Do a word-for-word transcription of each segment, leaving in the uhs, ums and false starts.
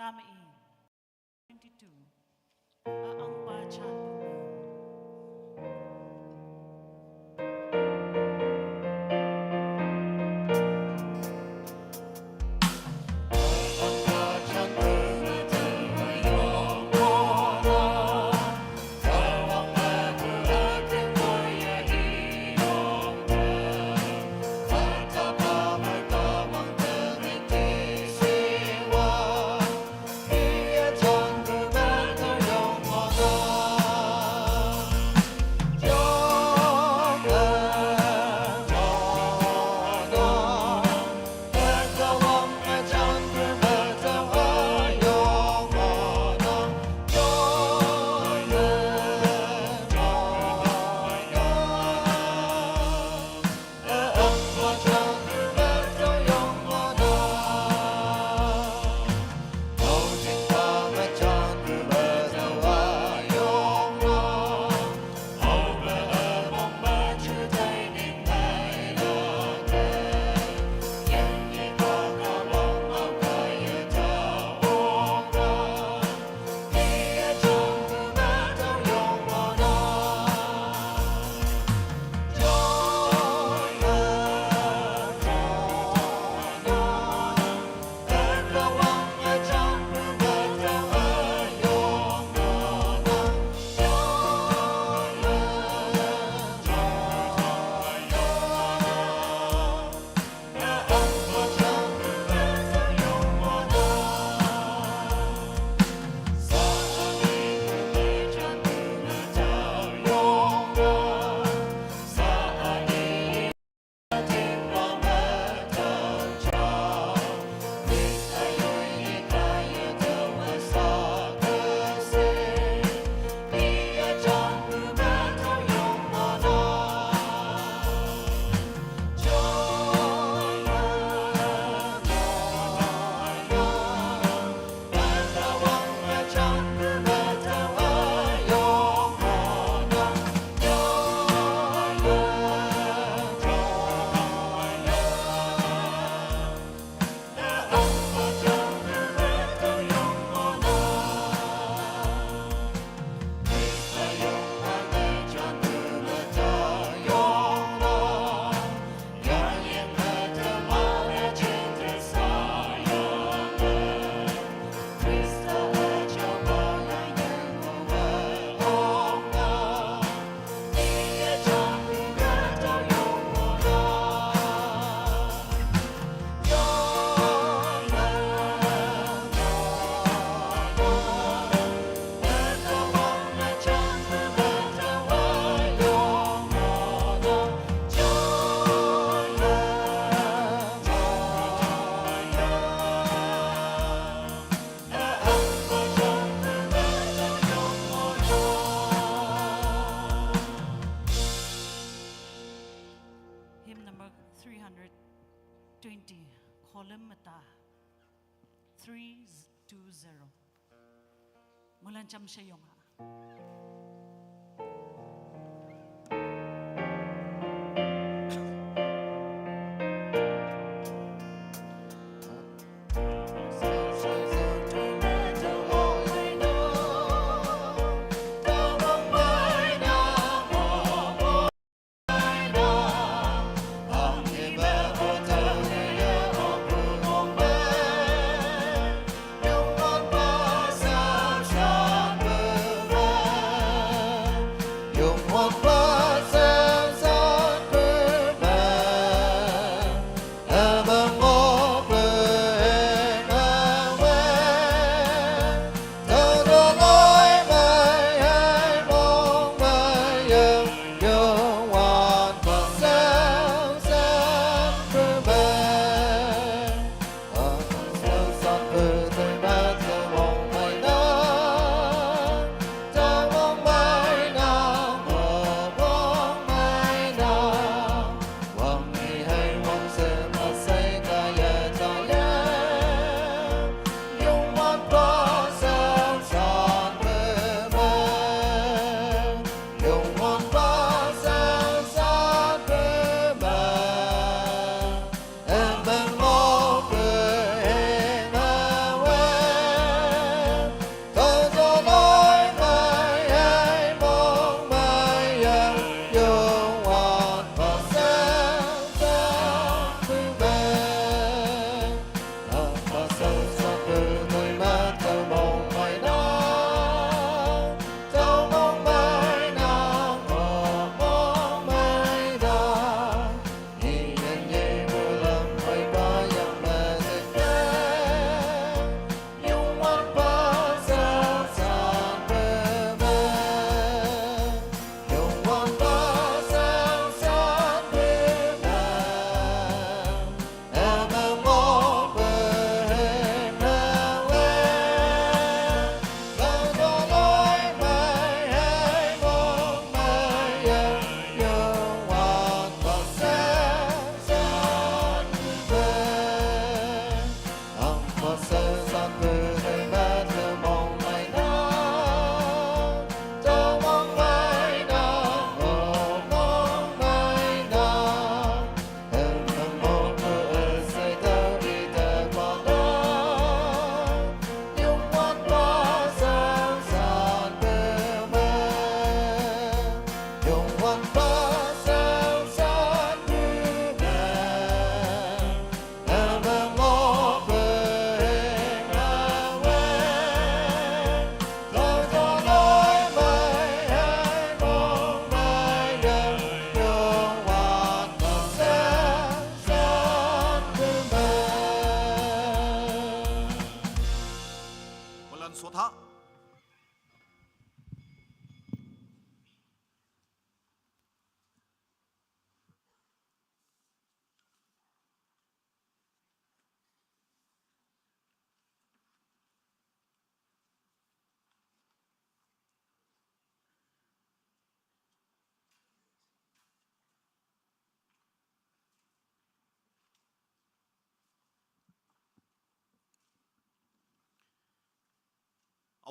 Tama i. Twenty-two. A ang pa chan pu me. Hymn number three hundred twenty, column mata, three two zero. Mulan cham shayong ha.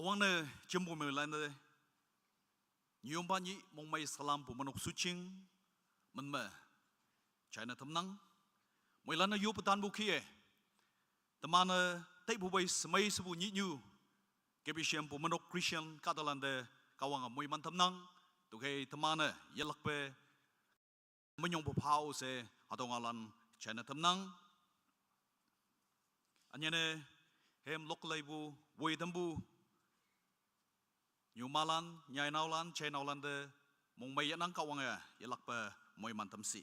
Wang ne jempu me lan de. Nyumpa nyi mongmei salam pu menok suching. Men me. China temnang. Mui lan ne yo petan bu kie. Temane tei pu bai semei sebu nyi nyu. Kepishem pu menok Christian kadalan de kawang mui man temnang. Tuke temane yelak pe menyong pu pau se hatong alan China temnang. Anyane hem lok lei bu woi tembu. Nyu malan, nyai naulan, chai naulan de mongmei yanang kawang ya yelak pe mui man temsi.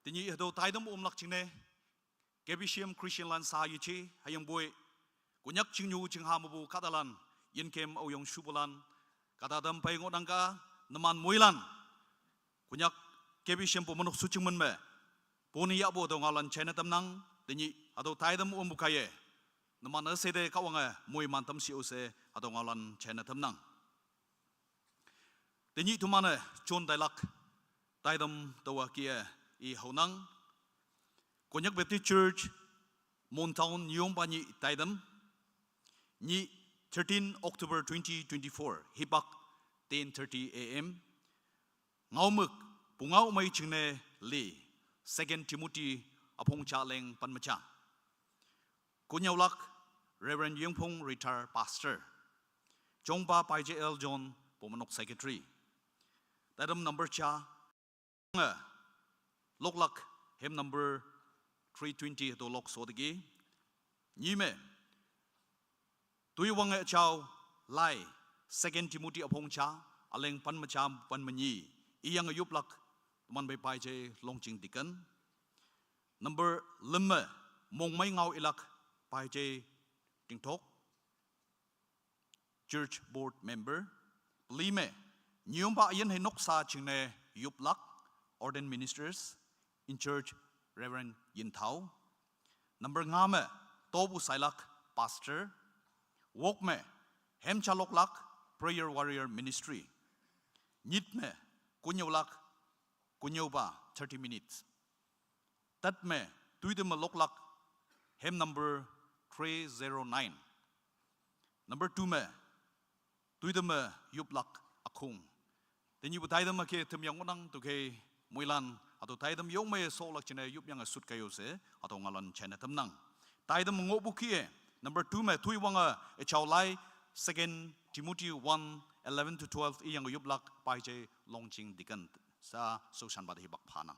Tinyi hado taidem umlak chingne. Kepishem Christian lan sa yichi hayang bui. Kunyak chingyu chingha mabu kadalan. Yin kem au yong shubulan. Kada dem pai ngodang ka neman muilan. Kunyak kepishem pu menok suching men me. Puni ya bu do ngalan China temnang. Tinyi hado taidem um bukaye. Neman ese de kawang mui man temsi use hado ngalan China temnang. Tinyi tumane chon dailak. Taidam tawa kia i haunang. Konyak Baptist Church, Mon Town, Nyong Banyi Taidam. Nyi thirteen October twenty twenty-four, hipak ten thirty A M. Ngaumuk, pungau mai chingne li, Second Timothy apong cha leng pan macha. Kunyaulak, Reverend Yingpong, retired pastor. Chongpa Pai J L John, Pomanok secretary. Tadam number cha, nga, loklak, hem number three twenty to lok sodagi. Nyime, tui wange chao, lai, Second Timothy apong cha, aleng pan macha, pan manyi. Iyang yuplak, man bai Pai J Longching Deacon. Number lima, mongmai ngau ilak, Pai J Tingtok, Church Board Member. Lime, nyumpa ayan hai noksa chingne yuplak, Ordained Ministers, in charge Reverend Yin Thao. Number ngame, tobu sailak, Pastor. Wokme, hem chaloklak, Prayer Warrior Ministry. Nyitme, kunyaulak, kunyauba, thirty minutes. Tatme, tuidema loklak, hem number three zero nine. Number two me, tuidema yuplak akung. Then you would tie them ake tem yang nang to ke muilan, ato tie them yong me so lak chine yup yang a sut kayo se, ato ngalan chine tem nang. Tie them ngo bukie. Number two me, tui wanga e chao lai, Second Timothy one eleven to twelve, i yang yuplak, Pai J Longching Deacon. Sa so shan bad hibak panang.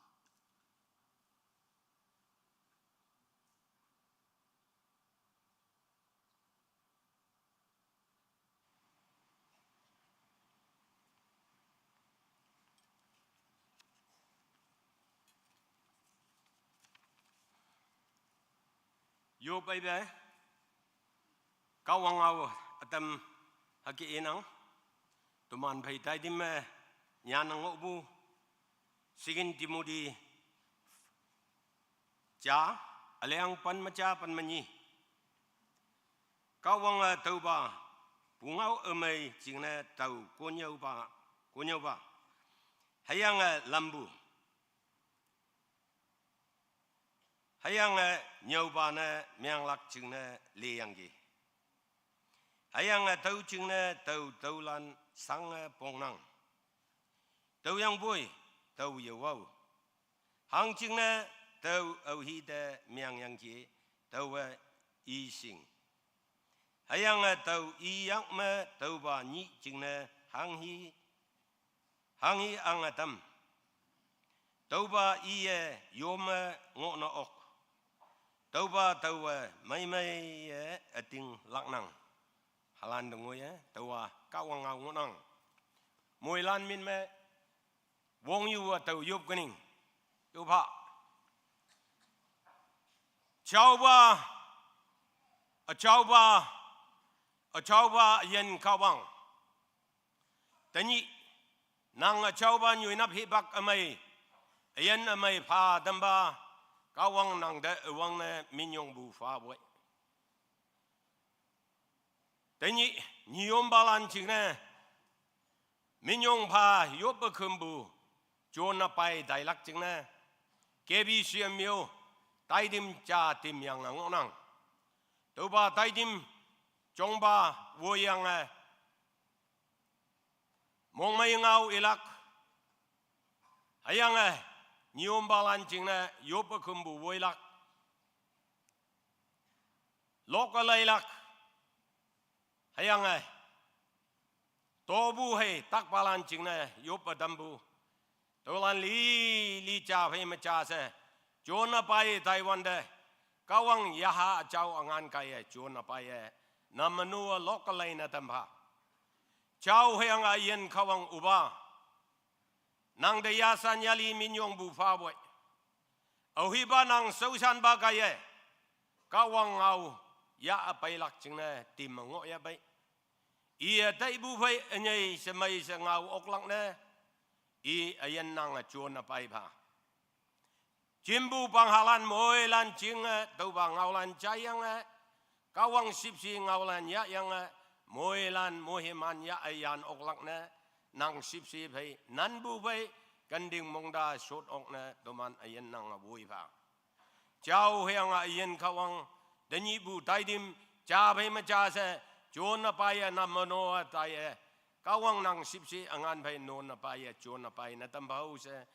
Yo bai bai. Kawang au atam haki inang. Tuman bai tai dim me nyan nang bu. Second Timothy cha, aleang pan macha pan manyi. Kawang a tau ba, pungau amai chingne tau konyau ba, konyau ba. Hayang a lambu. Hayang a nyau ba ne miang lak chingne liyang gi. Hayang a tau chingne tau tau lan sang a pong nang. Tau yang bui, tau yau wau. Hang chingne tau au hi te miang yang ki, tau a i sing. Hayang a tau i yang me tau ba nyi chingne hang hi, hang hi ang a tam. Tau ba i e yom a ngo na ok. Tau ba tau a mai mai e ating lak nang. Halan dengoi e, tau a kawang au ngo nang. Mui lan min me, wong yu a tau yup kening. Yup ha. Chau ba, a chau ba, a chau ba yen kawang. Tanyi, nang a chau ba nyui nap hi bak amai, yen amai pa dam ba, kawang nang de wang ne minyong bu fa boi. Tanyi, nyom balan chingne, minyong pa yop a kumbu, chon na pai dailak chingne, K B C M yo, taidim cha tim yang na ngonang. Toba taidim, Chongba woiyange, mongmei ngao ilak. Hüyange, nyombalan jingne yoppe kümpu woilak. Lokaleilak. Hüyange, topu hei takpalan jingne yoppe tampu. Tüolan li, li ja phei me ja she. Jona pai Taiwan te. Kahwang yaha jao üngan kaiye, jona paiye. Nameno lokaleine tampha. Jao hüyange üyin Kahwang üpa. Nang te yashan yali minyongpu phapoi. Aohipa nang shaoshanpa kaiye. Kahwang ngao yah peilak jingne tim me ngohyah pei. Iye taipu phei ünyei shemei she ngao oklak ne. I üyin nange jona paipha. Jimpu panghalan moilan jinge, tüopa ngaolan jaiyange, Kahwang shüpshe ngaolan yahyange, moilan moiman yah üyan oklak ne, nang shüpshe phei, nanpu phei, kenting mongta shot ok ne, toman üyin nange woipha. Jao hüyange üyin Kahwang, tenyihpu taitam, ja phei me ja she, jona paiye nameno taiye, Kahwang nang shüpshe üngan phei none paiye, jona paine tampha-o she,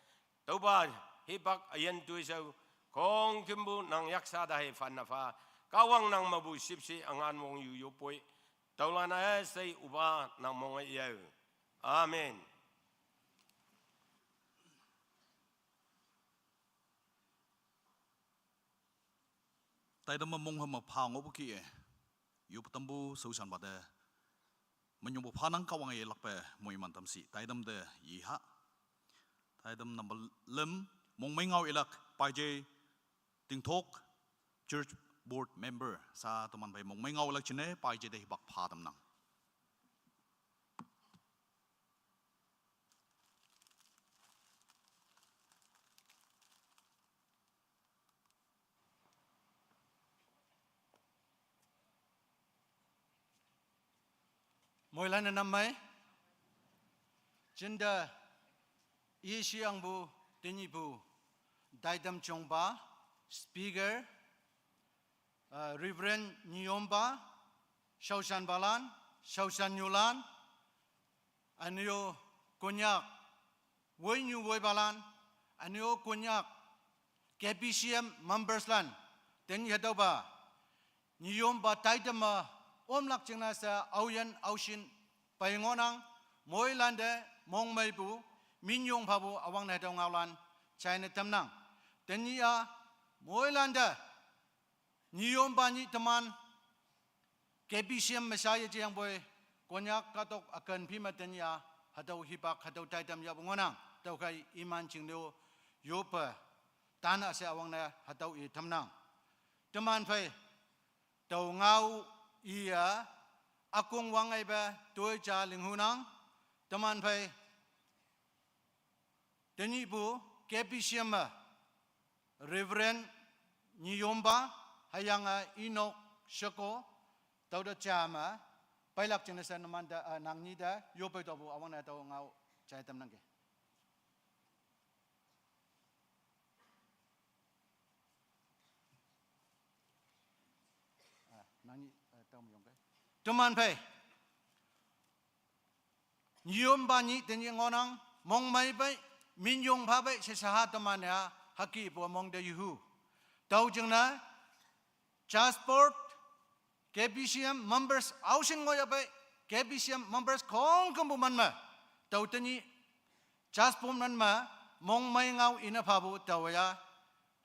tüopa hipak üyin toishao, khongkümpu nang yaksha ta hei phanne pha, Kahwang nang mepu shüpshe üngan wong yu yoppoi, tüolan-e she üpa nang mong-e yao. Amen. Taitam me mong hame pha ngohpu kih-e, yoppe tampu shaoshanpa te. Minyongpu phanang Kahwange yelakpe moiman tam shi, taitam te yeha. Taitam number lüm, mongmei ngao ilak, Paije Tingthok, Church Board Member, sha teman phei mongmei ngao ilak jingne, Paije te hipak pha tamnang. Moilan-e nap mei. Jinte i sheyangpu tenyihpu taitam jongpa, speaker, uh, Reverend Nyiyompa, shaoshanpalan, shaoshannyulan, üne-o Konyak woinyu woipalan, üne-o Konyak K B C M members lan, tenyih hatüopa Nyiyompa taitam me omlak jingne she aoyin aoshin pei ngohnang, moilante mongmeipu, minyong phapu üwangne hatüo ngaolan jaine tamnang. Tenyih-a moilante Nyiyompa nyih teman K B C M me sha yejeyangpoi, Konyak kahtok üken phi me tenyih-a hatüo hipak hatüo taitam yahpu ngohnang. Tüokhei iman jingne-o yoppe tana she üwangne hatüo i tamnang. Teman phei tüo ngao iye ükong wangeipe toi ja linghunang. Teman phei tenyihpu K B C M me Reverend Nyiyompa, hüyange Enoch Sheko, tüote ja me peilak jingne she numante, eh, nang nyih te yoppei topu üwangne tüo ngao jai tamnangki. Ah, nang nyih, eh, tüo me yongkei. Teman phei Nyiyompa nyih tenyih ngohnang, mongmei pei, minyong pha pei, she shaha teman-e hükihpu mong te yehu. Tüo jingne, church board, K B C M members aoshin ngohyah pei, K B C M members khongkümpu man me, tüo tenyih church board man me, mongmei ngao ine phapu taowa ya,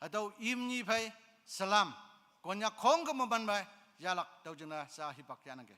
hatüo imni phei, salam, Konyak khongkümpu man me, yahlak tüo jingne sha hipak yahnangki.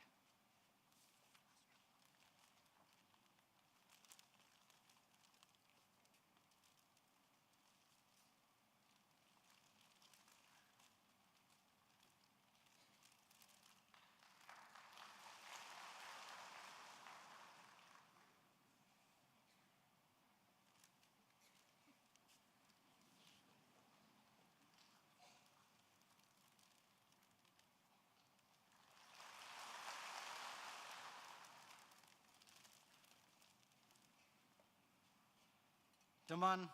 Teman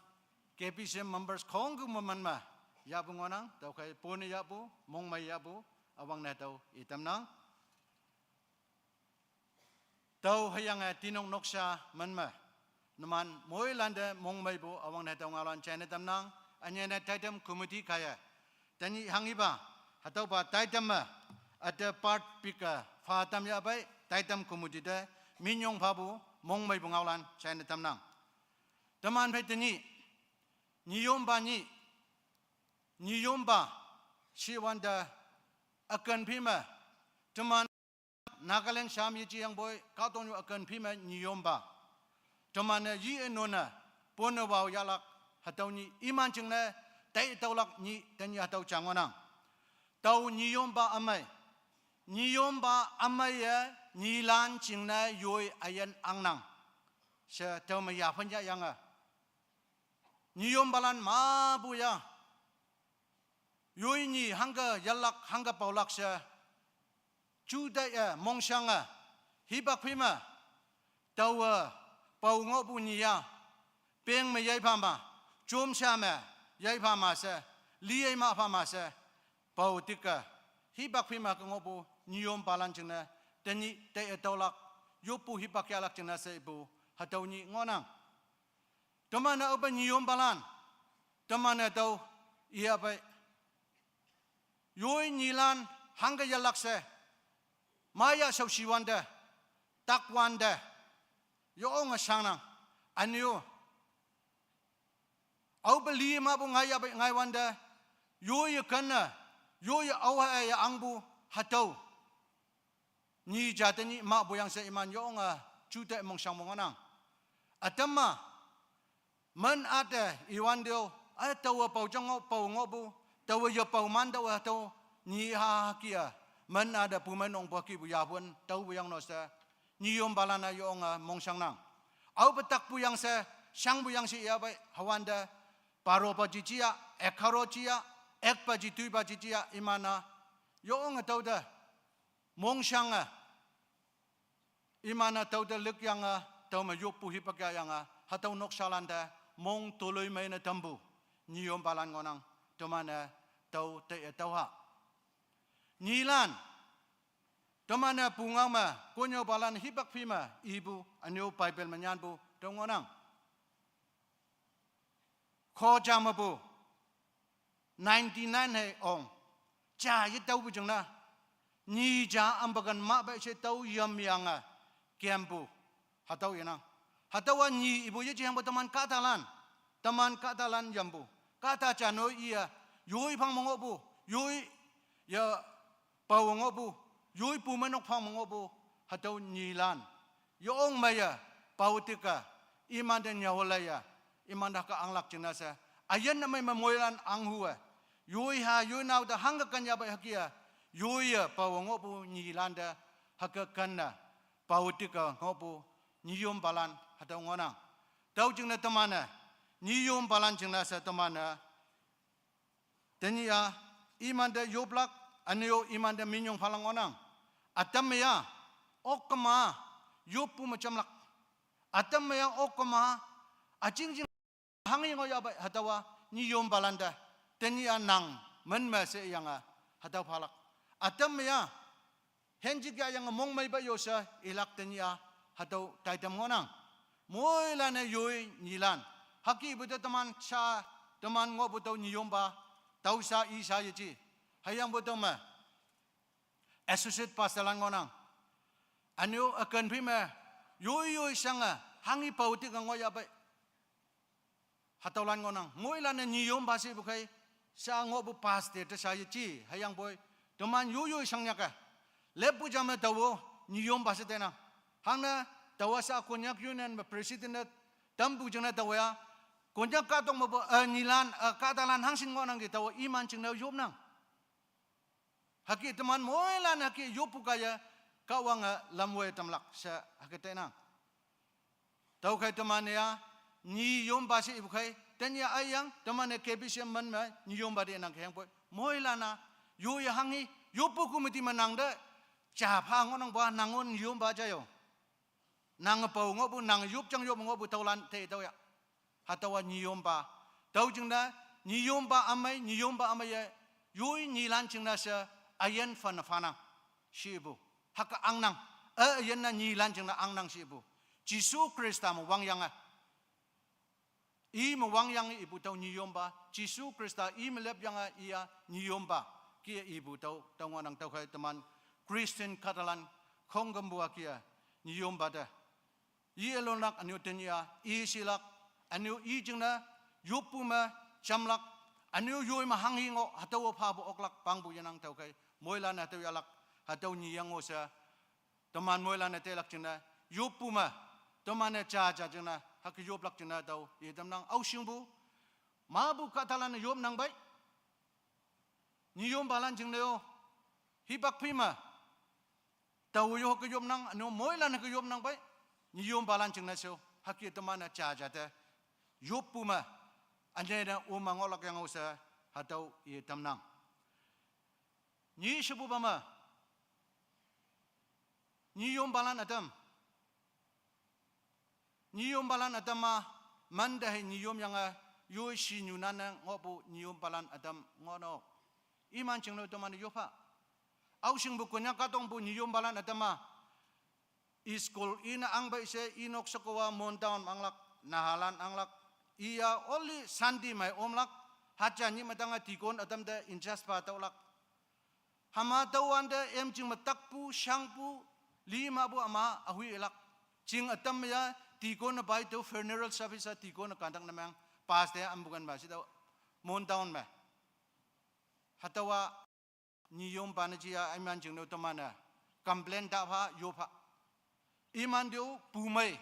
K B C M members khongkümpu man me yahpu ngohnang, tüokhei pone yahpu, mongmei yahpu, üwangne tüo i tamnang. Tüo hüyange tinok noksa men me, numan moilante mongmeipu üwangne tüo ngaolan jaine tamnang. Ünyene taitam committee kaiye tenyih hanghipa hatüopa taitam me üte part pike pha tam yahpei, taitam committee te minyong phapu mongmeipu ngaolan jaine tamnang. Teman phei tenyih nyiyompa nyih, nyiyompa shiwante üken phi me, teman Nagaland sham yeje yangpoi kahtoknyu üken phi me nyiyompa, teman-e yi-e none pone wao yahlak, hatüo nyih iman jingne tei tüolak nyih tenyih hatüo ja ngohnang. Tao nyiyompa ümei, nyiyompa ümeiye nyilan jingne yoi üyin angnang she tüome yaphen yahyange, nyiyompalan mepu ya, yoi nyi hangke yahlak hangke paolak she, ju taiye mongshange, hipak phi me, taowe pao ngohpu nyi ya, peng me yei pha ma, jomsha me yei pha ma she, li yei ma pha ma she, pao tike, hipak phi me ke ngohpu nyiyompalan jingne tenyih tei-e tüolak, yoppu hipak yahlak jingne she ipu, hatüo nyih ngohnang. Teman-e aope nyiyompalan, teman-e tüo iyapei, yoi nyilan hangke yahlak she, maya shaoshiwante, takwante, yonge shangnang. Ünyo, aope li mepu ngai yahpei ngaiwante, yoiye kenne, yoiye aohe ya angpu, hatüo nyi ja tenyih mahpu yang she iman yonge ju te mongshangpu ngohnang. Ütam-a, men ate iwante-o, a taowe pao jang ngoh pao ngohpu, taowe ye pao man taowe hatüo nyi ha hüke-a, men ate pumeinongpu hükepu yaphen taopu yang no she, nyiyompalan-a yonge mongshangnang. Aope takpu yang she, shangpu yang she yahpei hüwante, baro baji ja, egharo ja, ek baji, dui baji ja, iman-a yonge tüote mongshange, iman-a tüote likyange, tüome yoppu hipak yahyange, hatüo noksalante mong toloimei ne tampu nyiyompalan ngohnang. Teman-e tüo tei-e tüoha, nyilan, teman-e pungao me konnyüopalan hipak phi me ipu, ünyo Bible me nyanpu tüo ngohnang. Khoja mepu ninety-nine hei ong, ja yetaopu jingne, nyi ja ampa ken mahpei she tüo yamyange kempu, hatüo inang. Hatüowa nyi ipu yeje yangpu teman kahtalan, teman kahtalan yampu, kahta ja no iye, yoi phang me ngohpu, yoi ye pao ngohpu, yoi pumeinok phang me ngohpu, hatüo nyilan, yong meiye, pao tike, imante nyüoleiye, imante hüke anglak jingne she, üyin ümei me moilan anghu-e, yoi ha yoi nao te hangke ken yahpei hüke-a, yoiye pao ngohpu nyilante hüke kenne, pao tike ngohpu nyiyompalan hatüo ngohnang. Tüo jingne teman-e, nyiyompalan jingne she teman-e tenyih-a imante yoplak, üne-o imante minyong phalak ngohnang. Ütam me-a, okkema, yoppu me jamlak. Ütam me-a okkema, üjingjing hanghe ngoh yahpei hatüowa nyiyompa lante, tenyih-a nang min me sheyange, hatüo phalak. Ütam me-a, henjik yahyange mongmeipa yo she ilak tenyih-a, hatüo taitam ngohnang. Moilan-e yoi nyilan, hükepu te teman sha, teman ngohpu tüo nyiyompa, tüo sha i sha yeje, hüyangpu tüome associate pastor lan ngohnang. Üne-o üken phi me, yoi yoi shange hanghe pao tike ngoh yahpei, hatüolan ngohnang. Moilan-e nyiyompa shepu khei, sha ngohpu pastor te sha yeje, hüyangpoi teman yoi yoi shangnyake, leppu ja me taowe nyiyompa she teinang. Hangne, taowa sha Konyak Union me president ne tampu jingne taowe-a, Konyak kahtok mepu, eh, nyilan, eh, kahtalan hangshin ngohnangki taowe iman jingne yopnang. Hüke teman moilan hüke yoppu kaiye, Kahwange lamwoi tamlak she hüke teinang. Tüokhei teman-e-a, nyiyompa she ipu khei tenyih-a aiyang teman-e K B C M min me nyiyompa te nang keyangpoi, moilan-a, yoiye hanghe, yoppu committee me nang te, ja pha ngohnangpu-a nang-o nyiyompa ja yo. Nange pao ngohpu, nange yop jang yop ngohpu tüolan te tüoya. Hatüowa nyiyompa. Tüo jingne, nyiyompa ümei, nyiyompa ümeiye, yoi nyilan jingne she, üyin phanne phanang. Shepu, hüke angnang. A, a yinne nyilan jingne angnang shipu. Jesu Khrista me wangyange. I me wangyange ipu tüo nyiyompa. Jesu Khrista i me lepyange iya nyiyompa. Kih-e ipu tüo, tüo ngohnang tüokhei teman Christian kahtalan khongkümpu-a kih-e nyiyompa te. Yelonlak ünyu tenyih-a, ishilak, ünyu i jingne, yoppu me, jamlak, ünyu yoi me hanghi ngoh, hatüo phapu oklak, pangpu yenang tüokhei, moilan hatüo yahlak, hatüo nyiyango she, teman moilan-e teilak jingne, yoppu me, teman-e jaja jingne, hüke yoplak jingne tüo, yetamnang aoshingpu, mapu kahtalan-e yopnang pei, nyiyompalan jingne-o, hipak phi me, tao yo hüke yopnang, ünyu moilan hüke yopnang pei, nyiyompalan jingne she-o, hüke teman-e jaja te, yoppu me, ünyei ne oma ngohlak yango she, hatüo yetamnang. Nyi shepupa me, nyiyompalan ütam. Nyiyompalan ütam-a, mante hei nyiyomyange, yoi shinyu nanne ngohpu nyiyompalan ütam ngohnok. Iman jingne teman-e yoppha. Aoshingpu Konyak kahtongpu nyiyompalan ütam-a, school ine angpei she i nok shekowa Mon town anglak, nahalan anglak, iya only Sunday mei omlak, haja nyih me tange deacon ütam te in charge pha tüolak. Hüma tüowante emjing me takpu, shangpu, limapu üma ahuilak. Jing ütam me ya, deacon-e pei tüo funeral service-a deacon-e conduct ne meng, pastor ampu kan ma she tüo, Mon town me. Hatüowa, nyiyompa ne ja-a, iman jingne teman-e, complain ta pha, yoppha. Iman tüo, pumei.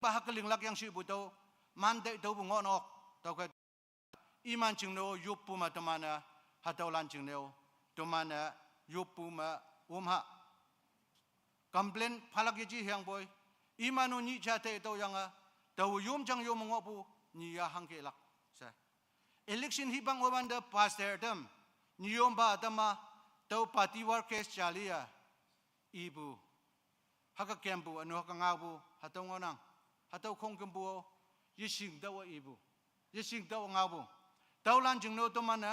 Pa hüke linglak yang shepu tüo, mante tüopu ngohnok, tüokhei. Iman jingne-o yoppu me teman-e, hatüolan jingne-o, teman-e, yoppu me, omha. Complain phalak yeji hüyangpoi, iman-o nyih ja te tüoyange, tao yomjang yome ngohpu, nyi-a hangkelak, she. Election hipak ngohwante pastor ütam, nyiyompa ütam-a, tüo party workers jali-a, ipu. Hüke kempu, ünyu hüke ngaopu, hatüo ngohnang. Hatüo khongkümpu-o, yeshing tüo ipu. Yeshing tüo ngaopu. Tüolan jingne-o teman-e,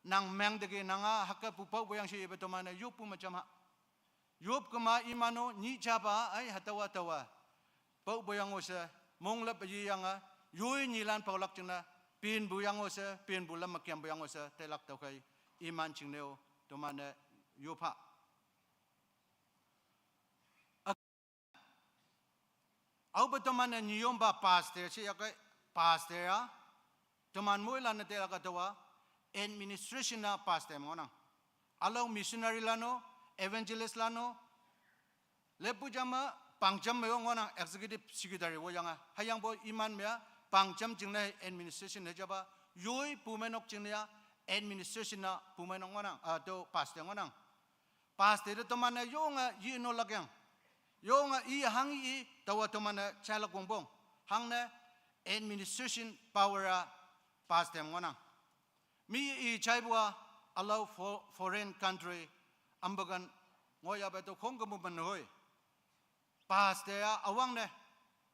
nang meng teke nanga hüke pu paopu yang she ipe teman-e, yoppu me jam ha. Yop kema iman-o nyih japa, ai hatüowa tüowa. Paopu yango she, monglep yeyange, yoi nyilan paolak jingne, penpu yango she, penpu lam me kempu yango she, teilak tüokhei, iman jingne-o, teman-e, yoppha. Aope teman-e nyiyompa pastor she yahkei, pastor-a, teman moilan-e teilak hatüowa, administration-a pastor me ngohnang. Ülao missionary lan-o, evangelist lan-o, leppu jam me, pangjam me-o ngohnang executive secretary woyange. Hüyangpoi iman me-a, pangjam jingne administration ne japa, yoi pumeinok jingne-a, administration-a pumeinok ngohnang, ah, tüo pastor ngohnang. Pastor te teman-e yonge yinolak yang. Yonge i hanghi i, taowa teman-e jailak wongpong. Hangne administration power-a pastor ngohnang. Mi i jaipu-a ülao fo-, foreign country ampekan ngohyape tüo khongkümpu men hoi. Pastor-a üwangne,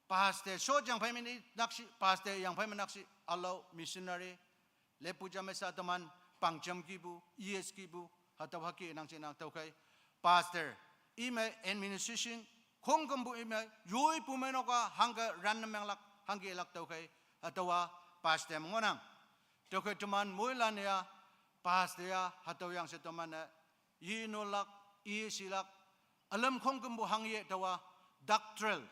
pastor shot yangphei me ni nakshi, pastor yangphei me nakshi, ülao missionary, leppu jam me sha teman, pangjam kihpu, E S kihpu, hatüo hüke nang shenang tüokhei, pastor, ime administration, khongkümpu ime, yoi pumeinok-a hangke ran ne menglak, hangkelak tüokhei, hatüowa pastor me ngohnang. Tüokhei teman moilan-e-a, pastor-a, hatüo yang she teman-e, yinolak, yeshilak, ülam khongkümpu hangye taowa, doctoral,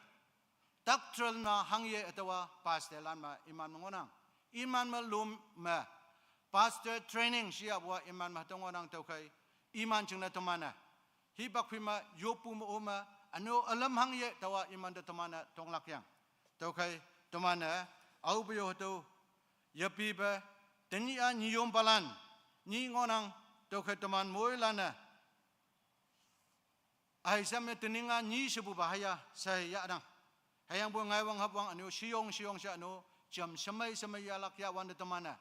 doctoral me hangye taowa, pastor lan me iman me ngohnang. Iman me lüm me, pastor training shiyapu-a iman me hatüo ngohnang tüokhei, iman jingne teman-e. Hipak phi me, yoppu me ome, ünyu ülam hangye taowa iman te teman-e tonglak yang. Tüokhei, teman-e, aope yo hatüo, yepipe, tenyih-a nyiyompalan, nyih ngohnang, tüokhei teman moilan-e. Aisam me tening-a nyi shepupa hüya, she yahnang. Hüyangpoi ngaiwang hapwang ünyu sheyong sheyong she ünyu, jam shemei shemei yahlak yahwante teman-e.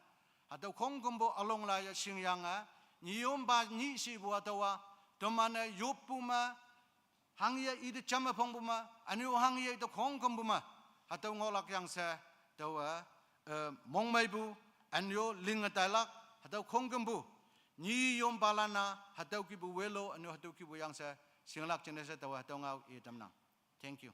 Hatüo khongkümpu ülong laiye shingyange, nyiyompa nyih shepu hatüowa, teman-e yoppu me, hangye ite jamme phongpu me, ünyu hangye ite khongkümpu me, hatüo ngohlak yang she, taowe, eh, mongmeipu, ünyu linge tailak, hatüo khongkümpu, nyiyompalan-a, hatüo kihpu welo, ünyu hatüo kihpu yang she, Singlak jingne she taowa tüo ngao i tamnang. Thank you.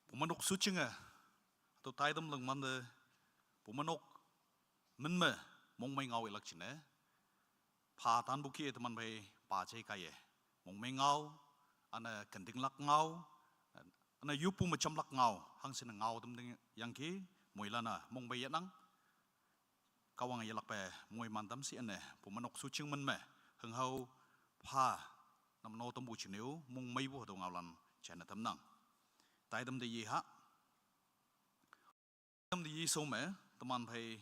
Pumenok shujinge, hatüo taitam lingwante, pumenok min me, mongmei ngao ilak jingne. Pha tanpu kih-e teman phei pa jei kaiye. Mongmei ngao, üne kentinglak ngao, üne yoppu me jamlak ngao, hangshin ngao tam ting yangki, moilan-a mongmei yenang. Kahwange yelakpe moiman tam shi üne, pumenok shujing min me, hünghao pha, namno tampu jingne-o, mongmeipu hatüo ngaolan jaine tamnang. Taitam te yeha. Tam te yesho me, teman phei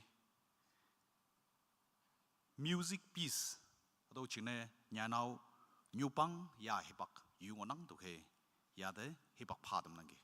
music piece, hatüo jingne nyanao nyupang ya hipak yu ngohnang tüokhei, ya te hipak pha tamnangki.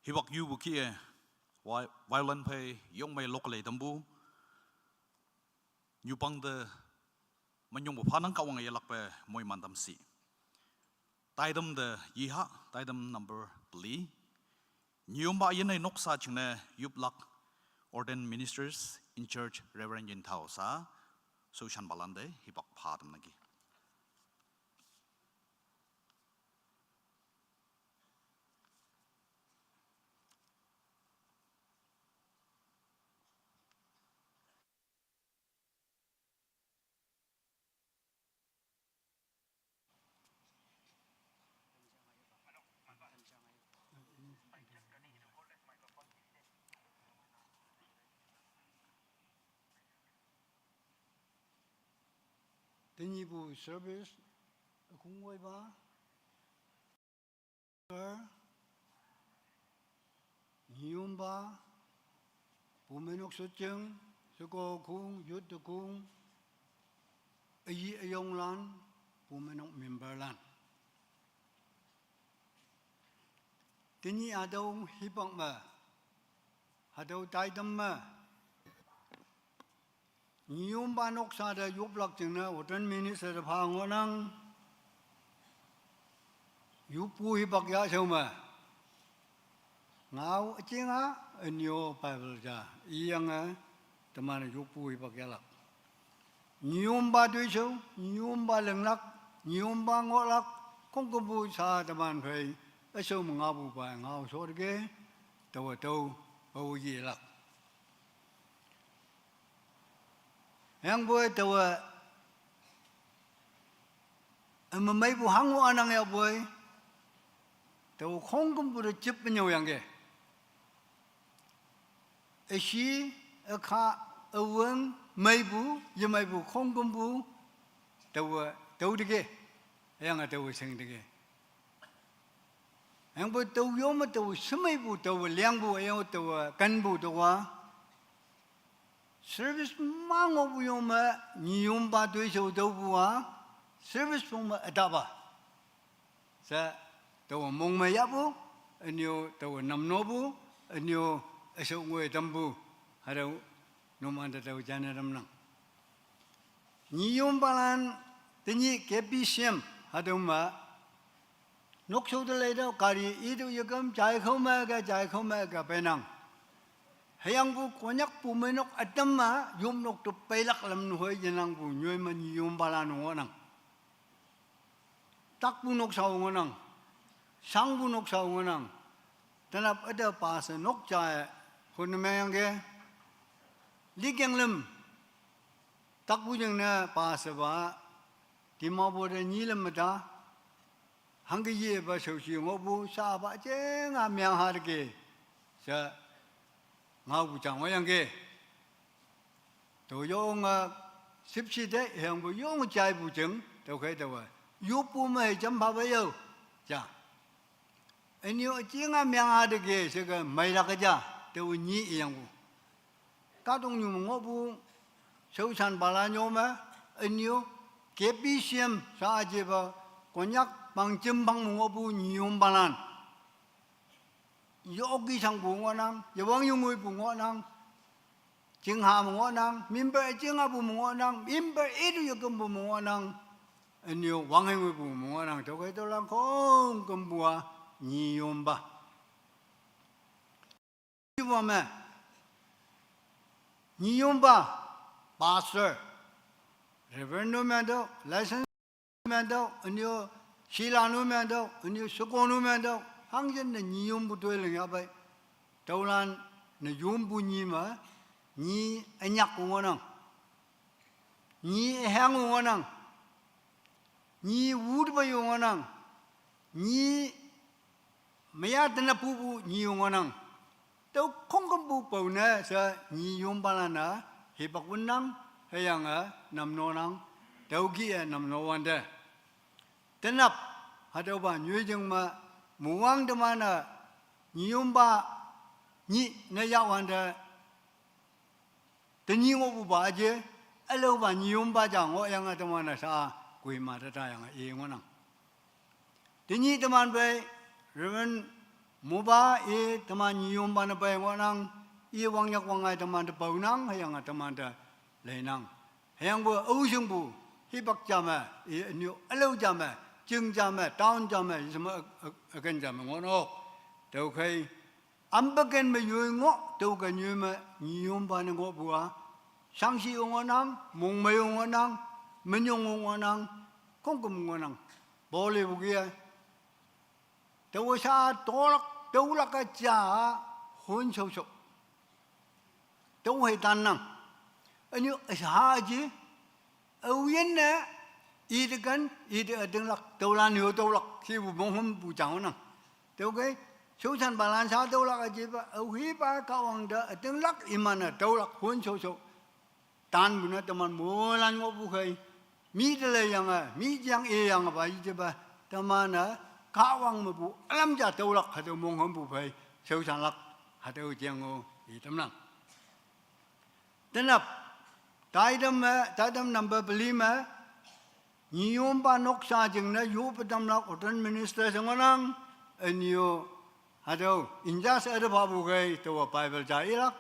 Hipak yubu kih-e, wai-, violin phei yongmei lok lei tampu. Nyupang te manyongpu phanang Kahwang yelakpe moiman tamshi. Taitam te yiha, taitam number peli. Nyiyompa yenei noksa jingne yoplak ordained ministers in charge Reverend Yintao sa, Soshanpalan te hipak pha tamnangki. Tenyihpu service, kongwoipa, nyiyompa, pumeinok shotjing, sheko kong, youth te kong, üyi üyonglan, pumeinok memberlan. Tenyih hatüo hipak me, hatüo taitam me, nyiyompa noksa te yoplak jingne ordained minister te pha ngohnang. Yoppu hipak yashao me, ngao üjinga, ünyo Bible ja iyange, teman yoppu hipak yahlak. Nyiyompa toishao, nyiyompa linglak, nyiyompa ngohlak, khongkümpu sha teman phei, üshao me ngaopupa ngao shotke, taowe tüo, ao yelak. Hüyangpoi taowe, ümemeipu hango ünang yahpoi, taowe khongkümpu te jep menyüoyangke. Üshi, ükha, üwüng, meipu, yemeipu khongkümpu, taowe, tao teke, hüyange taowe shing teke. Hüyangpoi tao yo me taowe shemeipu, taowe liangpu, hüyange taowe kenpu tüowa. Service ma ngohpu yo me nyiyompa toishao tüopu-a, service pong me ütapa. She, taowe mong me yahpu, ünyo taowe namnopu, ünyo üshao ngoi tampu, hatüo numante tao jane tamnang. Nyiyompalan tenyih K B C M hatüo me, nokshao te leitüoh, gari itüoh yekam, jaikhao me ke, jaikhao me ke peinang. Hüyangpu Konyak pumeinok ütam me, yopnok te peilak lam nehoi yenangpu nyoi me nyiyompalan ngohnang. Takpu nokshao ngohnang, shangpu nokshao ngohnang, tenap üte pashe nok ja-e, hon ne mengyangke, likeng lüm, takpu jingne pashepa, Dimapur te nyi lüm me ta, hangke yepa shaoshi ngohpu, shapa jeng-a mengha teke, she ngaopu ja ngohyangke. Tao yonge, shüpshe te, hüyangpu yonge jaipu jing, tüokhei taowe, yoppu me hei jampha pe yo, ja. Ünyo üjinga mengha teke, sheke meilak ja, taowe nyi iyangpu. Kahtoknyu me ngohpu, shaoshanpalan yo me, ünyo, K B C M, sha üjepa, Konyak pang jimphang me ngohpu nyiyompalan. Yoki shangpu ngohnang, yewang yongoipu ngohnang, chingha me ngohnang, member üjingapu me ngohnang, member itu yekümpu me ngohnang, ünyo wanghei ngoipu me ngohnang, tüokhei tüolan khongkümpu-a nyiyompa. Iwa me, nyiyompa, pastor, reverend nu mengtüoh, license mengtüoh, ünyo shila nu mengtüoh, ünyo sheko nu mengtüoh, hangjingne nyiyompu toi ling yahpei. Tüolan ne yompu nyi me, nyi ünyak ngohnang, nyi ühang ngohnang, nyi wutpa yo ngohnang, nyi meya tenappupu nyi yo ngohnang. Tüo khongkümpu pao ne she nyiyompalan-a hipak wünnang, hüyange namnonang, tüokih-e namno wante. Tenap, hatüopa nyoijing me, muwang teman-e, nyiyompa, nyih ne yahwante, tenyih ngohpupa üje, ülaopa nyiyompa ja ngohyange teman-e sha, Kohima te tayange i ngohnang. Tenyih teman phei, Reverend Muba i teman nyiyompa ne pei ngohnang, i wangnyak wangngai teman te paonang, hüyange teman te leinang. Hüyangpoi aoshingpu, hipak ja me, i ünyo ülao ja me, jing ja me, town ja me, i sheme ü-, ü-, üken ja me ngohnok. Tüokhei, ampe ken me yoi ngoh, tüoke nyoi me nyiyompa ne ngohpu a, shangshi-o ngohnang, mongmei-o ngohnang, minyong-o ngohnang, khongküm ngohnang. Paul ipu kih-e, taowe sha tolak, tüolak-e ja, hon shaosho. Tüo hei tannang. Ünyo sha ji, aoyinne, ite ken, ite ütinglak, tüolan yo tüolak, shipu monghümpu ja ngohnang. Tüokhei, shaoshanpalan sha tüolak-e jipa, aohipa Kahwang te ütinglak iman-e tüolak, hon shaosho. Tanpu ne teman moilan ngohpu khei, mi te leiyange, mi jang iyange pa yejepa, teman-e Kahwang mepu ülam ja tüolak hatüo monghümpu phei, shaoshanlak, hatüo jeng-o itamnang. Tenap, taitam me, taitam number peli me, nyiyompa noksa jingne yoppe tamlak ordained minister she ngohnang, ünyo, hatüo, in-charge üte phapu khei, taowa Bible ja ilak,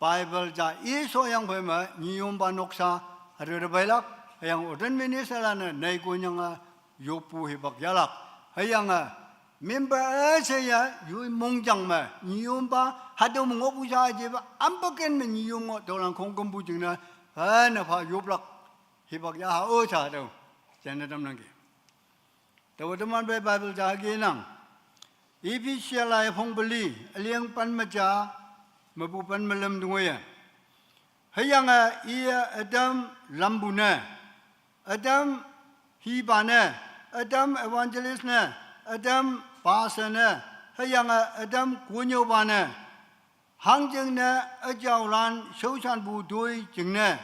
Bible ja i shoyang phei me, nyiyompa noksa, hatüo te peilak, hüyange ordained ministerlan-e neikonyange yoppu hipak yahlak. Hüyange, member üsheiye, yoi mongjang me, nyiyompa, hatüo me ngohpu sha jipa, ampe ken me nyiyom ngoh, tüolan khongkümpu jingne, üne pha yoplak, hipak yaha-o sha hatüo, jenne tamnangki. Taowe teman pei Bible ja hüke nang. Ephesia lai phong peli, üleng pen me ja, mepu pen me lüm te ngoiye. Hüyange iye ütam lampu ne, ütam hipa ne, ütam evangelist ne, ütam pastor ne, hüyange ütam konnyüopa ne, hangjingne üjaolan shaoshanpu toi jingne,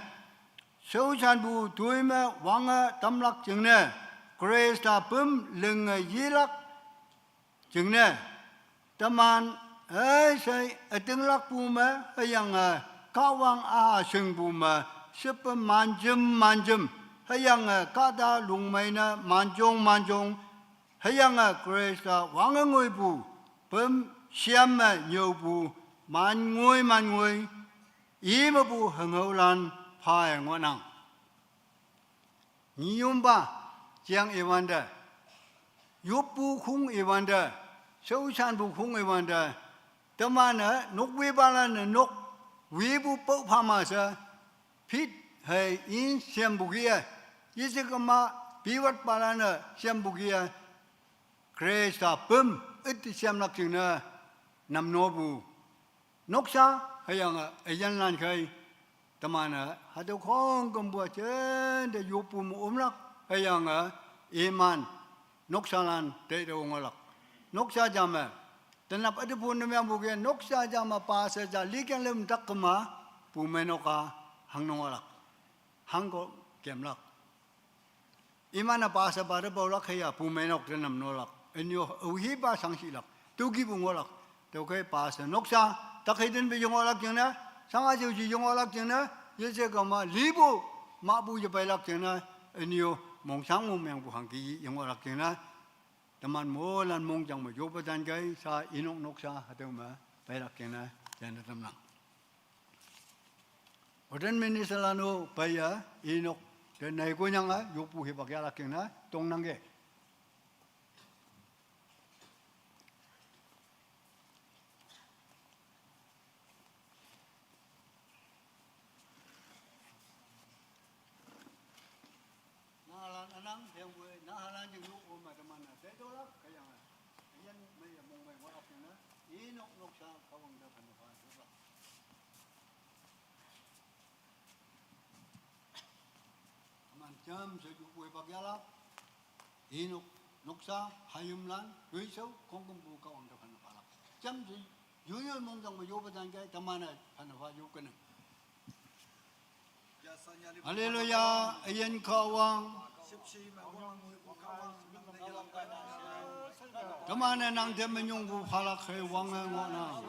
shaoshanpu toi me wange tamlak jingne, Khrista püm linge yelak jingne, teman üshei ütinglakpu me hüyange Kahwang üha shingpu me shepe manjem manjem, hüyange kahta lungmei ne manjong manjong, hüyange Khrista wange ngoipu, püm shem me nyüopu, man ngoi man ngoi, i mepu hüngaolan phae ngohnang. Nyiyompa, jeng iwante, yoppu khong iwante, shaoshanpu khong iwante, teman-e nokwepalan-e nok, wepu pao phama she, phit hei in shempu kih-e, yeshe kema piwatpalan-e shempu kih-e, Khrista püm üte shemlak jingne, namnopu noksa, hüyange üyinlan khei, teman-e hatüo khongkümpu-a jente yoppu me omlak, hüyange iman noksalan teitüoh ngohlak. Noksa ja me, tenap üte phone ne meangpu kih-e, noksa ja me pastor ja likeng lüm tak kema, pumeinok-a hangnok ngohlak, hangko kemlak. Iman-e pastor pa te paolak hüya pumeinok te namnolak. Ünyo aohipa shangshilak, tüokihpu ngohlak. Tüokhei pastor noksa, takhei tenpe yengohlak jingne, shanga shaoshi yengohlak jingne, yeshe kema lipu, mahpu yepeilak jingne, ünyo mongshang mongmengpu hangki yengohlak jingne, teman moilan mongjang me yoppe tankei sha inok noksa hatüo me peilak jingne, jenne tamnang. Ordained ministerlan-o peiye, inok te neikonyange yoppu hipak yahlak jingne tongnangke. Nahalan ünang, hüyangpoi nahalan jing yo ome teman-e teitüolak, hüyange üyin meiye mongmei ngohlak jingne, inok noksa Kahwang te phanne pha yoplak. Teman jamshe yoppu hipak yahlak, inok noksa hayimlan toishao khongkümpu Kahwang te phanne phalak. Jamshe yoiyoi mongjang me yoppe tankei teman-e phanne pha yop kenang. Haleluya, üyin Kahwang. Teman-e nang te minyongpu phalak hei wange ngohnang.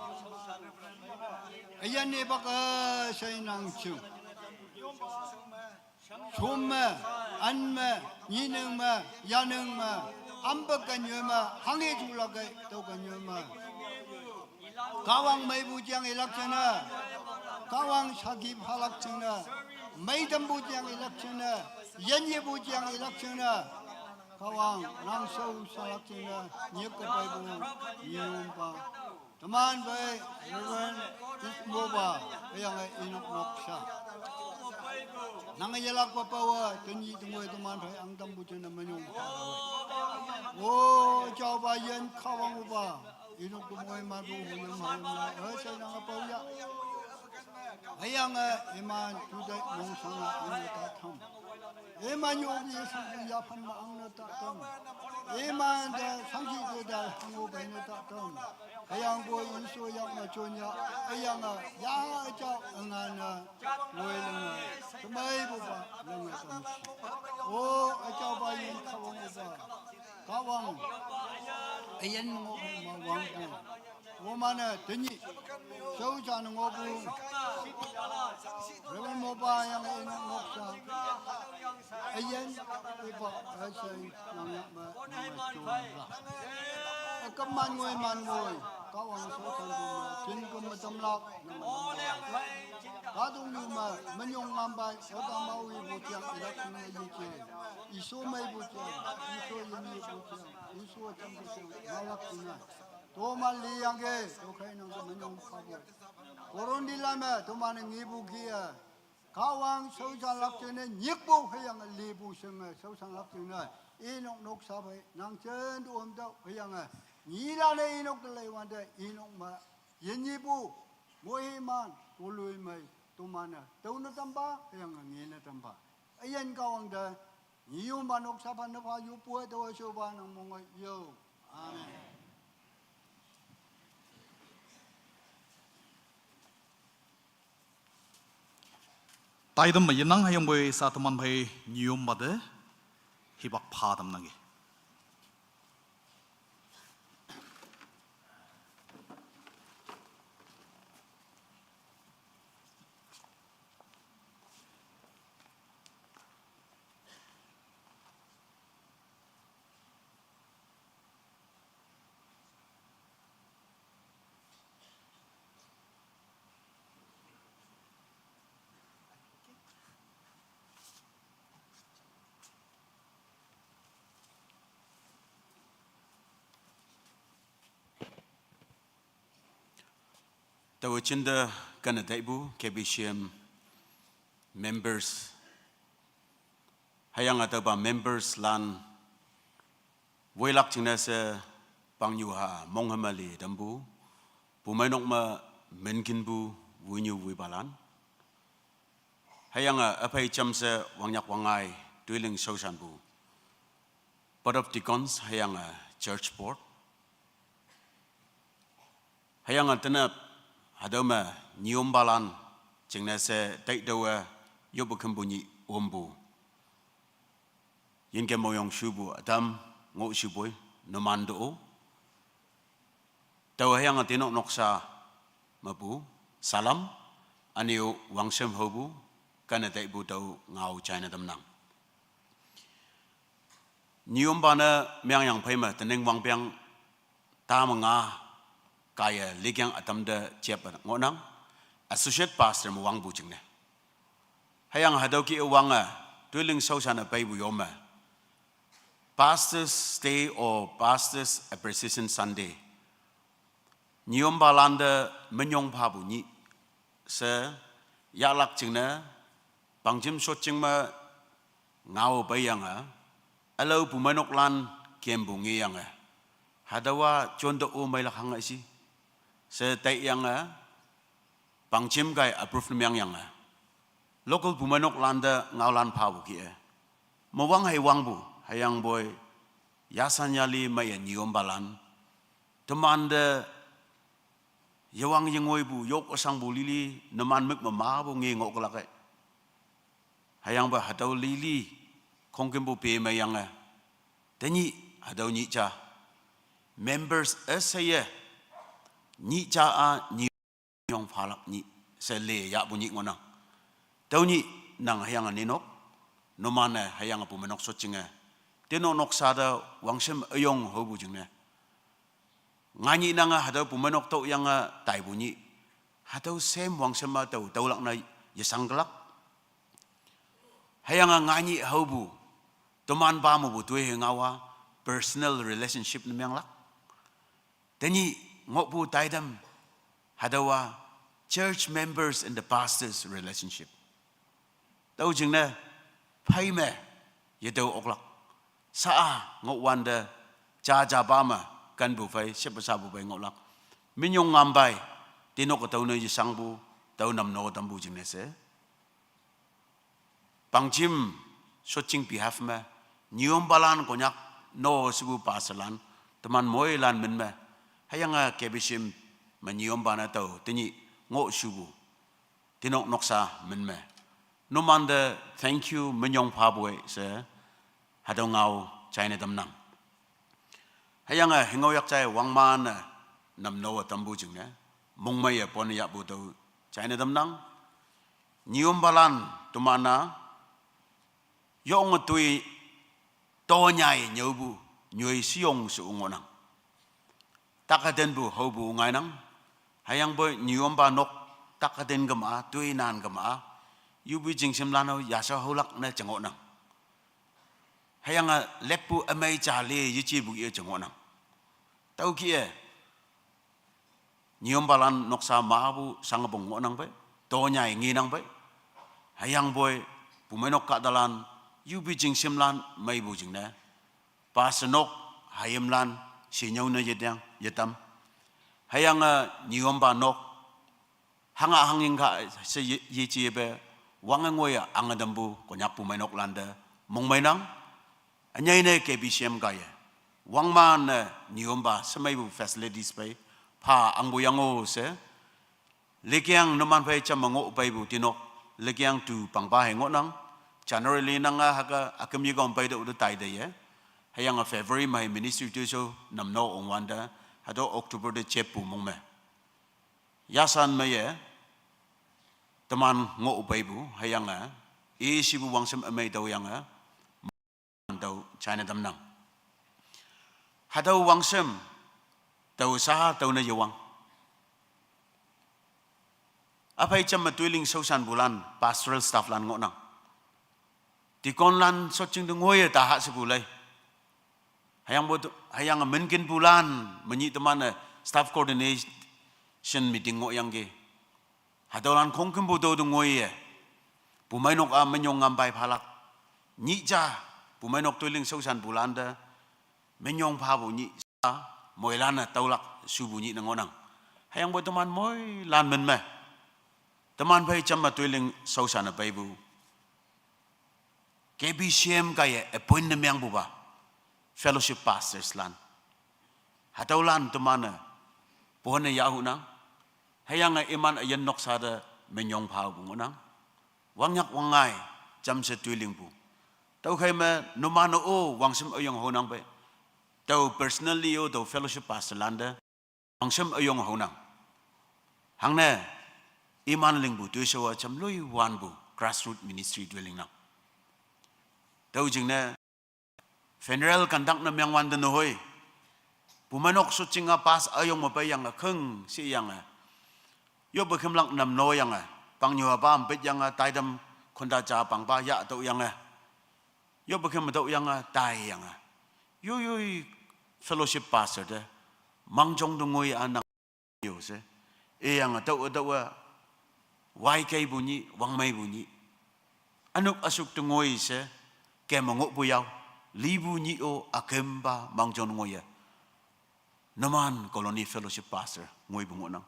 Üyin ipak-e sheinang jing. Shom me, an me, nyineng me, yaneng me, ampe kenyoi me, hanghe julak-e tüo kenyoi me. Kahwang meipu jeng ilak jingne. Kahwang shaki phalak jingne. Meitampu jeng ilak jingne. Yinyepu jeng ilak jingne. Kahwang nang shaoshanlak jingne. Nyik kepeipu, nyiyompa. Teman phei Reverend Ismoba, hüyange inok noksa. Nange yelakpa pawe, tenyih tengoi teman phei angtampu jingne menyong. O, jaopa yin Kahwang üpa. Inok temoi matu hoyim hayim la, üshei nange pao ya. Hüyange iman juteih mongshange angne tatam. Iman yoke shangpu yaphan me angne tatam. Iman te shangji te te hango peine tatam. Hüyangpoi Isor yak me jon ya, hüyange ya üjao üngane ngoi linge, temeipupa linge tamshi. O, üjaopa yin Kahwang üpa. Kahwang, üyin ngoh ma wangpu. Omane tenyih shaoshan ngohpu Reverend Moba hüyange inok noksa. Üyin, ipa, üshei, nang yak me, nang me jonlak. Üküm man ngoi man ngoi, Kahwang shaoshanpu me, jin küm me tamlak, nang me. Kahtoknyu me, menyong ngampai, opa mawipu jeng, ilak jingne yeje. Isor meipu jeng, Isor yinyepu jeng, Isor jampu jeng, ngalak jingne. Toman liyangki, tüokhei nang te menyong phapu. Koronti lan me, toman-e ngepu kih-e. Kahwang shaoshanlak jingne nyikpu hüyange lipu shinge shaoshanlak jingne. Inok noksa phei nang jente omtüoh hüyange. Nyilan-e inok te leiwante inok me. Yinyepu, moiman, toloimei, toman-e. Tüone tampha, hüyange ngene tampha. Üyin Kahwang te, nyiyompa noksa phanne pha yoppoi taowe shopa nang monge yo. Amen. Taitam me yenang hüyangpoi sha teman phei nyiyompa te hipak pha tamnangki. Taowe jinte kane taipu K B C M members. Hüyange tüopa members lan woilak jingne she pangnyu ha monghüme li tampu. Pumeinok me minkinpu woinyu woipalan. Hüyange üphei jamshe wangnyak wangngai toiling shaoshanpu Board of Deacons hüyange Church Board. Hüyange tenap hatüo me nyiyompalan jingne she taitüowe yoppe kümpu nyih ompu. Yinke moyong shupu ütam ngoh shupoi numan to-o. Taowe hüyange tenok noksa mepu salam, üne-o wangshem haopu, kane taipu tao ngao jaine tamnang. Nyiyompa ne meangyang phei me tening wangpeng ta me nga kaiye likeng ütam te jep ngohnang, Associate Pastor me wangpu jingne. Hüyange hatüo kih-e wange toiling shaoshan-e peipu yo me Pastors' Day or Pastors' Appreciation Sunday. Nyiyompalante minyong phapu nyih she yahlak jingne, pangjim shotjing me ngao peiyange, ülao pumeinoklan kempu ngeyange, hatüowa jonte-o meilak hange shi she taiyange, pangjim kaiye approve ne meangyange, local pumeinoklan te ngaolan phapu kih-e, mewang hei wangpu, hüyangpoi yashan yali meiye nyiyompalan temante yewang yengoipu, yok üshangpu lili, numan mük me mapu nge ngohlak-e. Hüyangpoi hatüo lili khongkümpu pe meiyange, tenyih hatüo nyih ja members üsheiye nyih ja-a nyi yong phalak nyih she le yahpu nyih ngohnang. Tüo nyih nang hüyange ninok, numan-e hüyange pumeinok shotjinge, tenok noksa te wangshem üyong haopu jingne, Nganyih nang-a hatüo pumeinok tüoyange taipu nyih. Hatüo same wangshem-a tao, taolak ne yeshang kelak. Hüyange nganyih haopu, teman pa mepu toi he ngao-a personal relationship ne menglak. Tenyih ngohpu taitam, hatüowa church members and the pastors relationship. Tüo jingne phei me yetüo oklak. Sha-a ngohwante ja ja pa me kenpu phei, shepe shapu phei ngohlak. Minyong ngampai, tinok tüo ne yeshangpu, tüo namno tampu jingne she. Pangjim, Shoching behalf me, nyiompalan Konyak, no shepu pastorlan, teman moilan min me, hüyange K B C M me nyiompalan tüo, tenyih ngoh shupu, tinok noksa min me. Numante thank you, minyong phapu-e she, hatüo ngao jaine tamnang. Hüyange Hüngaoyak jai wangman-e namno tampu jingne, mongmeiye pon yahpu tüo jaine tamnang. Nyiompalan teman-a yonge toi tonyai nyüopu, nyoi sheyong she ngohnang. Takhatenpu haopu ngainang, hüyangpoi nyiompa nok takhaten kema, toinan kema, yupi jingshimlan-o yasha haolak ne jengohnang. Hüyange leppu ümei ja le yejepu ye jengohnang. Tüokih-e, nyiompalan noksa mapu shangpong ngohnang pei, tonyai ngenang pei. Hüyangpoi, pumeinok kahtalan, yupi jingshimlan meipu jingne, pastor nok, hayimlan, shinyüo ne yetang, yetam. Hüyange, nyiompa nok, hanga hangying kha she ye, yejepe, wange ngoiye ange tampu, Konyak pumeinoklan te, mongmeinang, ünyei ne K B C M kaiye, wangman-e, nyiompa, shemeipu facilities pei, pha angpu yang-o she, Lekeng numan phei jamme ngoh peipu tinok, Lekeng tu pangpa he ngohnang, January nang-a hüke üküm yekong peitüoh te taite ye, hüyange February me hei ministry toishao namno ongwante, hatüo October te jeppu mong me. Yashan meiye, teman ngoh peipu, hüyange, ishipu wangshem ümei tüoyange, tüo jaine tamnang. Hatüo wangshem, tao sha, tüo ne yewang. Üphei jamme toiling shaoshanpulan, pastoral stafflan ngohnang. Deaconlan shotjing te ngoiye taha shepu lei. Hüyangpoi, hüyange minkinpulan, menyih teman-e staff coordination meeting ngohyangki. Hatüolan khongkümpu tüo te ngoiye, pumeinok-a minyong ngampai phalak. Nyih ja, pumeinok toiling shaoshanpulan te, minyong phapu nyih ja, moilan-e taolak shupu nyih ne ngohnang. Hüyangpoi teman moilan min me, teman phei jamme toiling shaoshan-e peipu K B C M kaiye appoint ne mengpupa fellowship pastorslan, hatüolan teman-e pone yahunang. Hüyange iman üyin noksa te minyong phapu ngohnang. Wangnyak wangngai, jamshe toilingpu. Tüokhei me numan-o wangshem üyong haonang pei, tao personally-o tao fellowship pastorlan te wangshem üyong haonang. Hangne, iman lingpu toishao-a jamloi wanpu grassroot ministry toi lingnang. Tüo jingne, funeral conduct ne mengwante nehoi, pumeinok shotjing-a pass üyong me peiyange kheng sheyange, yoppe khümlak namnoyange, pangnyu-a pa mpetyange, taitam khonta ja pangpa yahtüohyange, yoppe khüm me tüohyange, taiyange, yoiyoi fellowship pastor te mangjong te ngoi-a nang yo she, iyange tüo, tüowa, waikeipu nyih, wangmeipu nyih, ünok üshuk te ngoi she, keme ngohpu yao, lipu nyih-o ükempa mangjong ngoiye, numan colony fellowship pastor ngoipu ngohnang.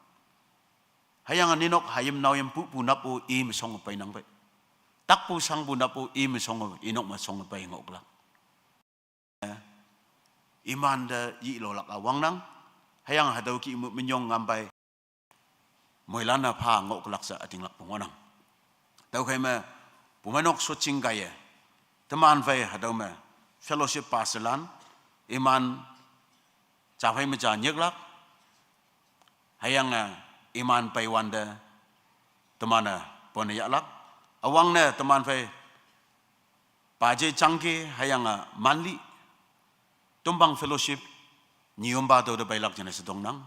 Hüyange ninok hayim naoyim pupu nap-o i me shonge peinang pei, takpu shangpu nap-o i me shonge, inok me shonge pei ngohlak. Imante yilolak-a wangnang, hüyange hatüo kih me minyong ngampai, moilan-e pha ngohlak she ütinglakpu ngohnang. Tüokhei me, pumeinok shotjing kaiye, teman phei hatüo me, fellowship pastorlan, iman, ja phei me ja nyiklak, hüyange, iman peiwante, teman-e pone yahlak, üwangne teman phei, paje jangke hüyange manli, tombang fellowship, Nyiomba to de bailak jene sedong nang.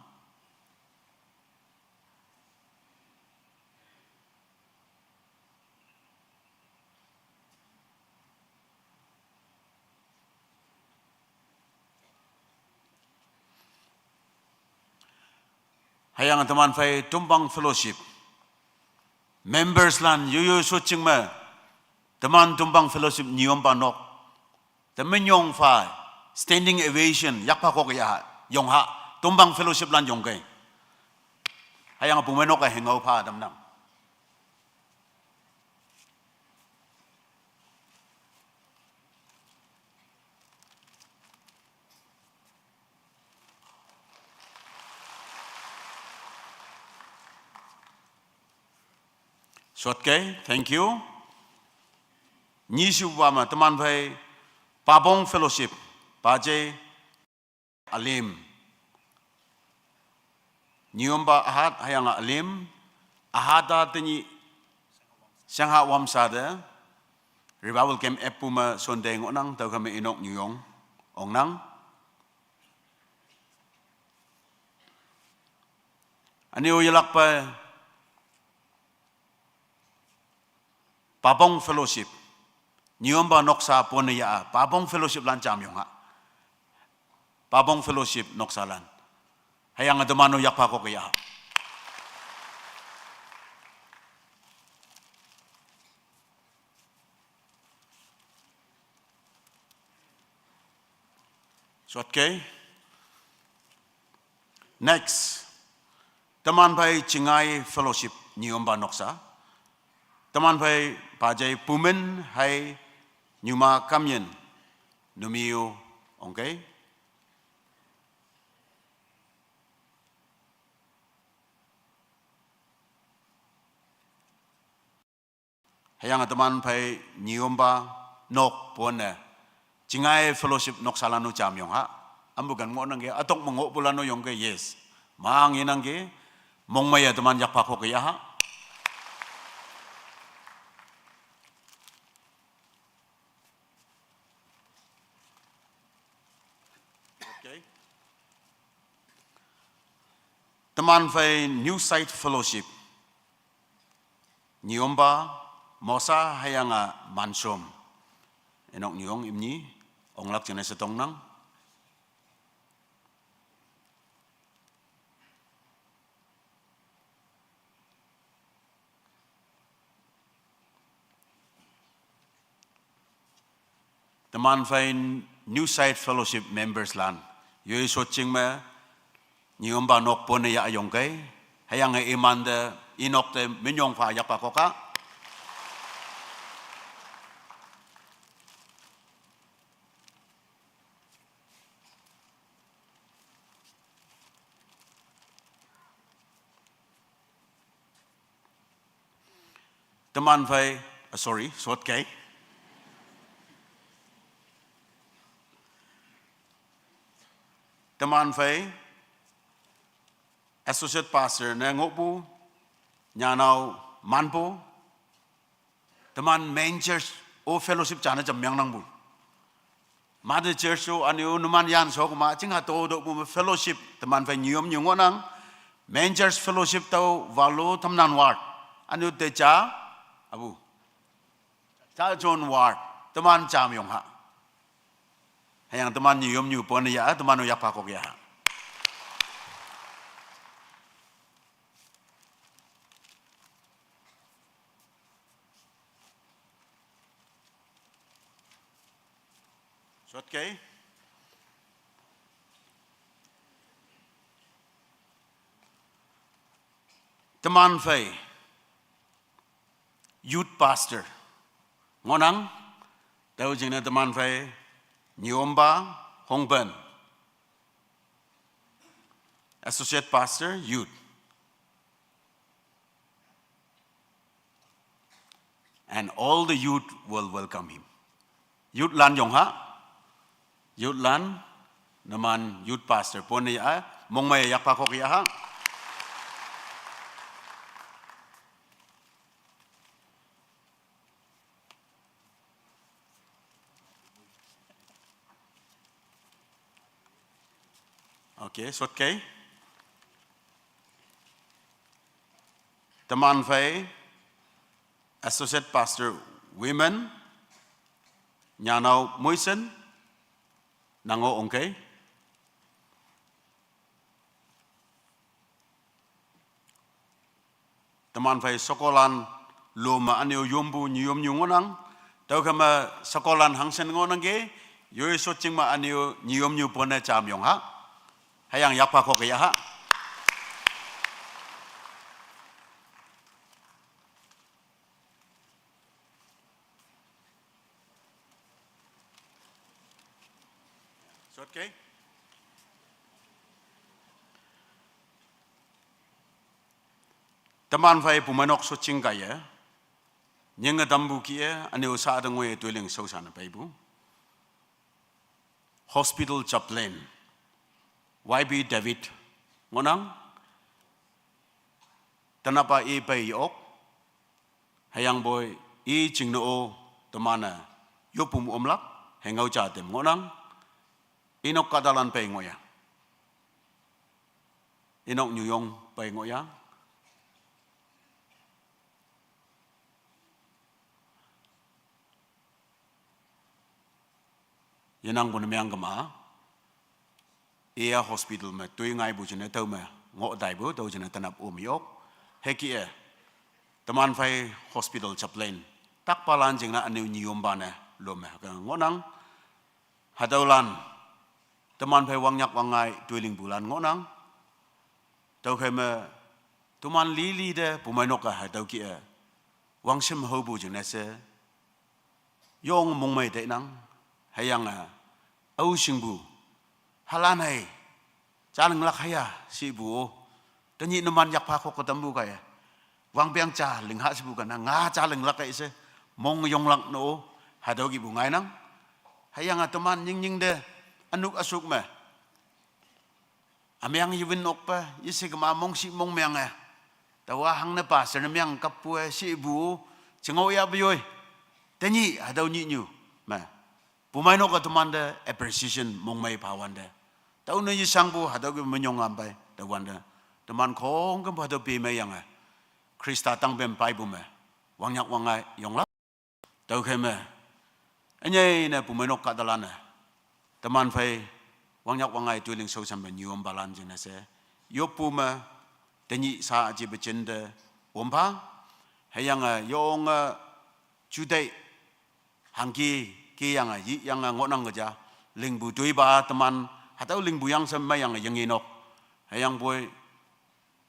Hayang teman phai Tumbang Fellowship. Members lan yuyu suching me. Teman Tumbang Fellowship Nyiomba nok. Temenyong pha standing ovation yakpa kok ya yong ha. Tumbang Fellowship lan yong ke. Hayang apu menok hengau pha dam nang. Short ke, thank you. Nyi shu ba ma teman phai Pabong Fellowship, Pajai Alim. Nyiomba ahat hayang alim, ahat a tenyi sangha wam sa de, Revival Camp epu ma Sunday ngonang, tau kami inok nyuyong, ong nang. Ani o yelak pa Pabong Fellowship. Nyiomba noksa pone ya, Pabong Fellowship lan cham yong ha. Pabong Fellowship noksa lan. Hayang ademano yakpa kok ya. Short ke. Next. Teman phai Chingai Fellowship Nyiomba noksa. Teman phai Pajai Pumen hai Nyuma Kamyen. Numiu, okay? Hayang teman phai Nyiomba nok pone. Chingai Fellowship noksa lanu cham yong ha. Ambu gan ngo nang ke, atok mengo pulanu yong ke, yes. Mang inang ke, mong maya teman yakpa kok ya ha. Okay. Teman phai New Site Fellowship. Nyiomba, mosa hayang a mansom. Enok nyong imni, onglak jene setong nang. Teman phai New Site Fellowship members lan. Yoi soching me, Nyiomba nok pone ya yong kai. Hayang e iman de, inok te minyong pha yakpa koka. Teman phai, ah, sorry, sot kai. Teman phai, Associate Pastor ne ngopu, nyanao manpo, teman main church o fellowship chana jam yang nang bu. Mother church o anu numan yan so kuma ching ha to do bu fellowship teman phai nyiom nyungo nang. Main church fellowship tau valu tamnan ward. Anu te cha abu. Cha John ward. Teman cham yong ha. Hayang teman nyiom nyu pon ya, teman o yakpa kok ya. Sot kai. Teman phai. Youth pastor. Ngonang, tau jing na teman phai, Nyiomba Hongben. Associate pastor, youth. And all the youth will welcome him. Youth lan yong ha. Youth lan, naman youth pastor. Pon ya, mong mai yakpa kok ya ha. Okay, sot kei. Teman phei Associate Pastor Women, Nyanao Muisen, nang-o ong kei. Teman phei sakolan lom me üne-o yompu nyiyom nyu ngohnang. Tüokhei me sakolan hangshin ngohnang ke, yoi sotjing me üne-o nyiyom nyu pone jam yong ha. Hüyange yakpa khok ya ha. Sot kei. Teman phei pumeinok sotjing kaiye, nyinge tampu kih-e, üne-o sha te ngoiye toiling shaoshan peipu Hospital Chaplain, Y B David ngohnang. Tenapa i pei yok, hüyangpoi i jingne-o teman-e yoppu omlak, hengao ja tem ngohnang. Inok kahtalan pei ngohyang. Inok nyuyong pei ngohyang. Yenangpu ne meang kema, iya hospital me toi ngaipu jingne tüo me ngoh taipu, tüo jingne tenap om yok. Hüke-e, teman phei Hospital Chaplain takpalan jingne üne-o nyiyompa ne lom me ke ngohnang. Hatüolan teman phei wangnyak wangngai toilingpulan ngohnang. Tüokhei me toman lili te pumeinok-e hatüo kih-e wangshem haopu jingne she yong mongmei teinang. Hüyange aoshingpu halan hei jalinglak haya shepu-o, tenyih numan yakpha khok-e tampu kaiye, wangpeng ja ling ha shepu kena nga jalinglak kei she mong yonglak no-o, hatüo kihpu ngainang. Hüyange teman nyingnying te ünok üsuk me ümeng yewin okpe, yeshe kema mongshih mongmenge, taowa hangne pastor ne meng kappu-e shepu-o, jingao yahpu yoi. Tenyih hatüo nyihnyu me pumeinok-e temante appreciation mongmei phawante, tüone yeshangpu hatüo ke minyong ngam pei tüowante, teman khongkümpu hatüo pe meiyange Khrista tangpem peipu me wangnyak wangngai yonglak. Tüokhei me, ünyei ne pumeinok kahtalan-e teman phei wangnyak wangngai toiling shaoshan me nyiyompalan jingne she yoppu me tenyih sha jipe jinte ompha. Hüyange yonge juteih hangki, keyange yiyange ngohnang ke ja, lingpu toipa teman hatüo lingpu yang she meiyange yenge nok. Hüyangpoi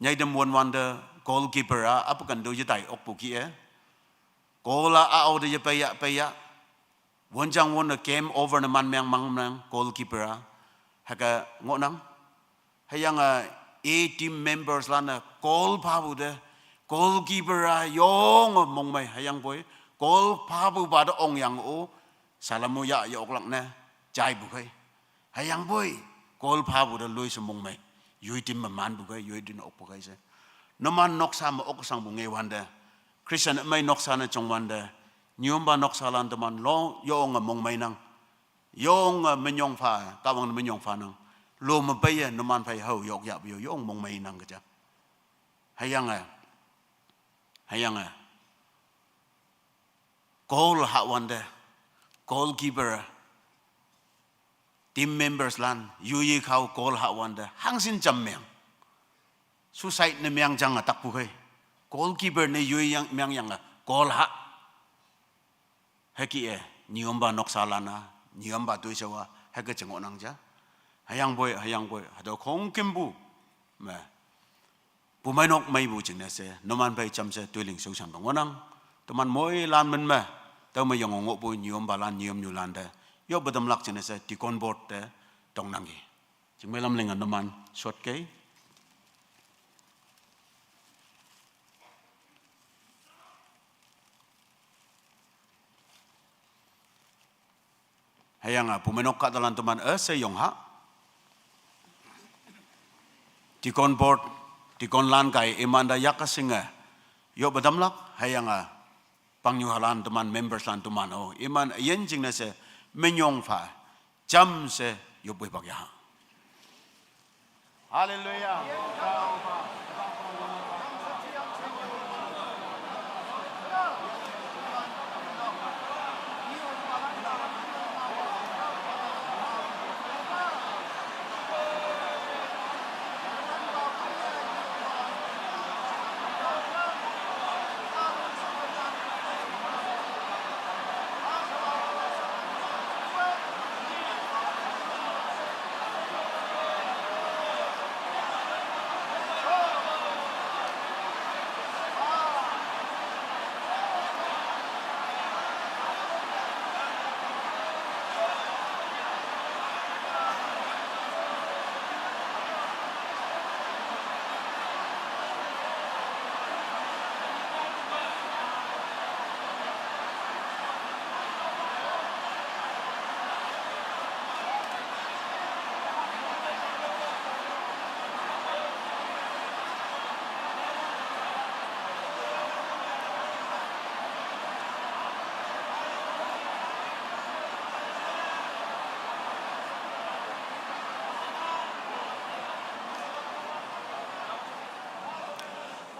nyaitem wonwante goalkeeper-a apu kento yetai okpu kih-e, goal-a ao te yepeiya peiya, wonjang wonne game over ne man meng mang meng goalkeeper-a, hüke ngohnang. Hüyange i team members lan-e goal phapu te, goalkeeper-a yonge mongmei, hüyangpoi goal phapupa te ongyange-o, salam-o yah ye oklak ne jaipu khei. Hüyangpoi goal phapu te loi she mongmei, yoi team me manpu khei, yoi team okpu khei she. Numan noksa me okshangpu ngewante, Christian ümei noksa ne jongwante, nyiyompa noksalan teman lo yonge mongmeinang. Yonge minyong pha, Kahwang minyong phanang. Lo me peiye numan phei hao yok yahpu yo yong mongmeinang ke ja. Hüyange, hüyange goal hahwante, goalkeeper, team members lan yoi khao goal hahwante hangshin jam meng, suicide ne meng jange takpu khei. Goalkeeper ne yoi yang meng yange goal hah. Hüke-e, nyiyompa noksalan-a, nyiyompa toishao-a hüke je ngohnang ja. Hüyangpoi, hüyangpoi hatüo khongkümpu me pumeinok meipu jingne she numan phei jamshe toiling shaoshan pe ngohnang. Teman moilan min me, tüome yonge ngohpu nyiyompalan nyiyomnyulan te yoppu tamlak jingne she deacon board te tongnangki. Jingmei lam linge numan sot kei. Hüyange pumeinok kahtalan teman üshei yong ha, deacon board, deaconlan kaiye imante yakshinge yoppu tamlak. Hüyange pangnyuhalan teman, memberslan teman-o iman üyin jingne she minyong pha jamshe yoppu hipak yaha. Haleluya.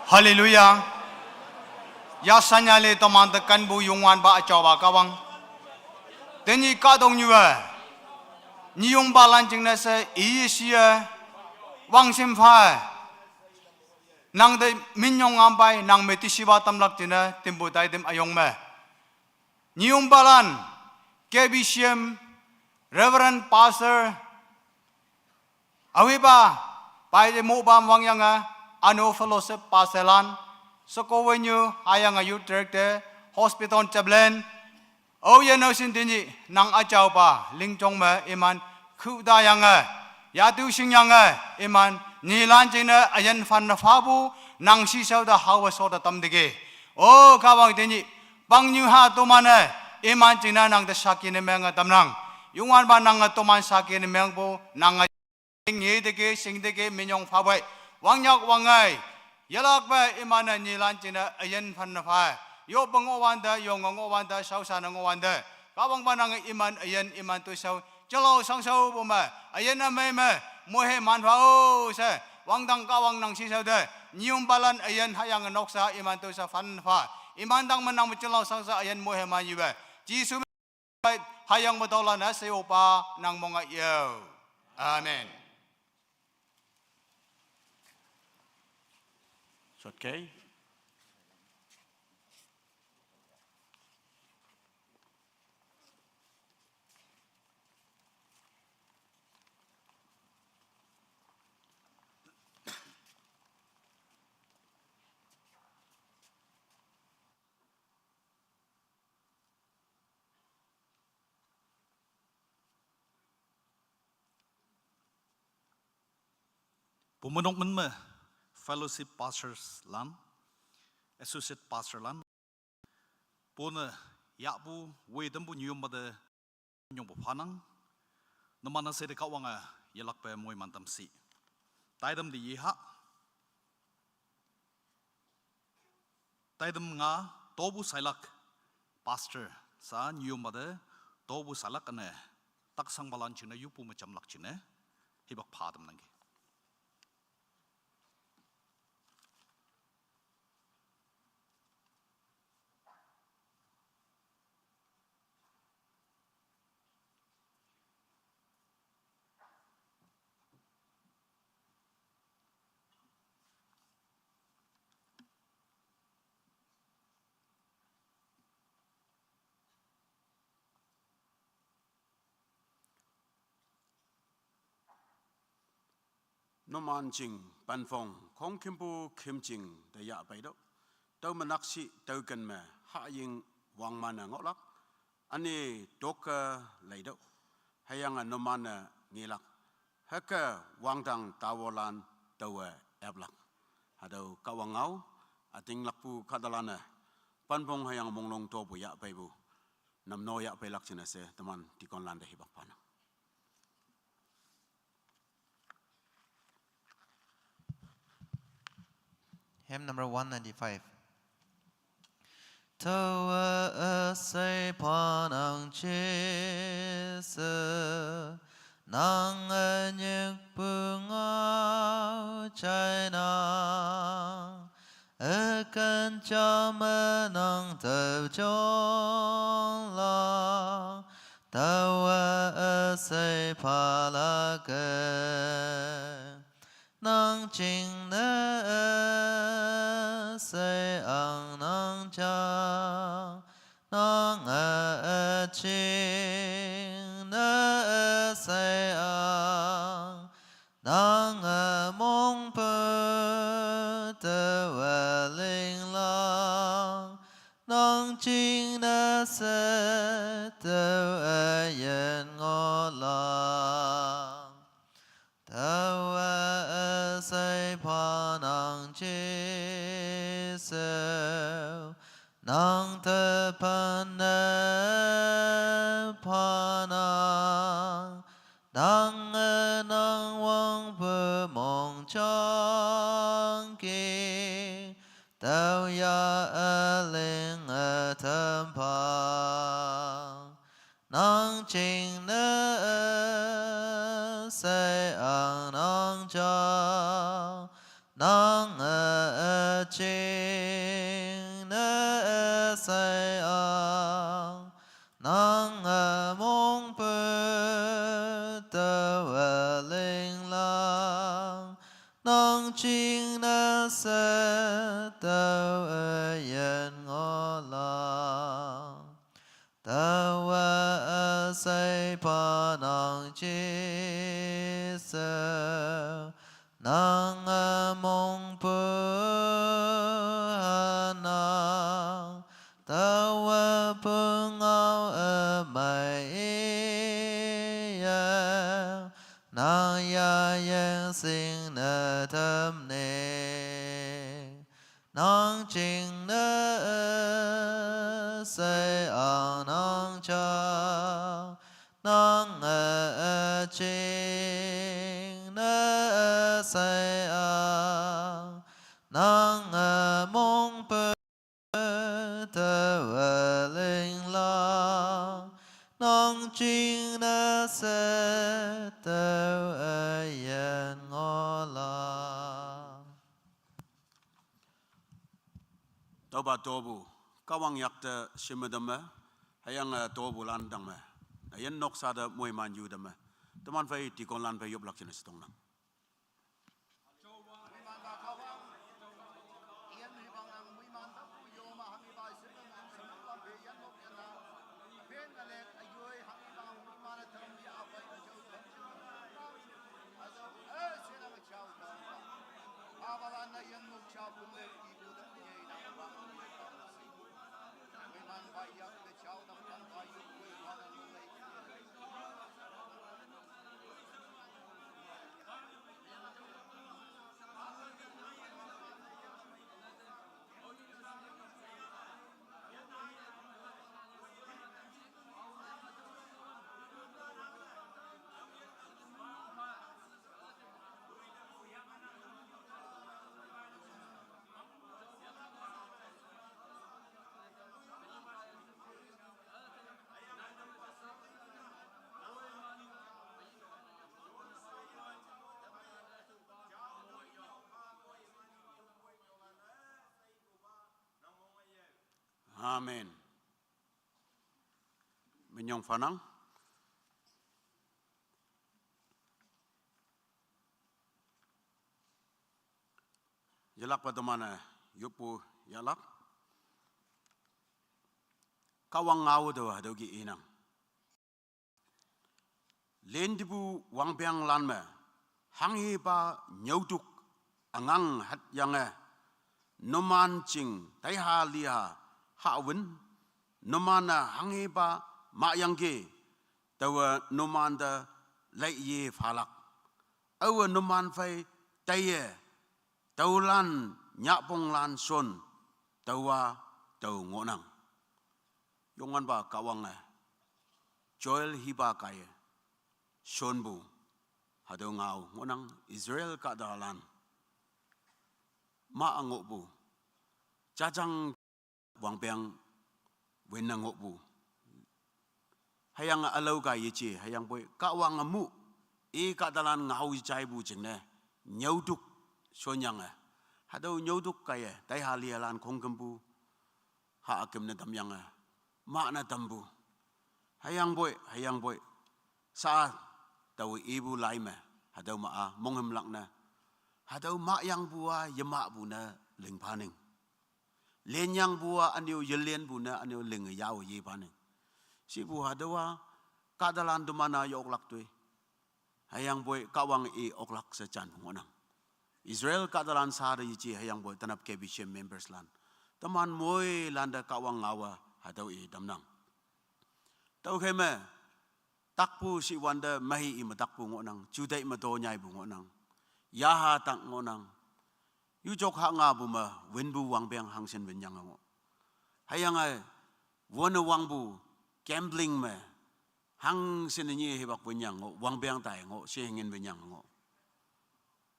Haleluya. Yasanya le tomang tekan bu Youngwanpa achaopa Kahwang. Tenyih kahtoknyu-e nyiyongpalan jingne she iye shiye, wangshim pha-e. Nang te minyong ngam pei, nang me tishipa tamlak jingne, timpu taitam üyong me. Nyiyongpalan, K B C M, Reverend Pastor, awipa, pai te mopa wangyange, üno fellowship pastorlan, sheko wenyu, hüyange youth director, hospital chaplain, aoyin naoshin tenyih, nang üjaopa, lingjong me iman, khudayange, yatu shingyange, iman, nyilan jingne üyin phanne phapu, nang shishao te haowe sho te tamteki. O Kahwang tenyih, pangnyu ha toman-e, iman jingne nang te saki ne menge tamnang. Youngwanpa nange toman saki ne mengpu, nange nge teke, shing teke, minyong phapei. Wangnyak wangngai. Yelakpe iman-e nyilan jingne üyin phanne pha. Yoppe ngohwante, yonge ngohwante, shaoshanne ngohwante. Kahwangpa nange iman üyin, iman toishao, jinglao shangshaopu me, üyin ümei me, moihe man pha-o she, wangdang Kahwang nang shishao te, nyiyongpalan üyin hüyange noksa iman toishao phanne pha. Iman tang me nang me jinglao shangsha üyin moihe man yuwe. Jesu hüyangpe taolan-e she opa nang monge yo. Amen. Short kei. Pumeinok men me fellowship pastors lan, associate pastor lan, pone yahpu, woi tampu nyiyompa te nyongpu phanang, numan-e she te Kahwange yelakpe moiman tamshi. Taitam te yeha. Taitam nga topu sailak pastor sha nyiyompa te topu sailak üne taksangpalan jingne yoppu me jamlak jingne hipak pha tamnangki. Numan jing panphong khongkhümpu khümjing te yahpeitüoh. Tüo me nakshih tüoken me hahying wangman-e ngohlak. Üne tokke leitüoh. Hüyange numan-e ngelak. Hüke wangdang taowolan taowe aplak. Hatüo Kahwang ngao, ütinglakpu kahtalan-e, panphong hüyange monglong topu yahpeipu, namno yahpeilak jingne she teman deaconlan te hipak phanang. Hymn number one ninety-five. Taowe üshei phanang Jesu, nang ünyikpu nga China, ükün chama nang tau chong la, tawa asai pala ke. Nang ching na asai ang nang cha, nang a ching na asai ang, nang a mong pu tawa ling lang, nang ching na sa tawa yin ngo lang. Tawa asai pa nang Jisu, nang tepan na pa nang, nang a nang wang pu mong chang ki, tau ya a ling a tam pa. Nang ching na asai ang nang cha, nang a ching na asai ang, nang a mong pu tawa ling lang, nang ching na sa tawa yin ngo lang. Tawa asai pa nang Jisu, nang a mong pu ha nang, tawa pu ngau a mai i ya, nang ya yang sing na tam ne. Nang ching na asai ang nang cha, nang a ching na asai ang, nang a mong pu tawa ling lang, nang ching na sa tawa yin ngo lang. Tauba tobu, Kahwang yakte shim dam me, hüyange tobu lan dang me. Na yin nok sa te moiman yu dam me. Teman phei deacon lan phei yoplak jine sitong nang. Amen. Minyong fanang. Yalak pa teman-e, yopu yalak. Kahwang ngao te hatüo ki inang. Lentepu wangpeng lan me, hanghepa nyüotuk üngang hatyange, numan jing taiha liha hawün, numan-e hanghepa mahyangki, taowe numan te laiye phalak. Aowe numan phei taiye, tüolan nyahponglan shon, taowa tao ngohnang. Youngwanpa Kahwange Joel hipa kaiye shonpu hatüo ngao ngohnang, Israel kahtalan ma ngohpu jajang wangpeng winne ngohpu. Hüyange ülao kaiye je, hüyangpoi Kahwange mu, i kahtalan ngao jaipu jingne, nyüotuk shonyange, hatüo nyüodok kaiye taiha liyelan khongkümpu, ha üküm ne tamyange, mah ne tampu. Hüyangpoi, hüyangpoi, sa, taowe ipu lai me, hatüo ma-a monghümlak ne, hatüo mahyangpu-a yemahpu ne ling phaning. Lenyangpu-a ünyu yelenpu ne ünyu linge yao ye phaning. Shipu hatüowa, kahtalan teman-a ye-oklak toi. Hüyangpoi Kahwang i oklak she janpu ngohnang. Israel kahtalan sa te yeje hüyangpoi tenap K B C M members lan, teman moilan te Kahwang ngaowa hatüo i tamnang. Tüokhei me, takpu shiwante mei i me takpu ngohnang, juteih me to nyaipu ngohnang, yaha tak ngohnang, yujok ha ngapu me winpu wangpeng hangshin winyange ngoh. Hüyange, wone wangpu, gambling me, hangshin nyi hipak winyange ngoh, wangpeng tai ngoh, she ngin winyange ngoh.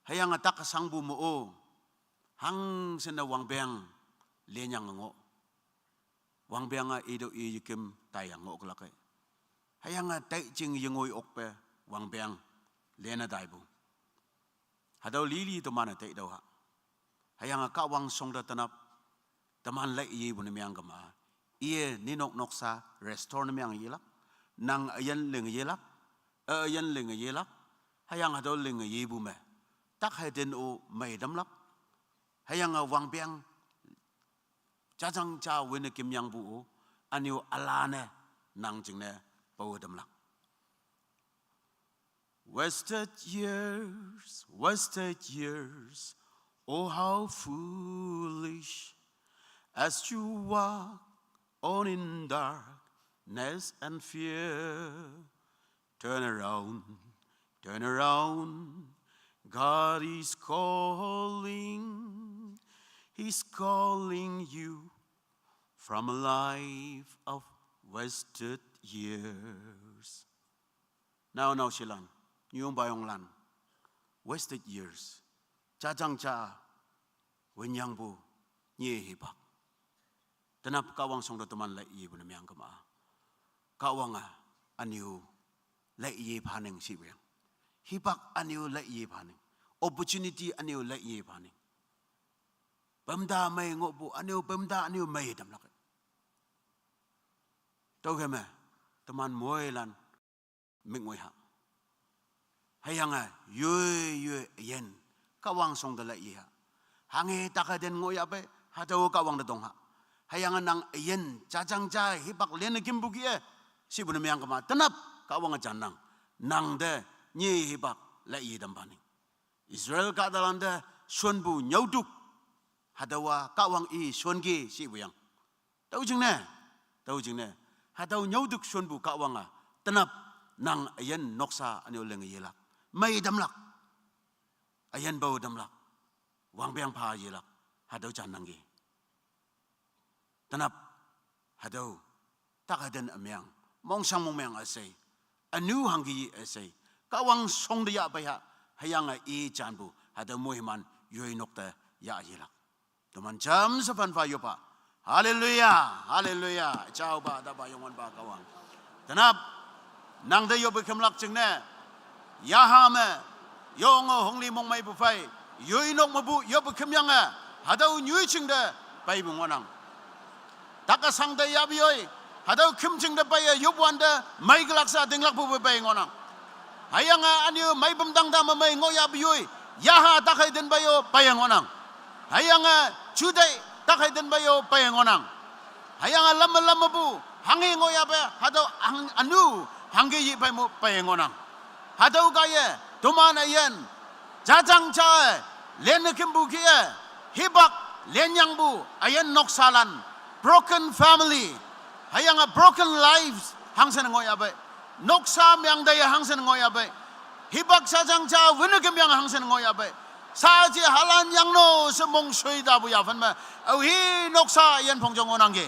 Hüyange tak sangpu me-o, hangshin ne wangpeng lenyange ngoh. Wangpeng-a itüo i yeküm taiyange ngohlak-e. Hüyange taijing yengoi okpe wangpeng lene taipu. Hatüo lili teman-e taitüoh ha. Hüyange Kahwang shongte tenap, teman lai yepu ne meang kema, iye ninok noksa restore ne meang yelak, nang üyin linge yelak, üyin linge yelak, hüyange hatüo linge yepu me, tak hei ten-o mei tamlak. Hüyange wangpeng jajang ja wine kümyangpu-o, ünyu ülane nang jingne pawe tamlak. Wasted years, wasted years, oh, how foolish, as you walk on in darkness and fear. Turn around, turn around. God is calling, He's calling you from a life of wasted years. Nao nao shilan, nyuyong bayonglan, wasted years. Jajang ja, winyangpu, nyi hipak. Tenap Kahwang shongte teman lai yepu ne meang kema. Kahwang-a, ünyu lai ye phaning shipu yang. Hipak ünyu lai ye phaning. Opportunity ünyu lai ye phaning. Pemda mei ngohpu ünyu, pemda ünyu mei tamlak-e. Tüokhei me, teman moilan, mik ngoi ha. Hüyange, yoi, yoi, üyin, Kahwang shongte lai ye ha. Hanghe tak hei ten ngohyahpei, hatüo Kahwang te tong ha. Hüyange nang üyin, jajang ja, hipak lene kümpu kih-e, shipu ne meang kema, tenap, Kahwange jannang, nang te, nyi hipak, lai ye tam phaning. Israel kahtalan te, shonpu nyüodok, hatüowa Kahwang i shonki shipu yang. Tüo jingne, tüo jingne, hatüo nyüodok shonpu Kahwang-a, tenap, nang üyin noksa ünyu linge yelak, mei tamlak, üyin pawe tamlak, wangpeng pha yelak, hatüo jannangki. Tenap, hatüo, tak hei ten ümeang, mongshang mongmeang üshei, ünu hangki üshei, Kahwang shongte yahpei ha, hüyange i janpu, hatüo moiman, yoi nok te yah yelak. Teman jamshe phanpha yoppha. Haleluya, haleluya. Jaopa, tapa, Youngwanpa Kahwang. Tenap, nang te yoppe kümlak jingne, yaha me, yonge hongli mongmeipu phei, yoi nok mepu yoppe kümyange, hatüo nyoi jing te, peipu ngohnang. Tak-e shang te yahpu yoi, hatüo küm jing te peiye yopwante, mei kelak sha tinglakpu pe pei ngohnang. Hüyange ünyu mei pümdang ta me mei ngohyahpu yoi, yaha tak hei ten pei-o peiye ngohnang. Hüyange juteih tak hei ten pei-o peiye ngohnang. Hüyange lamme lammepu, hanghe ngohyahpe, hatüo hang ünu, hangke yipei mo peiye ngohnang. Hatüo kaiye, toman üyin, jajang ja-e, lenne kümpu kih-e, hipak, lenyangpu, üyin noksalan, broken family, hüyange broken lives, hangshin ngohyahpei. Noksa meang taiye hangshin ngohyahpei. Hipak jajang ja wünne kümyange hangshin ngohyahpei. Saji halan yangno she mongshoi tapu yaphan me. Aohi noksa üyin phongjong ngohnangki.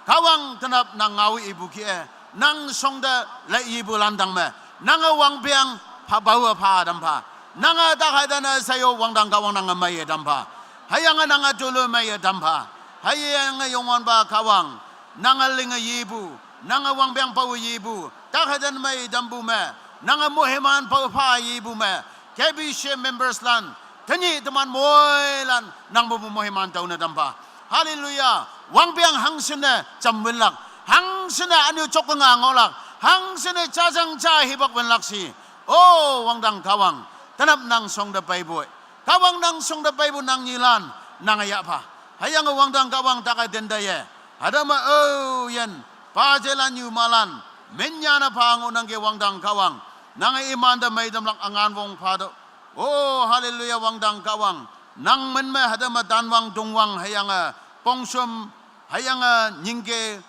Kahwang tenap nang ngao ipu kih-e. Nang shongte lai ipu lan tang me. Nange wangpeng pha pawe pha tampha. Nange tak hei tene she yo wangdang Kahwang nange meiye tampha. Hüyange nange tolo meiye tampha. Hüyange Youngwanpa Kahwang. Nange linge yepu. Nange wangpeng pawe yepu. Tak hei ten mei tampu me. Nange moiman pawe pha yepu me. K B C members lan. Tenyih teman moilan nang mepu moiman tüo ne tampha. Haleluya. Wangpeng hangshin ne jamwünlak. Hangshin ne ünyu jok nge ngohlak. Hangshin ne jajang ja hipak wünlak shi. O wangdang Kahwang, tenap nang shongte peipu. Kahwang nang shongte peipu nang nyilan, nang yahpha. Hüyange wangdang Kahwang tak-e tinte ye. Hatüo me o yin, pa jelan nyu malan, minyane pha ngohnangki wangdang Kahwang. Nange imante meitamlak üngan wong pha tüoh. O, haleluya, wangdang Kahwang. Nang min me hatüo me tanwang tongwang hüyange, pongshum hüyange, nyingke,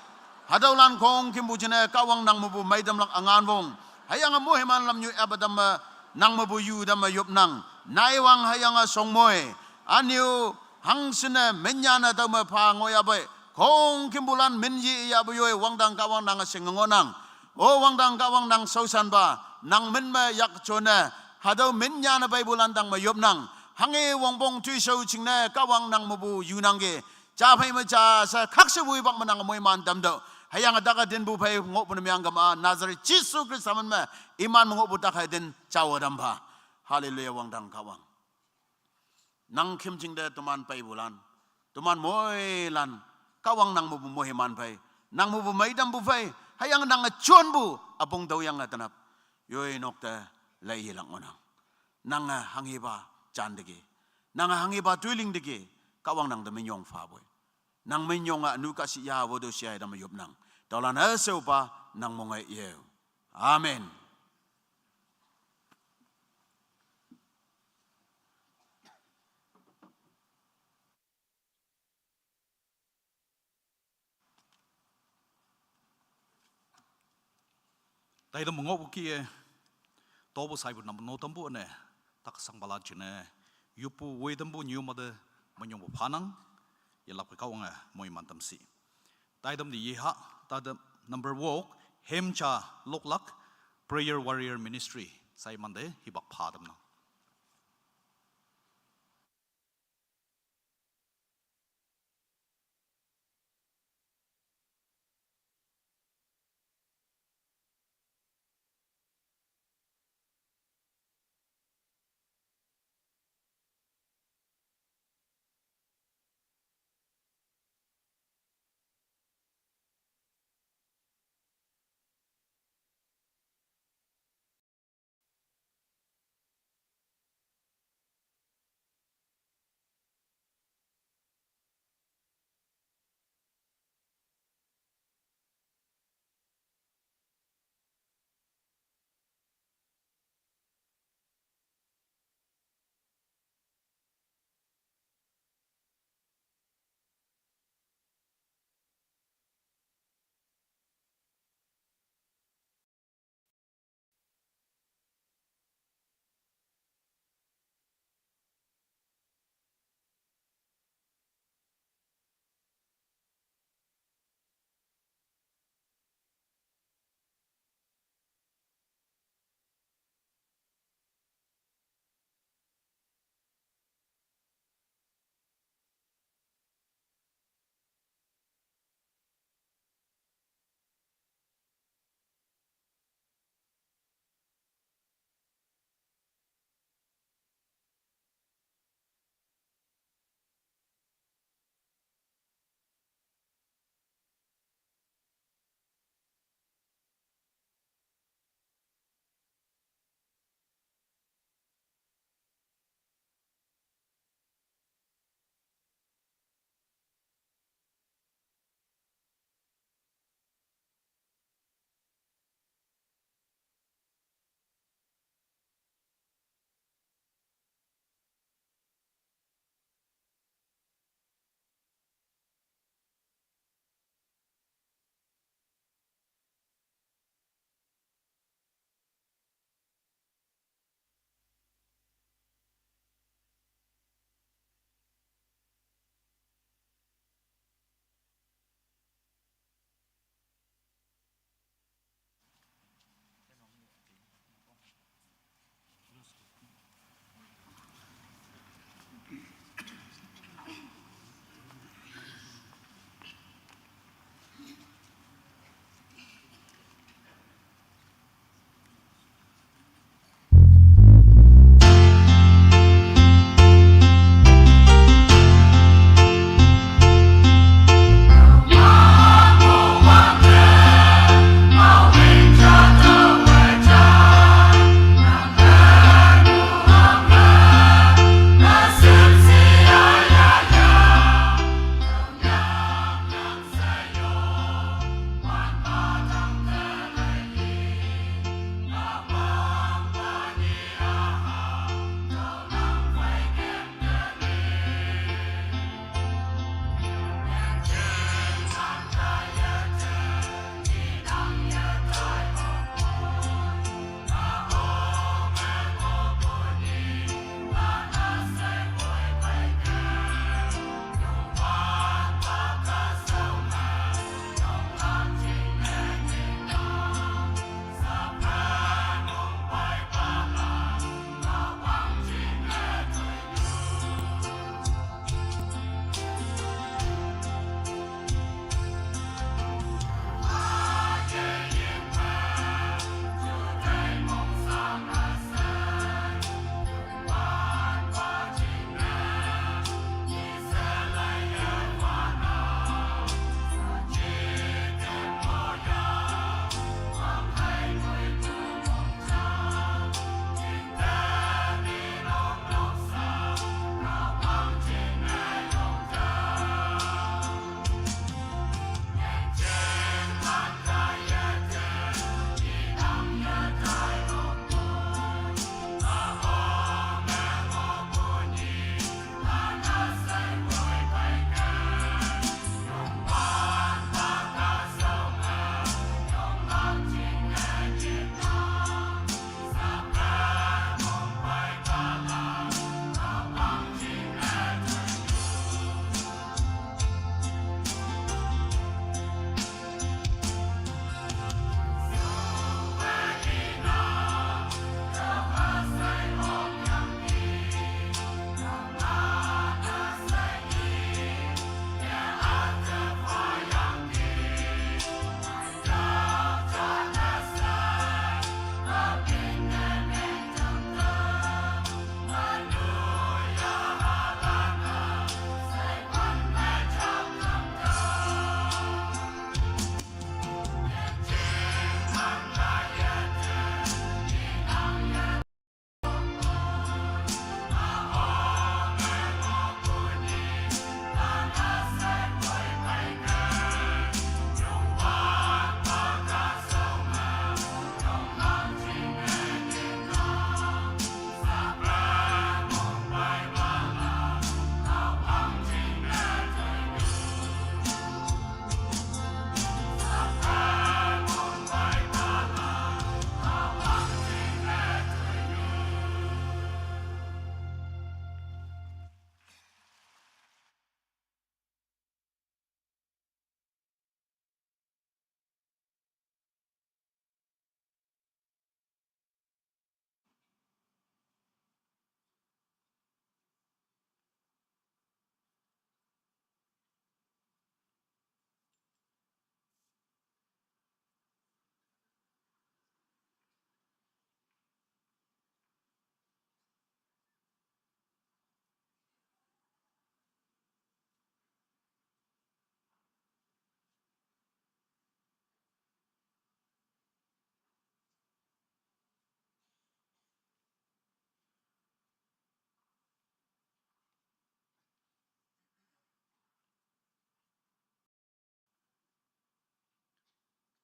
hatüolan khongkümpu jingne Kahwang nang mepu meitamlak üngan wong. Hüyange moiman lamnyu ape tamme, nang mepu yu tamme yopnang. Naiwang hüyange shongmoi. Ünyu hangshin ne minyane tüo me pha ngoh yahpei. Khongkümpulan min ye yahpu yoi wangdang Kahwang nange shinge ngohnang. O wangdang Kahwang nang shaoshanpa, nang min me yakjone, hatüo minyane peipulan tangme yopnang. Hange wongpong toishao jingne Kahwang nang mepu yunangki. Ja phei me ja she khakshepu hipak me nang moiman tamtüoh. Hüyange tak-e tinpu phei ngohpu ne meangkema Nazareth Jesu Khrista min me, iman me ngohpu tak-e tin jawe tampha. Haleluya, wangdang Kahwang. Nang khümjing te teman peipulan, teman moilan, Kahwang nang mepu moiman phei, nang mepu meitampu phei, hüyange nange jonpu üpong tüoyange tenap, yoi nok te leilak ngohnang. Nange hanghepa janteki, nange hanghepa toiling teki, Kahwang nang te minyong phapoi. Nang minyong-a ünu kahshih ya wotüo shia tamme yopnang. Tüolan üsheopa nang monge yeo. Amen. Taitam me ngohpu kih-e, topu shaipu nap no tampu üne, tak shangpalan jingne, yoppu woi tampu nyuma te, minyongpu phanang, yelakpe Kahwange moiman tam shi. Taitam te yeha, taitam number wok, hem ja loklak, Prayer Warrior Ministry, shaimante hipak pha tamnang.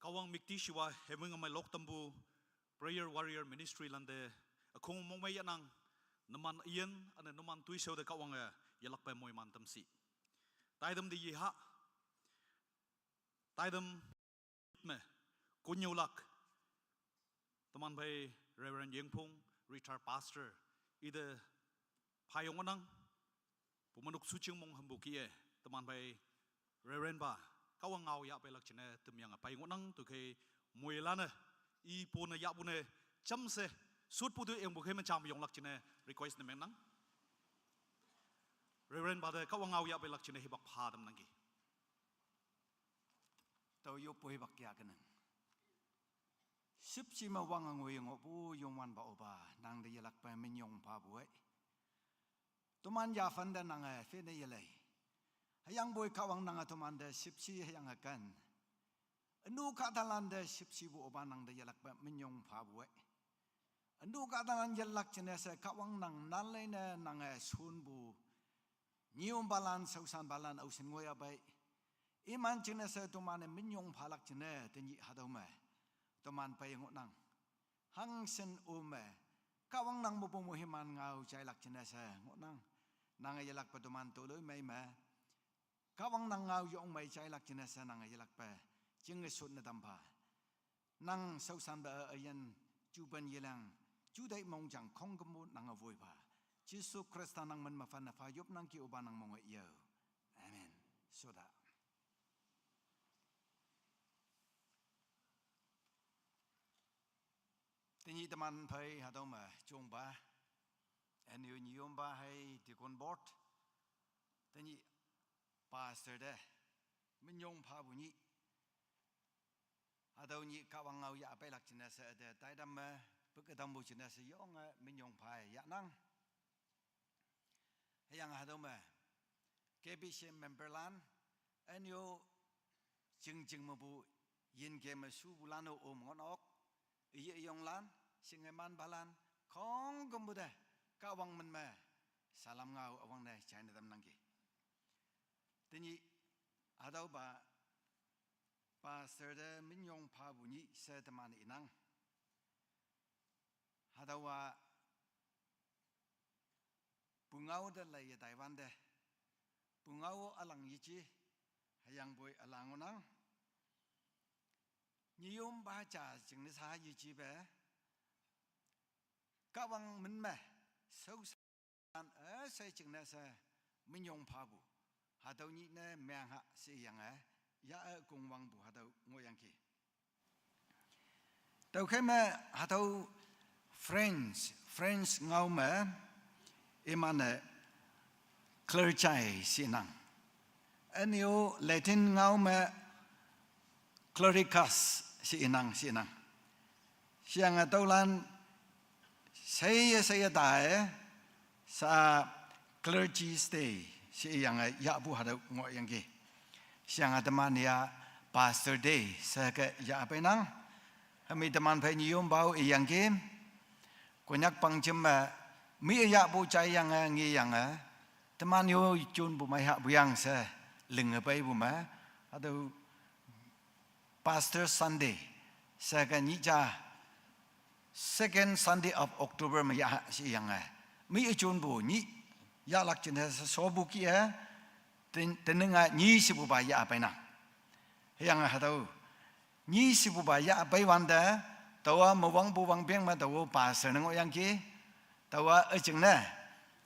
Kahwang müktishiwa hemüng amai lok tampu Prayer Warrior Ministry lante akhung mongmei yanang, numan iyen ane numan tuisho te Kahwange yelakpe moiman tamsi. Taidam de yeha. Taidam me kunyolak teman phei Reverend Yengphong, retired pastor, ite phayong nang, pumanuk suching mong hambu kie, teman phei Reverend pa, Kahwang ngao yahpeilak jingne temyange pai ngohnang, tüokhei moilanne, i pone yahpune, jamshe, sutpu tu engpu khei me jam yonglak jingne request ne mengnang. Reverend pa te Kahwang ngao yahpeilak jingne hipak pha tamnangki. Tao yoppu hipak ya kenang. Shüpshe me wang angoi ngohpu Youngwanpa Opa, nangte yelakpe minyong phapu ei. Toman yaphan te nange phene yelei. Hüyangpoi Kahwang nange tomante shüpshe hüyange ken, ünu kahtalante shüpshepu Opa, nangte yelakpe minyong phapu ei. Ünu kahtalan yelak jingne she Kahwang nang nanleine nange shonpu nyiyongpalan, shaoshanpalan aoshin ngohyahpei. Iman jingne she toman-e minyong phalak jingne tenyih hatüo me toman pei ngohnang. Hangshin ome, Kahwang nang mepu moiman ngao jailak jingne she ngohnang. Nange yelakpe toman toloimei me, Kahwang nang ngao yongmei jailak jingne she nange yelakpe jinge shotne tampha. Nang shaoshanpa üyin jupen yelang, jutai mongjang khongkümpu nange woipha. Jesu Khrista nang min me phanne pha yopnangki, Opa nang monge yao. Amen. Shoda. Tenyih teman phei hatüo me jongpa, anyo nyiyompa hei deacon board, tenyih pastor te minyong phapu nyih, hatüo nyih Kahwang ngao yahpeilak jingne she üte taidam me, püke tampu jingne she yonge minyong pha yahnang. Hüyange hatüo me K B C memberlan, anyo jingjing mepu yinke me shupulan-o om ngohnok, üye üyonglan, shingemanpalan, khongkümpu te Kahwang min me salam ngao üwangne jaine tamnangki. Tenyih hatüopa pastor te minyong phapu nyih she teman inang. Hatüowa pungao te laiye taiwante, pungao ülang yeji, hüyangpoi ülang ngohnang. Nyiyompa ja jingne sha yejipe, Kahwang min me shaoshan üshei jingne she minyong phapu, hatüo nyih ne mengha sheyange, ya-e kongwangpu hatüo ngohyangki. Tüokhei me hatüo French, French ngao me iman-e clergy shinang. Anyo Latin ngao me clericus shinang, shinang. Sheyange tüolan sheye sheye tae, sha Clergy's Day sheyange yahpu hatüo ngohyangki. Sheyange teman ya Pastor Day she ke yahpeinang. Hümi teman phei nyiyompa-o iyangki. Konyak pangjem me mi yahpu jaiyange ngeyange, teman yo jonpu mei hahpu yang she linge peipu me, hatüo Pastor Sunday she ke nyih ja second Sunday of October me yah sheyange, mi üjonpu nyih yahlak jingne she shopu kih-e, ten- teninga nyi shepupa yahpeinang. Hüyange hatüo nyi shepupa yahpeiwante, taowa mewangpu wangpeng me taowe pastor ne ngohyangki, taowa üjingne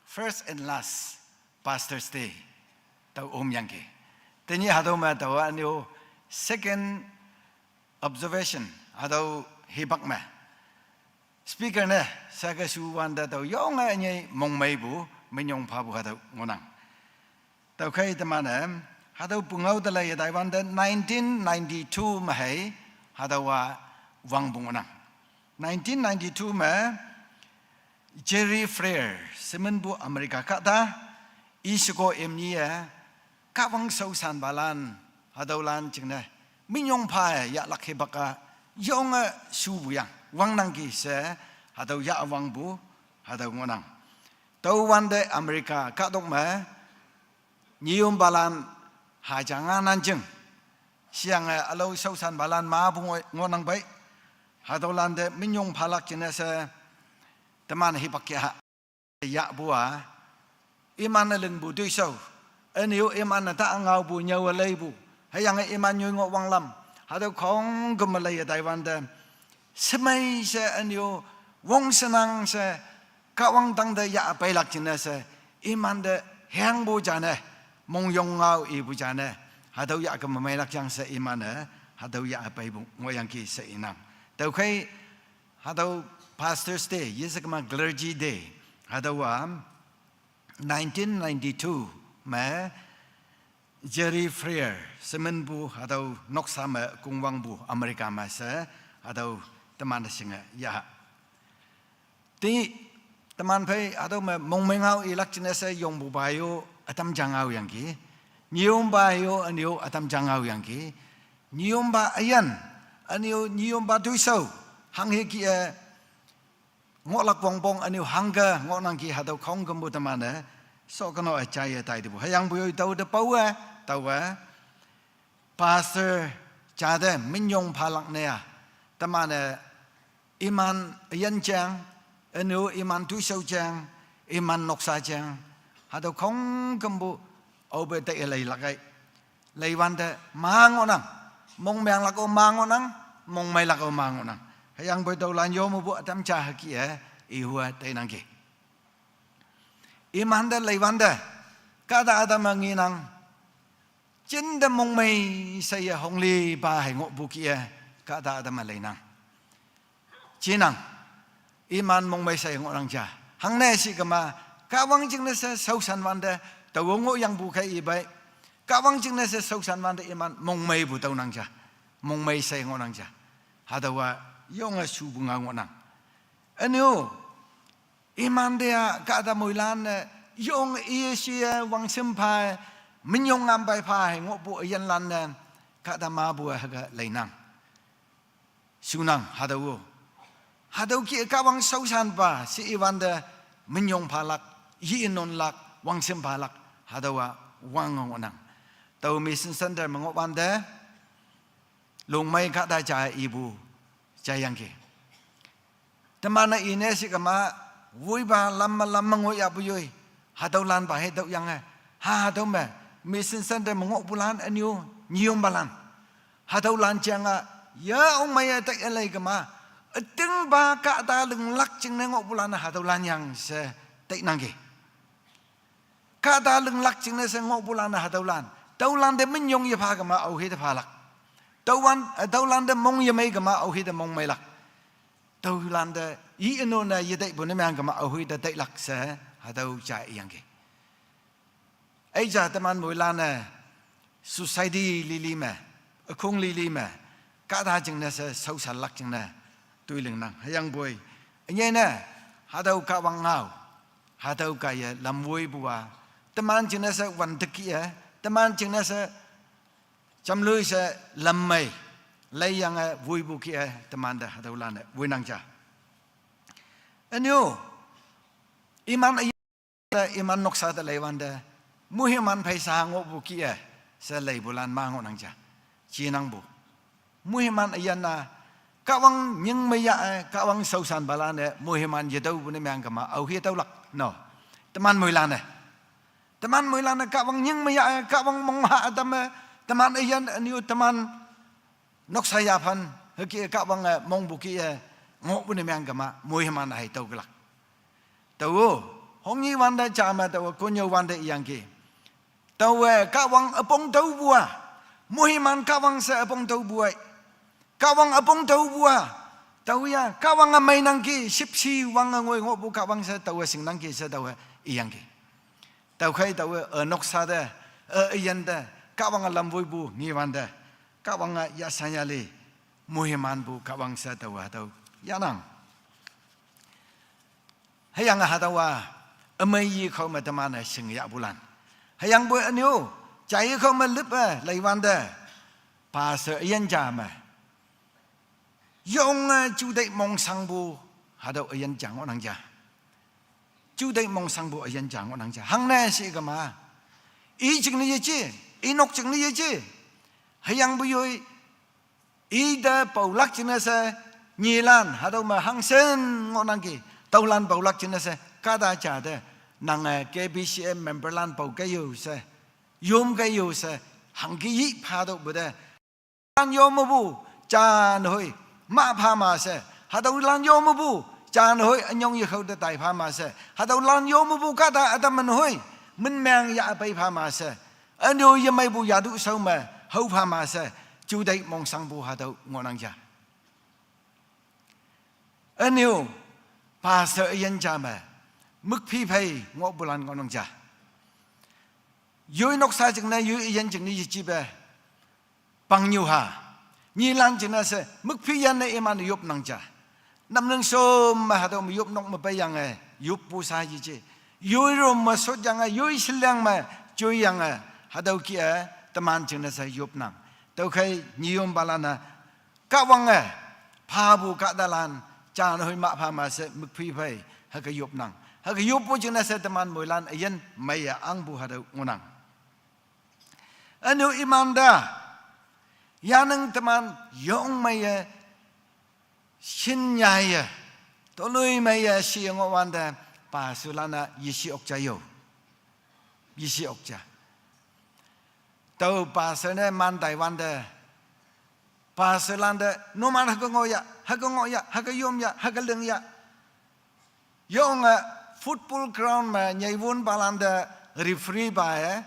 first and last Pastor's Day tao omyangki. Tenyih hatüo me taowa anyo second observation, hatüo hipak me speaker ne she ke shuwante tao yonge nyei mongmeipu, minyong phapu hatüo ngohnang. Tüokhei teman-e hatüo pungao te laiye taiwante nineteen ninety-two me hei hatüowa wangpu ngohnang. Nineteen ninety-two me Jerry Frayer sheminpu America kahta, isheko imni-e, Kahwang shaoshanpalan, hatüolan jingne minyong pha-e yahlak hipak-a yonge shupu yang wangnangki she, hatüo yah wangpu hatüo ngohnang. Tüowante America kahtok me nyiyompalan haja nga nanjing Shiyange ülao shaoshanpalan mepu ngoh, ngohnang pei. Hatüolante minyong phalak jingne she teman hipak kih ha. Yahpu-a, iman-e lingpu toishao, ünyu iman-e ta ngaopu nyüowe leipu, hüyange iman nyoi ngoh wanglam, hatüo khongküm me leiye taiwante, shemei she ünyu wongshenang she, Kahwang tangte yah peilak jingne she, imante hengpu jane, mongyong ngao ipu jane, hatüo yahkeme meilak yang she iman-e, hatüo yah peipu ngohyangki she inang. Tüokhei, hatüo Pastor's Day, yeshe kema Clergy Day, hatüowa nineteen ninety-two me Jerry Freer sheminpu hatüo noksa me kongwangpu America me she, hatüo teman-e shinge yah. Te, teman phei hatüo me mongmei ngao ilak jingne she yongpupa yo ütam ja ngaoyangki. Nyiyompa yo ünyu ütam ja ngaoyangki. Nyiyompa üyin, ünyu nyiyompa toishao, hanghe kih-e ngohlak wongpong ünyu hangke ngohnangki hatüo khongkümpu teman-e, shokono-e jaiye taitepu. Hüyangpoi tao te paowe, taowe, Pastor jate minyong phalak ne-a, teman-e iman üyin jeng, ünyu iman toishao jeng, iman noksa jeng, hatüo khongkümpu aope taiye leilak ei. Leiwante ma ngohnang, mongmenglak-o ma ngohnang, mongmeilak-o ma ngohnang. Hüyangpoi tüolan yo mepu ütam ja hükih-e, ihua tainangki. Imante leiwante, kahta ütam-e ngenang, jinte mongmei sheye honglipa hei ngohpu kih-e, kahta ütam-e leinang. Jinang, iman mongmei she ngohnang ja. Hangne shi kema, Kahwang jingne she shaoshan wante, taowe ngohyangpu khei ipei. Kahwang jingne she shaoshan wante iman mongmeipu tüonang ja. Mongmei she ngohnang ja. Hatüowa yonge shupu ngao ngohnang. Ünyu, imante-a kahta moilan-e, yong iye she-e wangshim pha, minyong ngam pei pha hei ngohpu üyinlan-e, kahta mapu-e hüke leinang. Shunang hatüo-o. Hatüo kih Kahwang shaoshanpa she iwante minyong phalak, yi nonlak, wangshim phalak, hatüowa wang ngohnang. Tao Mission Center me ngohwante, longmei kahta ja ipu, jaiyangki. Teman-e ine shi kema, woipa lam me lam me ngohyahpu yoi, hatüolanpa he tüoyange, ha hatüo me, Mission Center me ngohpulan ünyu, nyiyompalan. Hatüolan jange, ya ongmeiye taiye lei kema, ütingpa kahta linglak jingne ngohpulan hatüolan yang she tainangki. Kahta linglak jingne she ngohpulan hatüolan. Tüolante minyong yepha kema aohe te phalak. Tüowan, eh, tüolante mong yemei kema aohe te mongmeilak. Tüolante yi üno ne yetaipu ne meang kema aohe te tailak she, hatüo ja iyangki. Eija teman moilan-e, society lili me, ükhong lili me, kahta jingne she shaoshanlak jingne, toilingnang. Hüyangpoi, ünyei ne, hatüo Kahwang ngao, hatüo kaiye lam woipu-a, teman jingne she wante kih-e, teman jingne she jamloi she lammei, leiyange woipu kih-e, temante hatüolan-e woinang ja. Ünyu, iman üyin te, iman noksa te leiwante, moiman pheisa ngohpu kih-e, she leipulan ma ngohnang ja. Jinangpu. Moiman üyin-a, Kahwang nying me yah-e, Kahwang shaoshanpalan-e, moiman yetüopu ne meang kema aohe tüolak, no. Teman moilan-e. Teman moilan-e Kahwang nying me yah-e, Kahwang mongha ütam-e, teman üyin ünyu teman noksa yaphan, hüke Kahwange mongpu kih-e, ngohpu ne meang kema, moiman hei tüoklak. Tao, hongnyi wante ja me taowe konnyüo wante iyangki. Taowe Kahwang üpong tüopu-a, moiman Kahwang she üpong tüopu-ei. Kahwang üpong tüopu-a, taowe-a, Kahwange meinangki, shüpshe wange ngoi ngohpu Kahwang she taowe shingnangki she taowe iyangki. Tüokhei taowe, eh, noksa te, eh, üyin te, Kahwange lam woipu ngiwante, Kahwange yasanyali, moimanpu Kahwang she taowe hatüo yahnang. Hüyange hatüowa, ümei yi khao me teman-e shingyahpulan. Hüyangpoi ünyu, jaiye khao me lüp-e leiwante, pastor üyin ja me yonge jutei mongshangpu, hatüo üyin ja ngohnang ja. Jutei mongshangpu üyin ja ngohnang ja. Hangne she kema, i jingne yeje, i nok jingne yeje, Hüyangpoi yoi, ite paolak jingne she, nyilan, hatüo me hangshin ngohnangki, tüolan paolak jingne she, kahta ja te, nange K B C M memberlan pao keiyo she, yom keiyo she, hangke yi phatüohpu te. Lan yo mepu, ja nehoi, mah pha ma she, hatüolan yo mepu, ja nehoi, ünyong yekhao te tai pha ma she, hatüolan yo mepu kahta ütam me nehoi, min meng ya pei pha ma she, ünyo yemeipu yatu shao me, hao pha ma she, juteih mongshangpu hatüo ngohnang ja. Ünyo, pastor üyin ja me, mükphi phei ngohpulan ngohnang ja. Yoi noksa jingne, yoi üyin jingne yejipe, pangnyu ha. Nyilan jingne she, mükphi yanne iman yopnang ja. Namning shom me hatüo me yop nok me peiyange, yoppu sha yeje. Yoi rom me shotyange, yoi sheliang me, joiyange, hatüo kih-e, teman jingne she yopnang. Tüokhei nyiyompalan-e, Kahwange, phapu kahtalan, ja nehoi mah pha ma she mükphi phei, hüke yopnang. Hüke yoppu jingne she teman moilan üyin meiye angpu hatüo ngohnang. Ünyo imante, yaneng teman yong meiye, shin nyaiye, toloimeiye she ngohwante, pastorlan-a yeshi ok ja yo. Yeshi ok ja. Tüo pastor ne man taiwante, pastorlante, numan hüke ngoh ya, hüke ngoh ya, hüke yom ya, hüke ling ya. Yonge football ground me nyeipalante referee pa-e,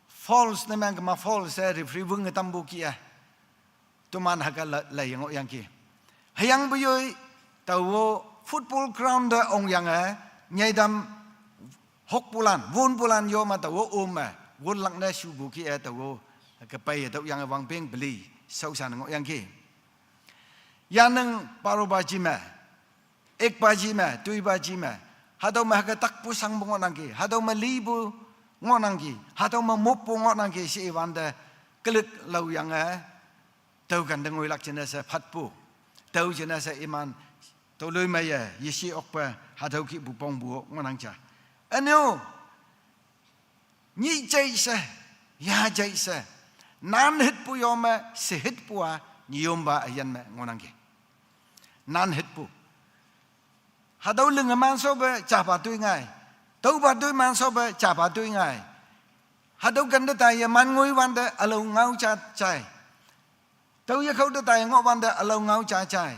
fouls ne meng kema fouls-e referee wünge tampu kih-e. Toman hüke la, laiye ngohyangki. Hüyangpoi yoi, taowe football ground te ongyange, nyeitam hokpulan, wonpulan yo me taowe ome, wonlak ne shupu kih-e taowe, hüke peiye tüoyange wangpeng peli, shaoshan ngohyangki. Yaneng paropa ji me, ikpa ji me, toipa ji me, hatüo me hüke takpu shangpu ngohnangki, hatüo me lipu ngohnangki, hatüo me moppu ngohnangki she iwante, kelik laoyange, tüo kante ngoilak jingne she phatpu. Tüo jingne she iman, toloimeiye, yeshi okpe, hatüo kihpu pongpu ngohnang ja. Ünyo, nyih jai she, ya jai she, nan hitpu yo me, she hitpu-a, nyiyompa üyin me ngohnangki. Nan hitpu. Hatüo linge manshope japa toi ngai. Tüopa toi manshope japa toi ngai. Hatüo kante taiye man ngoiwante ülao ngao ja jai. Tüo yekhao te tai ngohwante ülao ngao ja jai.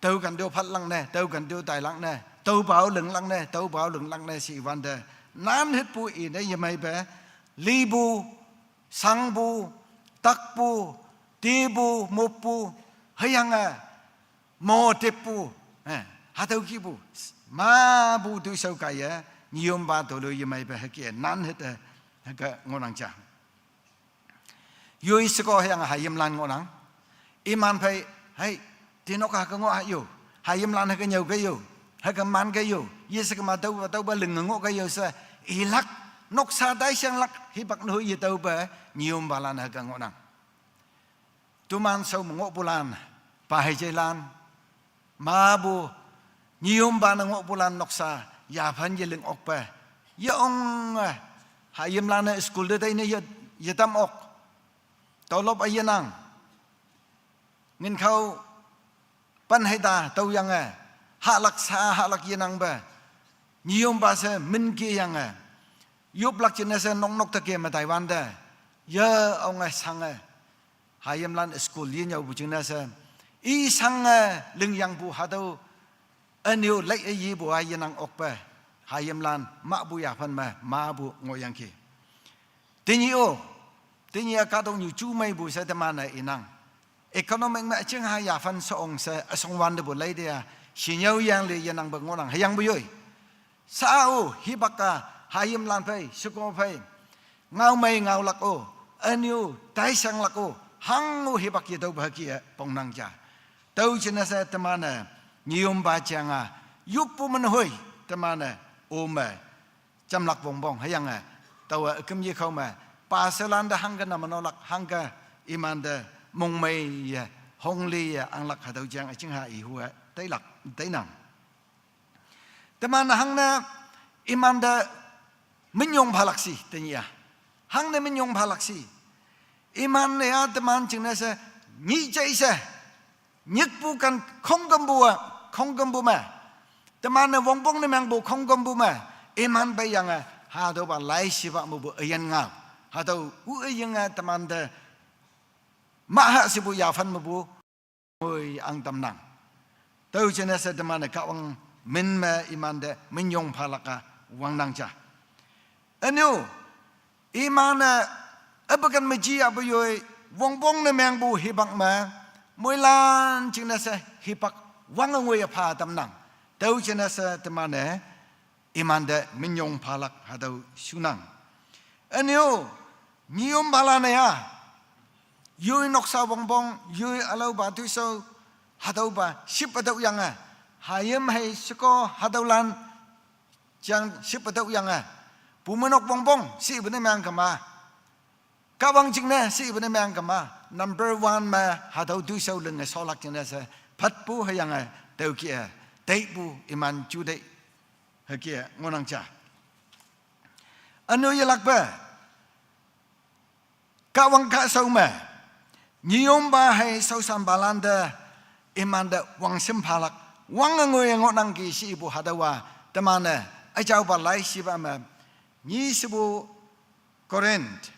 Tüo kante-o phatlak ne, tüo kante-o tailak ne, tüopao linglak ne, tüopao linglak ne she iwante. Nan hitpu ine yemeipe, lipu, shangpu, takpu, tepu, moppu, hüyange, mo teppu, eh, hatüo kihpu, mapu toishao kaiye, nyiyompa toloi yemeipe hüke, nan hite, hüke ngohnang ja. Yoi sheko hüyange hayimlan ngohnang. Iman phei, hei, tinok hüke ngoh ha yo. Hayimlan hüke nyüo kei yo. Hüke man kei yo. Yeshekema tüo, tüopa linge ngoh kei yo she. Ilak, noksa taishanglak, hipak nehoi yetaope, nyiyompalan hüke ngohnang. Toman shao me ngohpulan, pa hei jailan, mapu, nyiyompa ne ngohpulan noksa, yaphan yeling okpe. Yeonge, hayimlan-e school te teine ye, yetam ok. Tolop üyenang. Ngin khao, pan heita, tüoyange, hahlak sha, hahlak yenangpe. Nyiyompa she, min keyange. Yoplak jingne she, nok nok te ke me taiwante. Ye, onge shange. Hayimlan school yenyüopu jingne she, i shange lingyangpu hatüo, ünyo lai-e yepu-a yenang okpe, hayimlan mahpu yaphan me, mapu ngohyangki. Tenyih-o, tenyih-a kahtoknyu ju meipu she teman-e inang. Economic me üjingha yaphan shong she, üshongwantepu leite-a, shinyüo yangle yenangpe ngohnang hüyangpu yoi. Sha-o, hipak-a, hayimlan phei, sheko phei, ngaomei ngaolak-o, ünyo, taishanglak-o, hango hipak yetaopa kih-e pongnang ja. Tüo jingne she teman-e, nyiyompa jang-a, yoppu me nehoi, teman-e, ome, jamlak wongpong, hüyange, taowe üküm yekhao me, pastorlante hangke na me nolak, hangke imante, mongmeiye, hongliye, anglak hatüo jang, üjingha ihu-e, teilak, teinang. Teman hangne imante minyong phalak shi, tenyih-a. Hangne minyong phalak shi. Iman ne ya teman jingne she, nyi jai she, nyikpu kan khongkümpu a, khongkümpu me. Teman ne wongpong ne mengpu khongkümpu me. Iman peiyange, hatüopa laishipa mepu üyin ngao. Hatüo u üyinge temante, maha shepu yaphan mepu, ngoi ang tamnang. Tüo jingne she teman-e Kahwang min me imante minyong phalak-a wangnang ja. Ünyu, iman-e, üpeken meji apu yoi, wongpong ne mengpu hipak me, moilan jingne she hipak wange ngoi pha tamnang. Tüo jingne she teman-e, imante minyong phalak hatüo shunang. Ünyu, nyiyom phalan-e ya, yoi noksa wongpong, yoi ülaopa toishao, hatüopa ship ütüoh yange, hayim hei sheko hatüolan, jang ship ütüoh yange, pumenok wongpong shipu ne meng kema, Kahwang jingne shipu ne meng kema, number one me hatüo toishao linge sholak jingne she, phatpu hüyange, tüoke-e, teipu iman ju tei, hüke ngohnang ja. Ünyu yelakpe, Kahwang kahshao me, nyiyompa hei shaoshanpalante, imante wangshim phalak, wange ngoi ngohnangki shepu hatüowa, teman-e, üjaopa laishipa me, nyi shepu Korinth,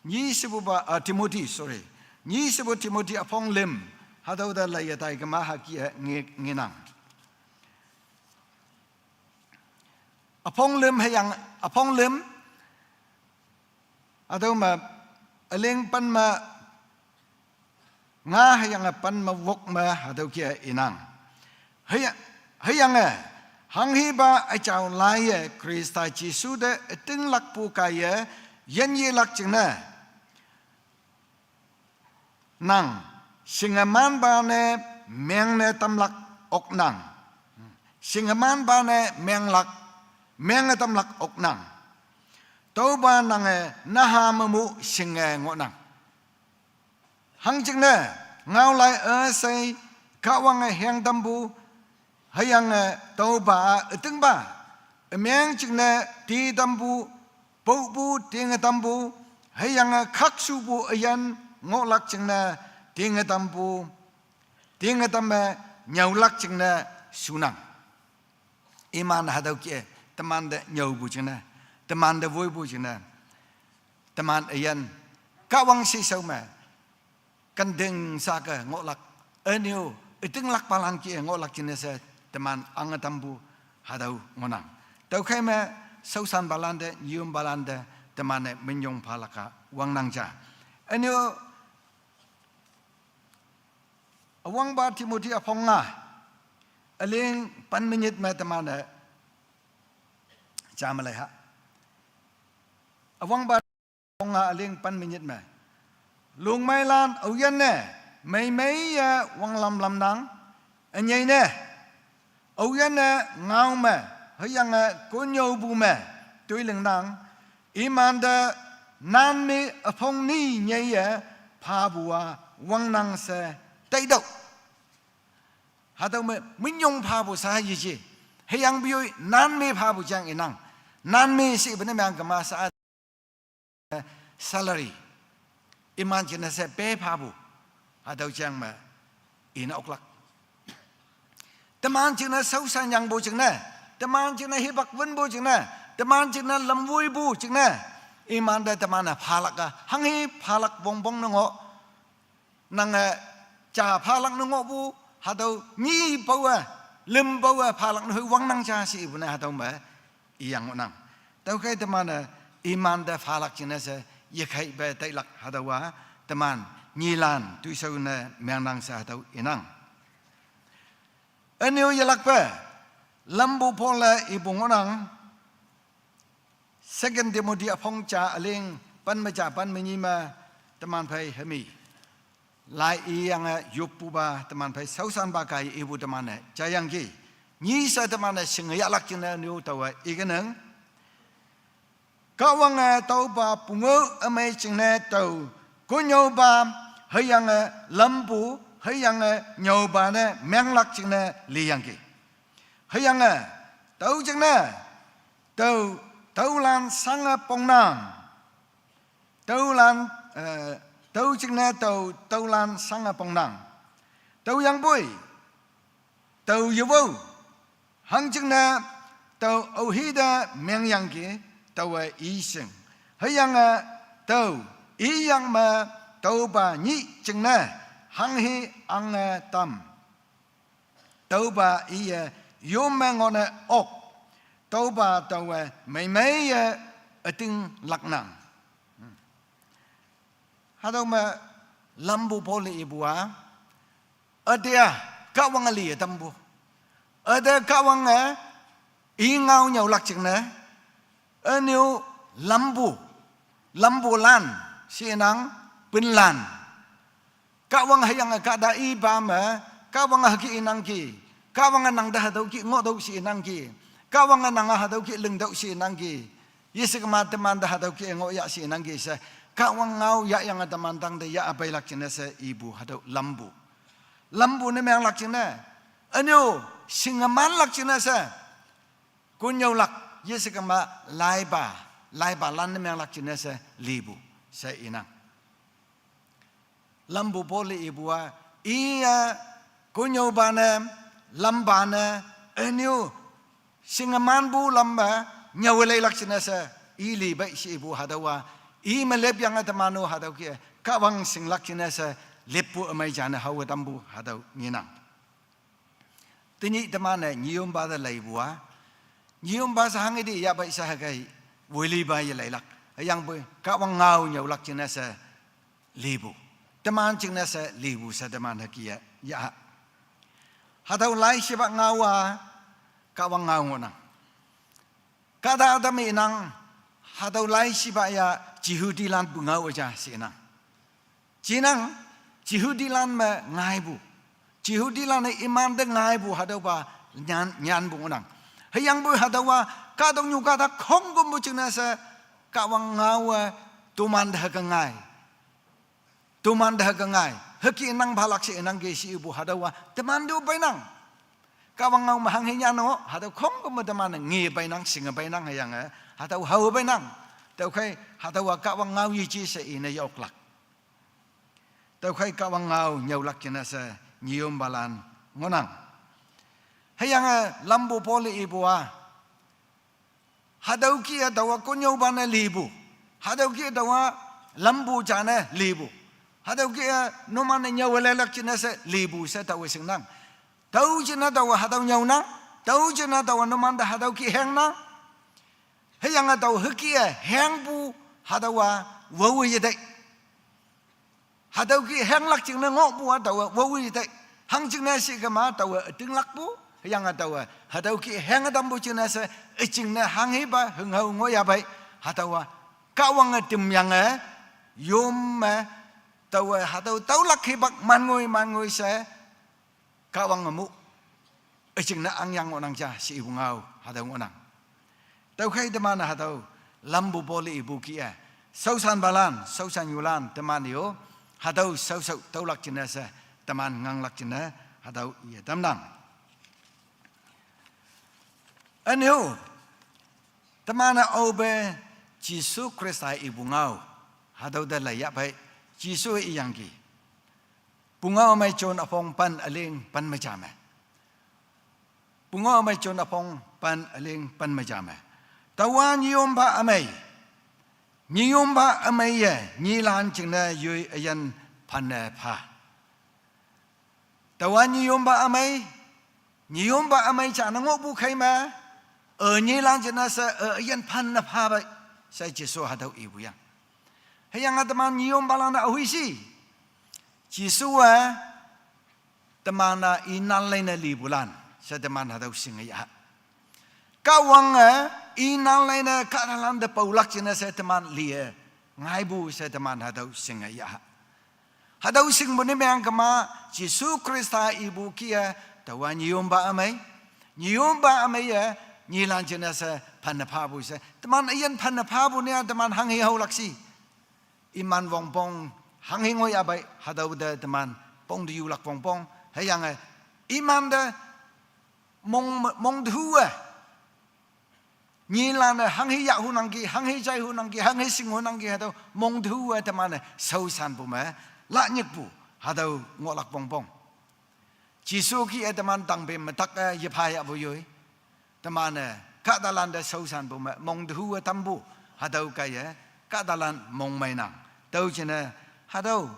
nyi shepupa, ah, Timothy, sorry, nyi shepu Timothy üpong lüm, hatüo te laiye tai kema hüke nge, ngenang. Üpong lüm hüyange, üpong lüm, hatüo me, üleng pen me, nga hüyange pen me wok me hatüoke inang. Hüya-, hüyange, hanghipa üjao laiye Khrista Jesu te ütinglakpu kaiye, yinyelak jingne, nang, shingemanpa ne mengne tamlak oknang. Shingemanpa ne menglak, menge tamlak oknang. Tüopa nange naha memu shinge ngohnang. Hangjingne, ngaolai üshei, Kahwange hengtampu, hüyange tüopa ütingpa, ümeng jingne titampu, popu tingetampu, hüyange khakshupu üyin ngohlak jingne tingetampu, tingetamme nyüolak jingne shunang. Iman hatüoke, temante nyüopu jingne, temante woipu jingne, teman üyin, Kahwang shishao me, kenting sake ngohlak, ünyu, ütinglakpalangki ngohlak jingne she, teman ange tampu, hatüo ngohnang. Tüokhei me, shaoshanpalante, nyiyompalante, teman-e minyong phalak-a wangnang ja. Ünyu, üwangpa Timothy üpong nga, üleng pen minyit me teman-e, ja me lei ha. Üwangpa üpong nga üleng pen minyit me, lungmeilan aoyinne, meimeiye wanglamlamnang, ünyei ne, aoyinne ngao me, hüyange konnyüopu me, toilingnang, imante nan me üpong ni nyeiye, phapu-a wangnang she, taitüoh. Hatüo me minyong phapu sha yeji. Hüyangpoi nan me phapu jang inang. Nan me shepu ne meng kema sha salary. Iman jingne she pe phapu. Hatüo jang me ine oklak. Teman jingne shaoshan yangpu jingne. Teman jingne hipak wünpu jingne. Teman jingne lamwoipu jingne. Imante teman-e phalak-a. Hanghi phalak wongpong ne ngoh. Nange, ja phalak ne ngohpu, hatüo nyi paowe, lüm paowe phalak ne hoi wangnang ja shepu ne hatüo me, iyang ngohnang. Tüokhei teman-e, imante phalak jingne she, yekheipe tailak hatüowa, teman, nyilan, toishao ne mengnang she hatüo inang. Ünyu yelakpe, lampu Paul-e ipu ngohnang, Second Timothy üpong ja üleng pen me ja pen me nyi me teman phei hemi. Lai iyange yoppupa teman phei shaoshanpa kaiye ipu teman-e jayangki. Nyi she teman-e shinge yahlak jingne nyu taowe ikenang. Kahwange tüopa pungao ümei jingne tao konnyüopa hüyange lampu hüyange nyüopa ne menglak jingne liyangki. Hüyange tüo jingne tao, taolan shange pongnang. Taolan, eh, Tüo jingne tao tüolan shange pongnang. Tüo yangpoi, tao yewao. Hangjingne tao aohite mengyangki, taowe i shing. Hüyange tüo i yang me tüopa nyih jingne hanghe ange tam. Tüopa iye yom me ngohne ok. Tüopa taowe meimeiye ütinglaknang. Hatüo me lampu pole ipu-a, üte-a Kahwange liye tampu. Üte Kahwange i ngao nyüolak jingne, ünyu lampu, lampulan, shinang, pinlan. Kahwang hüyange kahta ipa me, Kahwange hüke inangki. Kahwange nangte hatüo kih ngohtüoh shinangki. Kahwange nange hatüo kih lingtüoh shinangki. Yeshekema temante hatüo kih ngohya shinangki she. Kahwang ngao yahyange teman tangte yah peilak jingne she ipu hatüo lampu. Lampu ne menglak jingne, ünyu shingemanlak jingne she, konnyüolak, yeshekema laipa, laipalan ne menglak jingne she lipu she inang. Lampu pole ipu-a, iye konnyüopa ne, lampa ne, ünyu shingemanpu lam me nyüowe leilak jingne she i li pei she ipu hatüowa, i me lepyange teman-o hatüo kih-e Kahwang shinglak jingne she leppu ümei jane haowe tampu hatüo ngenang. Tenyih teman-e nyiyompa te leipu-a, nyiyompa she hanghe te yah pei she hüke woilipa ye leilak. Hüyangpoi Kahwang ngao nyüolak jingne she lipu. Teman jingne she lipu she teman hüke-e yah. Hatüo laishipa ngao-a Kahwang ngao ngohnang. Kahta ütam inang, hatüo laishipa ya Jehudilan pungao ja shinang. Jinang, Jehudilan me ngaipu. Jehudilan-e imante ngaipu hatüopa nyan, nyanpu ngohnang. Hüyangpoi hatüowa kahtoknyu kahta khongkümpu jingne she Kahwang ngaowe tomante hüke ngai. Tomante hüke ngai. Hüke nang phalak she nangki she ipu hatüowa teman te-o peinang. Kahwang ngao me hanghe nyan-o, hatüo khongküm me teman-e nge peinang, shinge peinang hüyange hatüo hao peinang. Tüokhei hatüowa Kahwang ngao yeje she ine yoklak. Tüokhei Kahwang ngao nyüolak jingne she nyiyompalan ngohnang. Hüyange lampu pole ipu-a, hatüo kih-e taowa konnyüopa ne lipu. Hatüo kih-e taowa lampu ja ne lipu. Hatüo kih-e numan-e nyüowe leilak jingne she lipu she taowe shingnang. Tao jingne taowa hatüo nyüonang. Tao jingne taowa numante hatüo kih hengnang. Hüyange tao hüke-e hengpu hatüowa wowe yetei. Hatüo kih henglak jingne ngohpu-a taowe wowe yetei. Hangjingne shikema taowe ütinglakpu. Hüyange taowe hatüo kih henge tampu jingne she üjingne hanghepa hünghao ngohya pei. Hatüowa Kahwange tümyange yom me taowe hatüo tüolak hipak manngoi manngoi she Kahwange mu üjingne angyang ngohnang ja she ipu ngao hatüo ngohnang. Tüokhei teman hatüo lampu pole ipu kih-e, shaoshanpalan, shaoshan yulan teman-e-o hatüo shaoshao tüolak jingne she teman nganglak jingne hatüo iye tamnang. Ünyu, teman-e aope Jesu Khrista ipu ngao hatüo te leiyah pei, Jesu iyangki. Pungao mei John üpong pen üleng pen me ja me. Pungao mei John üpong pen üleng pen me ja me. Taowa nyiyompa ümei. Nyiyompa ümeiye nyilan jingne yoi üyin phanne pha. Taowa nyiyompa ümei, nyiyompa ümei ja ne ngohpu khei me, e, nyilan jingne she, e, üyin phanne pha pei, she Jesu hatüo ipu yang. Hüyange teman nyiyompalan-e aohi shi. Jesu-e teman-a inan leine lipulan she teman hatüo shinge yah. Kahwange inan leine kahtalante paolak jingne she teman liye ngaipu she teman hatüo shinge yah. Hatüo shingpu ne meng kema, Jesu Khrista ipu kih-e taowa nyiyompa ümei. Nyiyompa ümeiye nyilan jingne she phanne phapu she teman üyin phanne phapu ne-a teman hanghe haolak shi. Iman wongpong hanghe ngohya pei hatüo te teman pong te yulak wongpong. Hüyange imante mong, mong te hu-e Nyilan-e hanghe yah hunangki, hanghe jai hunangki, hanghe shing hunangki, hatüo mong tehu-e teman-e shaoshanpu me, lanyikpu, hatüo ngohlak pongpong. Jesu kih-e teman tangpem me tak-e yepha yahpu yoi. Teman-e kahtalan te shaoshanpu me, mong tehu-e tampu, hatüo kaiye, kahtalan mongmeinang. Tüo jingne, hatüo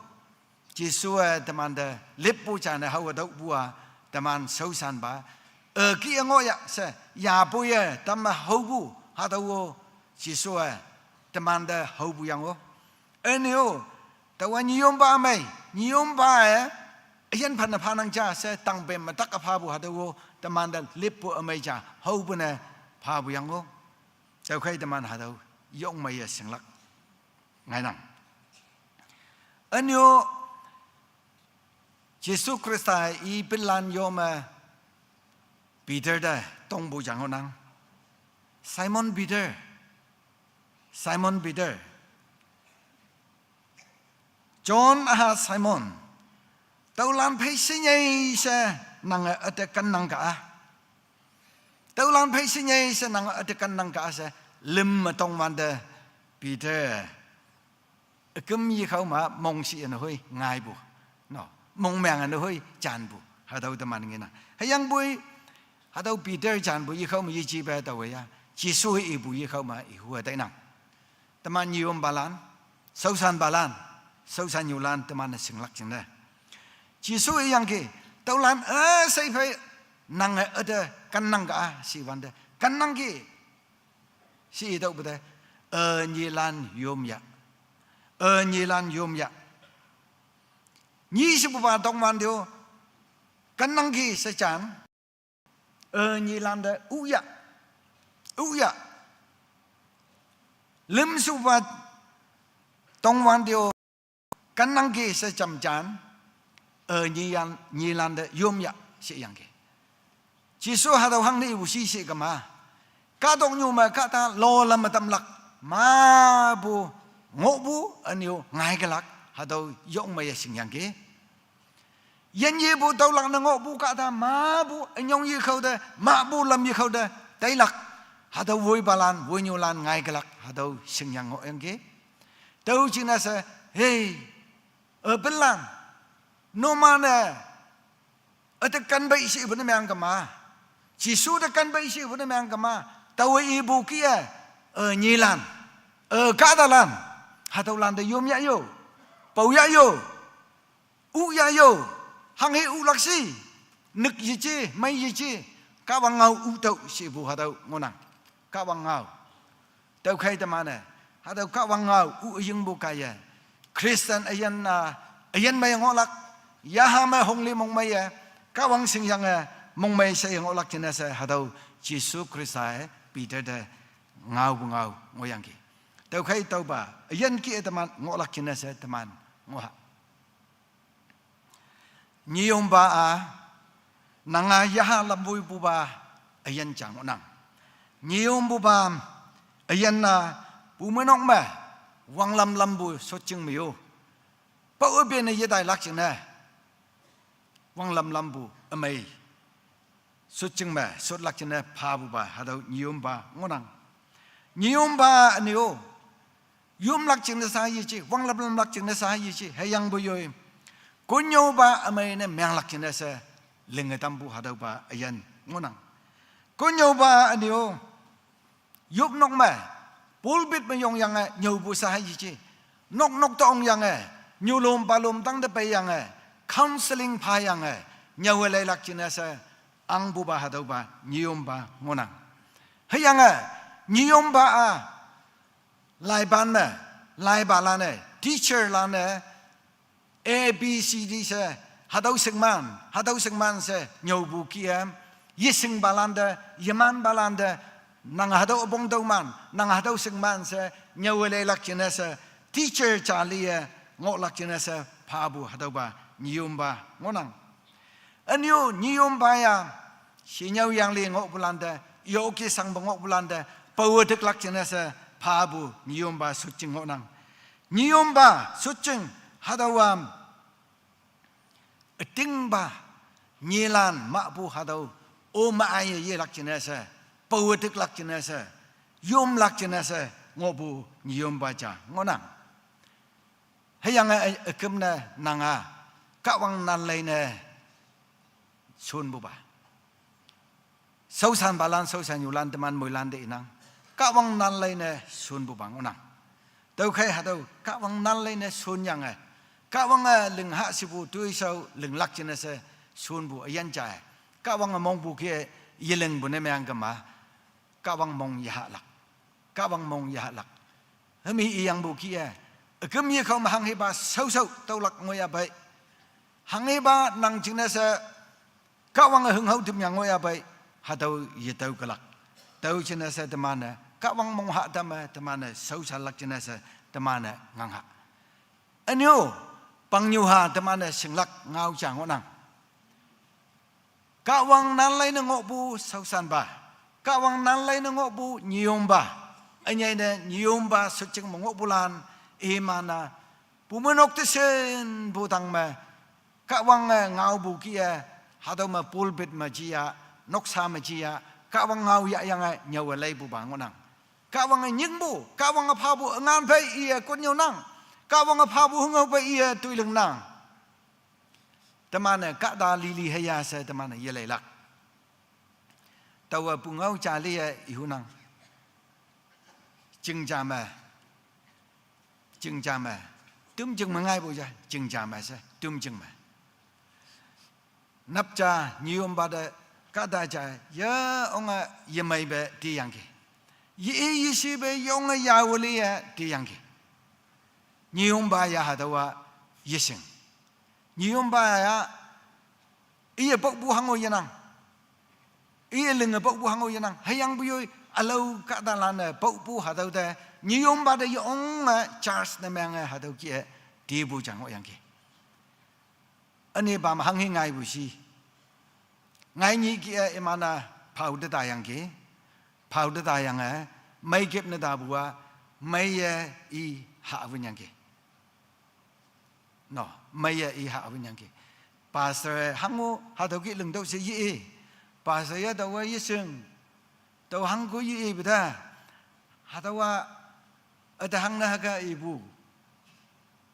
Jesu-e teman te lippu jane haowe tüopu-a, teman shaoshanpa. Ükih-e ngohya she, yapoiye tamme haopu, hatüo-o, Jesu-e teman te haopu yang-o. Üne-o, taowa nyiyompa ümei, nyiyompa-e, üyin phanne phanang ja she tangpem me tak-e phapu hatüo-o, teman te lippu ümei ja, haopu ne phapu yang-o. Tüokhei teman hatüo, yongmeiye shinglak ngainang. Üne-o, Jesu Khrista i pinlan yo me Peter te tongpu jang ngohnang. Simon Peter. Simon Peter. John üha Simon. Tüolan phei shenyei she nange üte kennang ka-a. Tüolan phei shenyei she nange üte kennang ka-a she lüm me tongwante Peter üküm yekhao me mongshih-e nehoi ngaipu. No, mongmeng-e nehoi janpu. Hatüo teman ngenang. Hüyangpoi, hatüo Peter janpu yekhao me yejepe taowe ya, Jesu ipu yekhao me ihu-e tainang. Teman nyiyompalan, shaoshanpalan, shaoshannyulan teman-e shinglak jingne. Jesu iyangki, tüolan üshei phei nange üte kennang ka-a she wante, kennangki she itüohpu te, ünyilan yomya. Ünyilan yomya. Nyi shepupa tongwante-o, kennangki she jan, ünyilante uya. Uya. Lüm shepupa tongwante-o, kennangki she jamjan, ünyilan, nyilante yomya she yangki. Jesu hatüo hangne ipu shi she kema. Kahtoknyu me kahta lolam me tamlak. Mapu, ngohpu, üne-o ngaikelak. Hatüo yongmeiye shingyangki. Yin yepu tüolak ne ngohpu kahta mapu, ünyong yekhao te, mahpu lam yekhao te, tailak. Hatüo woipalan, woinyulan ngaikelak. Hatüo shingyang ngohyangki. Tüo jingne she, hei, üpinlan, numan-e, üte kenpei shepu ne meang kema. Jesu te kenpei shepu ne meang kema. Taowe ipu kih-e, ünyilan, ü kahtalan, hatüolante yomya yo, paoya yo, uya yo, hanghe ulak shi, nük yeje, mei yeje, Kahwang ngao utüoh shepu hatüo ngohnang. Kahwang ngao. Tüokhei teman-e, hatüo Kahwang ngao u üyingpu kaiye, Christian üyin-a, üyin mei ngohlak, yaha me hongli mongmeiye, Kahwang shingyange mongmei she ngohlak jingne she hatüo Jesu Khrista-e Peter te ngaopu ngao ngohyangki. Tüokhei tüopa üyin kih-e teman ngohlak jingne she teman ngoha. Nyiyompa-a, nanga yaha lamwoipupa üyin ja ngohnang. Nyiyompupa üyin-a, pumeinok me wanglam lampu shotjing me-o, pao üpene yetailak jingne, wanglam lampu ümei shotjing me shotlak jingne phapupa hatüo nyiyompa ngohnang. Nyiyompa üne-o, yomlak jingne sa yeje, wanglam lamlak jingne sa yeje, hüyangpoi yoi, konnyüopa ümei ne menglak jingne she linge tampu hatüopa üyin ngohnang. Konnyüopa üne-o, yopnok me, pulpit me yongyange nyüopu sa yeje, noknok te ongyange, nyulom palom tangte peiyange, counseling phayange, nyüowe leilak jingne she, ahngpupa hatüopa nyiyompa ngohnang. Hüyange, nyiyompa-a, laipan me, laipalan-e, teacherlan-e, A B C D she, hatüo shingman, hatüo shingman she nyüopu kih-e, yeshingpalante, yemanpalante, nang hatüo üpong tüoman, nang hatüo shingman she nyüowe leilak jingne she, teacher jaliye ngohlak jingne she phapu hatüopa nyiyompa ngohnang. Üne-o nyiyompa-a, shinyüo yangli ngohpulante, yoke shangpe ngohpulante, paowe tiklak jingne she phapu nyiyompa shotjing ngohnang. Nyiyompa shotjing hatüowa, ütingpa, nyilan mahpu hatüo, o me aiye yelak jingne she, paowe tiklak jingne she, yomlak jingne she ngohpu nyeyompa ja ngohnang. Hüyange ü-, üküm ne nanga Kahwang nanlei ne shonpupa. Shaoshanpalan, shaoshannyulan teman moilan te inang. Kahwang nanlei ne shonpupa ngohnang. Tüokhei hatüo Kahwang nanlei ne shonyange, Kahwange ling ha shepu toishao linglak jingne she shonpu üyin ja-e, Kahwange mongpu ke yelingpu ne meang kema, Kahwang mong yehahlak. Kahwang mong yehahlak. Hümi iyangpu kih-e, üküm yekhao me hanghepa shaoshao tüolak ngohyapei. Hanghepa nang jingne she Kahwange hünghao tümyang ngohyapei, hatüo yetüo kelak. Tüo jingne she teman-e Kahwang mong ha tame, teman-e shaoshanlak jingne she teman-e ngang ha. Ünyo, pangnyuha teman-e shinglak ngao ja ngohnang. Kahwang nanlei ne ngohpu shaoshanpa, Kahwang nanlei ne ngohpu nyeyompa, ünyei ne nyeyompa shotjing me ngohpulan, iman-a, pumeinok te shinpu tang me, Kahwange ngaopu kih-e, hatüo me pulpit me jiya, noksa me jiya, Kahwang ngao yahyange nyüowe leipupa ngohnang. Kahwange nyingpu, Kahwange phapu üngan phei iye konnyüonang, Kahwange phapu hünghao phei iye toilingnang. Teman-e kahta lili hüya she teman-e yeleilak. Taowe pungao ja liye ihunang. Chingja me, chingja me, tümjing me ngaipu ja, chingja me she, tümjing me. Nap ja, nyeyompa te kahta ja, ye onge yemeipe tiyangki. Ye-i yeshipe yonge yawe liye tiyangki. Nyeyompa ya hatüowa yeshing. Nyeyompa ya, iye paopu hango yenang. Iye linge paopu hango yenang. Hüyangpu yoi, ülao kahtalan-e paopu hatüo te, nyeyompa te yonge charge ne menge hatüo kih-e, tipu ja ngohyangki. Ünepa me hanghe ngaipu shi. Ngai nyih kih-e iman-a phao te tayangki. Phao te tayange, meikep ne tapu-a, meiye i hah winyangki. No, meiye i hah winyangki. Pastor-e hango hatüo kih lingtüoh she ye-i. Pastor ya taowe yeshing. Tao hangko ye-ipu te. Hatüowa, üte hangne hüke ipu.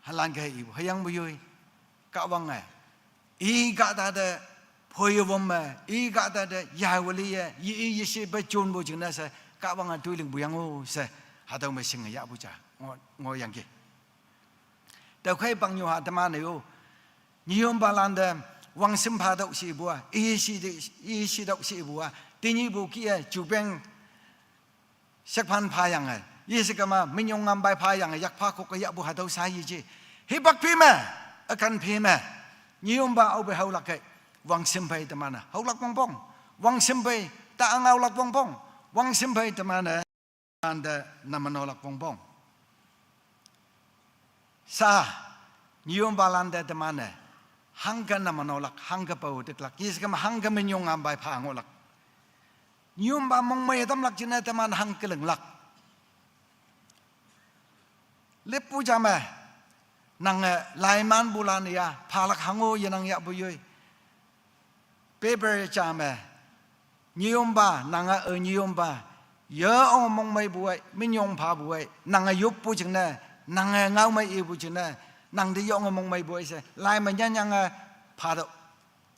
Hülan ke ipu. Hüyangpu yoi. Kahwange, i kahta te phoiwom me, i kahta te yawe liye, ye-i yeshipe jonpu jingne she, Kahwange toilingpu yang-o she, hatüo me shinge yahpu ja, ngo, ngohyangki. Tüokhei pangnyuha teman-e-o, nyeyompa lante wangshim phatüoh shepu-a, i shi te, i shitüoh shepu-a, tenyihpu kih-e jupeng shekphan phayange, yeshe kema minyong ngampai phayange, yakpha khok-e yahpu hatüo sha yeje. Hipak phi me, ükan phi me, nyeyompa aope haolak kei, wangshim phei teman-e haolak wongpong, wangshim phei ta ngaolak wongpong, wangshim phei teman-e ante namanolak wongpong. Sha, nyeyompa lante teman-e hangke namanolak, hangke pao tiklak, yeshe kema hangke minyong ngampai pha ngohlak. Nyeyompa mongmei tamlak jingne teman hangke linglak. Leppu ja me, nange laimanpulan ya phalak hango yenang yahpu yoi. Paper ja me, nyeyompa, nange, e, nyeyompa, ye ong mongmeipu ei, minyong phapu ei, nange yoppu jingne, nange ngaomei ipu jingne, nang te yonge mongmeipu ei she, lai me nyanyange phatüoh.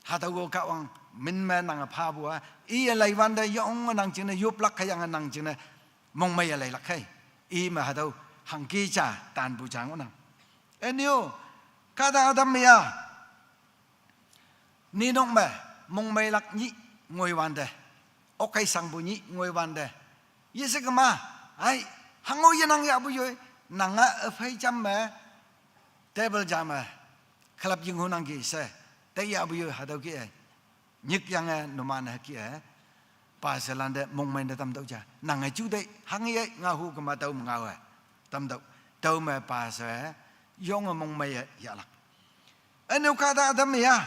Hatüo-o Kahwang min me nange phapu-a, iye laiwante yonge nang jingne yoplak hüyange nang jingne mongmeiye leilak khei. I me hatüo hangki ja tanpu ja ngohnang. Ünyo, kahta ütam me ya, ninok me mongmeilak nyih ngoiwante, okkei shangpu nyih ngoiwante, yeshe kema, ai, hango yenang yahpu yoi, nange üphei jam me table ja me khalap yinghunangki she, tei yahpu yoi hatüo kih-e, nyikyange numan-e kih-e, pastor lante mongmei ne tamtüoh ja. Nange ju tei hangye ngaohu kema tüo me ngao-e tamtüoh. Tüo me pastor-e yonge mongmeiye yahlak. Üne-o kahta ütam me ya,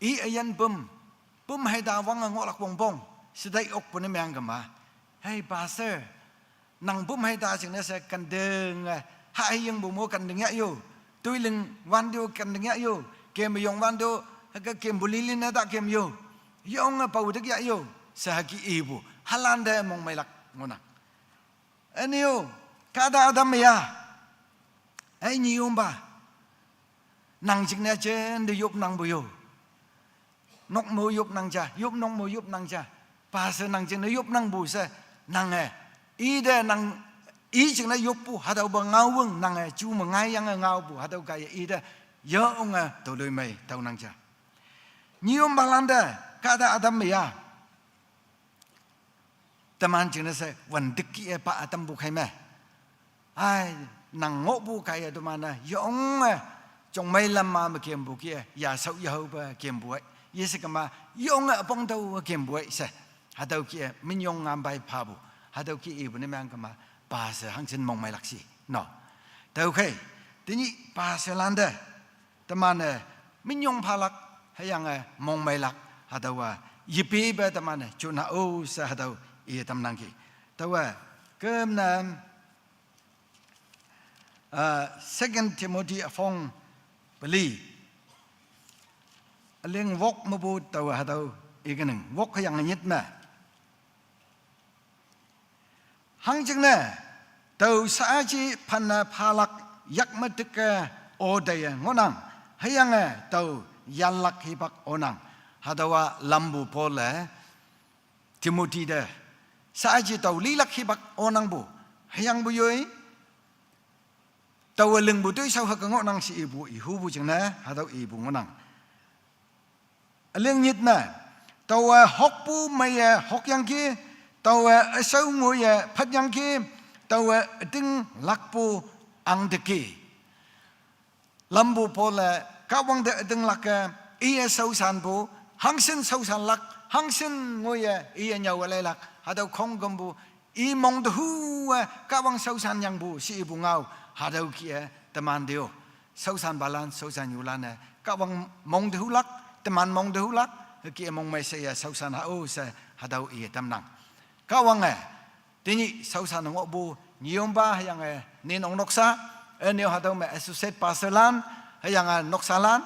i üyin püm, püm heita wange ngohlak wongpong, shedei okpu ne meang kema, hei pastor, nang püm heita jingne she kentinge, ha heyingpu mo kenting yah yo, toiling wante-o kenting yah yo, kemme yong wante-o, hüke kempu lili ne ta kem yo, yonge pao tik yah yo. Sehaki ibu, halande mongmeilak ngonang. Eniu, kada adam ya. Ai nyiumba. Nang jingne jende yop nang bu yo. Nok mo yop nang ja, yop nok mo yop nang ja. Pase nang jingne yop nang bu se, nang e. Ide nang, i jingne yop pu, hatüopa ngaoweng nang e, ju me ngai yange ngao pu, hatüo kaiye ide, yeonge toloimei, tao nang ja. Nyiumba lande, kada adam ya. Teman jingne she, wandiki e pa atam bu khai me. Ai, nang ngohpu kaiye teman-e, yonge, jongmei lamma me kempu kih-e, ya shao yahao pe kempu ai. Yeshe kema, yonge apong tao kempu ai she. Hatüo kih-e, minyong ngampai phapu. Hatüo kih ipu ne meng kema, pa she hangshin mongmeilak shi. No. Tüokhei, tenyih pa she lande. Teman-e, minyong phalak, hüyange mongmeilak, hatüowa, yepepe teman-e, juna o she hatüo, iye tamnangki. Taowe, kemne, ah, Second Timothy üpong peli. Üling wok mepu taowe hatüo, ikenang, wok hüyange nyit me. Hangjingne, tao shaaji phanne phalak yak me tike o teiye ngohnang, hüyange tao yanlak hipak onang, hatüowa lampu Paul-e, Timothy te, shaaji tao lilak hipak onangpu, hüyangpu yoi, taowe lingpu toishao hüke ngohnang she ipu, ihupu jingne, hatüo ipu ngohnang. Üling nyit me, taowe hokpu meiye hokyangki, taowe üshao ngoiye phatyangki, taowe ütinglakpu angteki. Lampu Paul-e, Kahwang te ütinglak-e, iye shaoshanpu, hangshin shaoshanlak, hangshin ngoiye, iye nyüowe leilak, hatüo khongkümpu, i mong tehu-e, Kahwang shaoshan yangpu, she ipu ngao, hatüo kih-e, teman te-o. Shaoshanpalan, shaoshannyulan-e, Kahwang mong tehulak, teman mong tehulak, hüke mongmei she ya shaoshan ha-o she, hatüo iye tamnang. Kahwange, tenyih shaoshan ngohpu, nyiyompa hüyange, ninok noksa, ünyo hatüo me associate pastorlan, hüyange noksalan,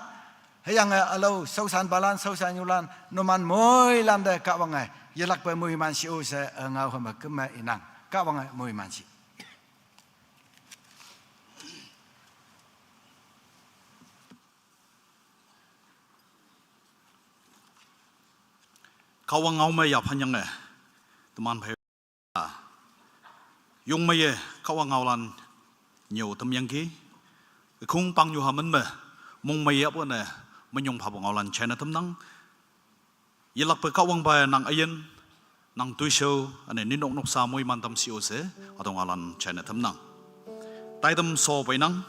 hüyange ülao shaoshanpalan, shaoshannyulan, numan moilante Kahwange, yelakpe moiman shi-o she, e, ngao hüme keme inang, Kahwange moiman shi. Kahwang ngao me yaphanyange, teman phei. Yongmeiye Kahwang ngaolan nyüo tamyangki. Ükhong pangnyuha min me, mongmei yappu ne, minyong phapu ngaolan jaine tamnang. Yelakpe Kahwangpa nang üyin, nang toishao, üne ninok noksa moiman tam shi-o she, hatüo ngaolan jaine tamnang. Taitam sho peinang.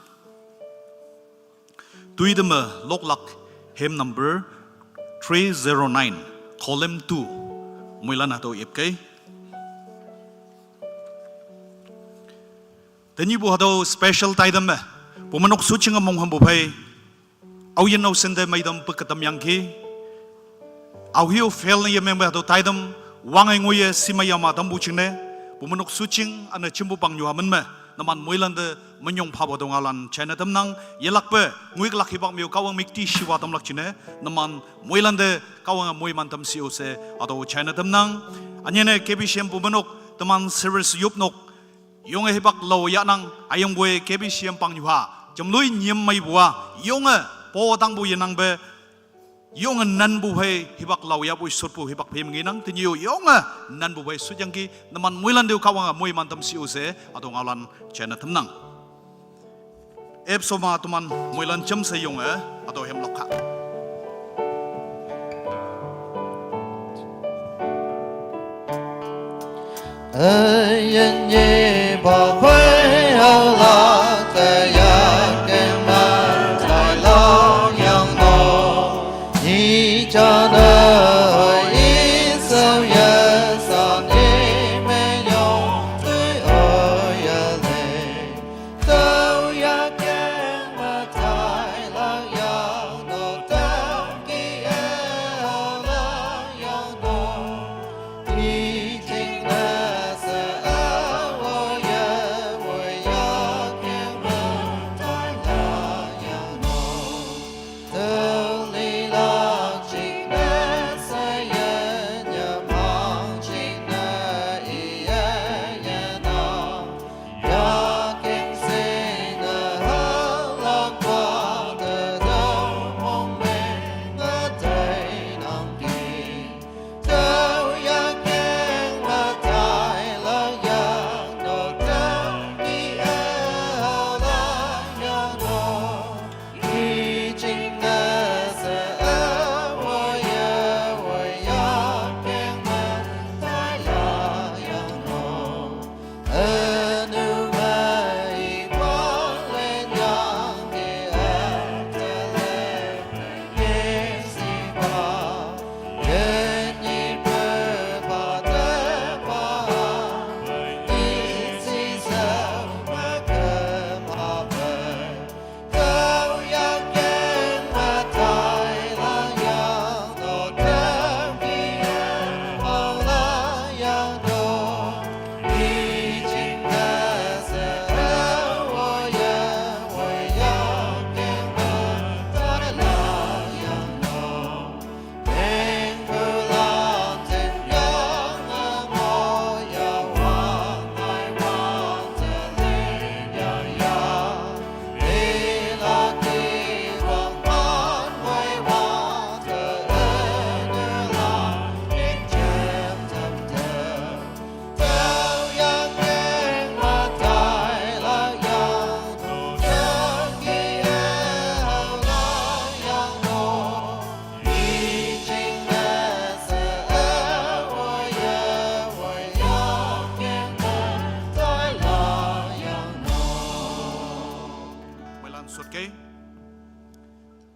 Toitam me loklak hymn number three zero nine, column two. Moilan hatüo ipkei. Tenyihpu hatüo special taitam me, pumenok shujinge monghümpu phei, aoyin aoshin te meitam peke tamyangki. Aohe-o fail ne yemengpe hatüo taitam, wange ngoiye shimei yama tampu jingne, pumenok shujing üne jimpu pangnyuha min me, numan moilante minyong phapu hatüo ngaolan jaine tamnang, yelakpe, ngoiklak hipak me-o Kahwang müktishiwa tamlak jingne, numan moilante Kahwange moiman tam shi-o she, hatüo jaine tamnang. Ünyine K B C M pumenok, teman service yopnok, yonge hipak lao yahnang, hüyangpoi K B C M pangnyuha, jamloi nyim meipu-a, yonge, po tangpu yenangpe, yonge nanpu phei, hipak lao yahpu shotpu hipak phei me ngenang, tenyih-o yonge, nanpu phei shotyangki, numan moilante-o Kahwange moiman tam shi-o she, hatüo ngaolan jaine tamnang. Epsoma teman moilan jamshe yonge, hatüo hymn lokha. Üyin yepa phei aolak te yakeng me tailak yangno. Ni jane Israel ye san ye me yong tui oya le. Tüo yakeng me tailak yangno, tüo ki e aolak yangno. Ni jingne she aoye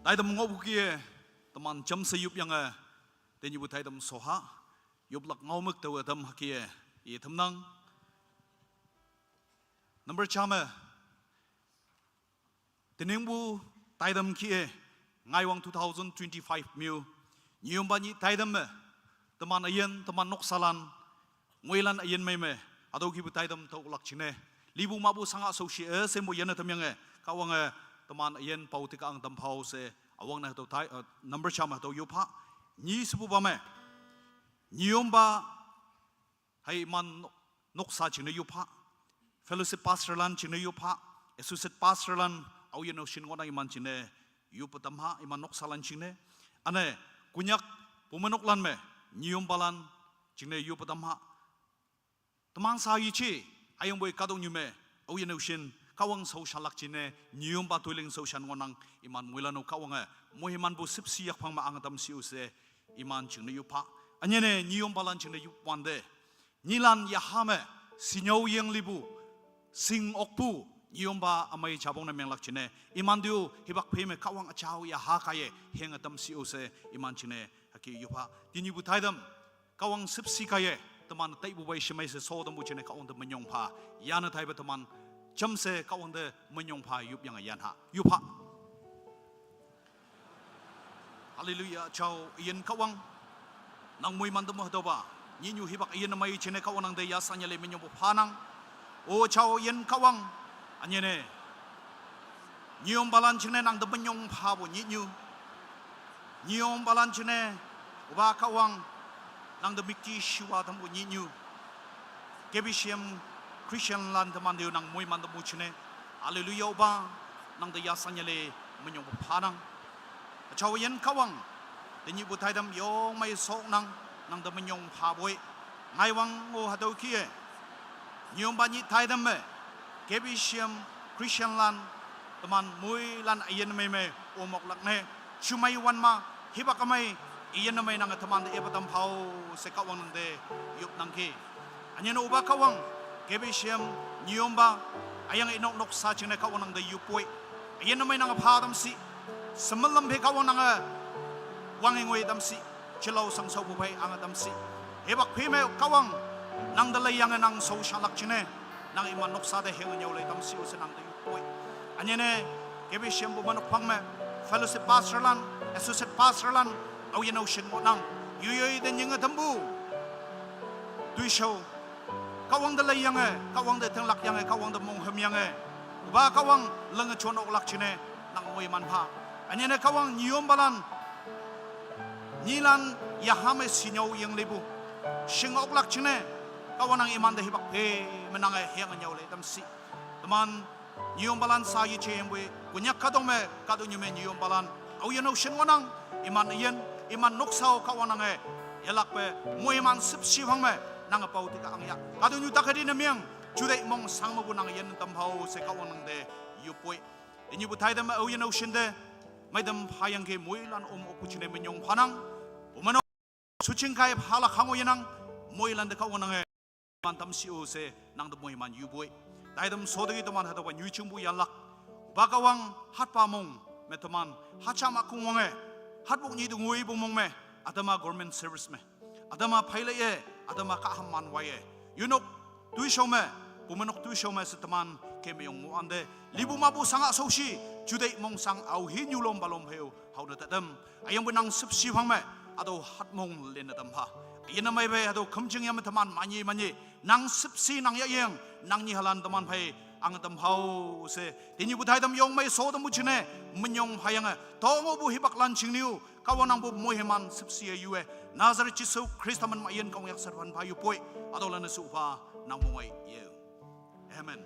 Taidam ngohpu kih-e, teman jamshe yop yange, tenyihpu taidam soha, yoplak ngaomük taowe tam hüke-e, i tamnang. Number ja me, teningpu taidam kih-e, ngaiwang two thousand twenty-five me-o, nyiyompa nyih taidam me, teman üyin, teman noksalan, moilan üyin mei me, hatüo kihpu taidam tüolak jingne. Lipu mahpu sanga shaoshi-e shempu yane tamyange, Kahwange, teman üyin pao tike ang tamphao she, üwangne hatüo tai, eh, number ja me hatüo yoppha, nyi shepupa me, nyiyompa, hei iman nok-, noksa jingne yoppha, fellowship pastorlan jingne yoppha, associate pastorlan, aoyin aoshin ngohnang iman jingne yoppe tamha, iman noksalan jingne. Üne, Konyak pumenoklan me, nyiyompalan jingne yoppe tamha. Teman sa yeje, hüyangpoi kahtoknyu me, aoyin aoshin, Kahwang shaoshanlak jingne, nyiyompa toiling shaoshan ngohnang, iman moilan-o Kahwange, moimanpu shüpshe yakphang me ange tamshi-o she, iman jingne yoppha. Ünyene, nyiyompalan jingne yop wante, nyilan yaha me, shinyao yeng lipu, shing okpu, nyiyompa ümei japong ne menglak jingne, iman te-o hipak phei me Kahwang üjao yaha kaiye, henge tamshi-o she, iman jingne hüke yoppha. Tenyihpu taidam, Kahwang shüpshe kaiye, teman taipu pei shemei she sho tampu jingne Kahwang te minyong pha, yane taipe teman jamshe Kahwang te minyong pha yop yange yanha, yoppha. Hallelujah, jao üyin Kahwang. Nang moiman te mo hatüopa, nyihnyu hipak üyin ümei jingne Kahwang nang te yasanyele minyongpu phanang. O jao üyin Kahwang, ünyene, nyiyompalan jingne nang te minyong phapu nyihnyu. Nyiyompalan jingne, opa Kahwang, nang te müktishiwa tampu nyihnyu. K B C M Christianlan teman te-o nang moiman te mo jingne, hallelujah opa, nang te yasanyele minyongpu phanang. Jao üyin Kahwang, tenyihpu taidam yong mei shoknang, nang te minyong phapoi. Ngaiwang-o hatüo kih-e, nyiyompa nyih taidam me, K B C M Christianlan, teman moilan üyin ümei me, omoklak ne, jumei wan ma, hipak ümei, üyin ümei nange teman te ipa tamphao she Kahwang nang te yopnangki. Ünyene opa Kahwang, K B C M nyiyompa, hüyange inok noksa jingne Kahwang nang te yoppoi. Üyin ümei nange pha tamshi, shemelam phei Kahwang nange wange ngoi tamshi, jelao shangshaopu phei ange tamshi. Hipak phei me Kahwang, nang te leiyange nang shaoshanlak jingne, nang iman noksa te henge nyüo lei tamshi-o she nang te yoppoi. Ünyene, K B C M pumenok phang me, fellowship pastorlan, associate pastorlan, aoyin aoshin ngohnang, yoiyoi te nyinge tampu toishao, Kahwang te leiyange, Kahwang te tinglak yange, Kahwang te monghüm yange, opa Kahwang, linge jon oklak jingne, nang moiman pha. Ünyene Kahwang nyiyompalan, nyilan yaha me shinyao yeng lipu, shing oklak jingne, Kahwang nang iman te hipak phei me nange henge nyüo lei tamshi. Teman nyiyompalan sa yeje yangpoi, Konyak kahtok me, kahtoknyu me nyiyompalan, aoyin aoshin ngohnang, iman üyin, iman noksa-o Kahwang nange, yelakpe, moiman shüpshe phang me, nange pao tike ang ya. Kahtoknyu takedi ne meng, juteih mong shang mepu nang üyin tamphao she Kahwang nang te yoppoi. Tenyihpu taidam me aoyin aoshin te, meitam phayangki moilan om okpu jingne minyong phanang. Pumenok, shuching kai phalak hango yenang, moilan te Kahwang nange, man tamshi-o she nang te moiman yupoi. Taidam sho teki teman hatüopa nyoijingpu yanlak, opa Kahwang, hatpa mong me teman, hajama kongwange, hatpok nyih te ngoipu mong me, ütam-a government service me, ütam-a pheileiye, ütam-a kahham man waiye, yunok toishao me, pumenok toishao me she teman kemeyong ngohwante, lipu mahpu sanga shaoshi, juteih mongshang aohi nyulompa lom phei-o haone tatam. Hüyangpoi nang shüpshe phang me, hatüo hatmong linne tampha. Üyin ümei phei hatüo khümjing yame teman manye manye, nang shüpshe nang yahyang, nang nyihalan teman phei ange tamphao she, tenyihpu taidam yong mei sho tampu jingne, minyong phayange, tongohpu hipaklan jingne-o, Kahwang nangpu moiman shüpshe-e yu-e, Nazareth Jesu Khrista man ma üyin Kahwang yaksapan pha yupoi, hatüolan-e shupa nang mongei ye. Amen.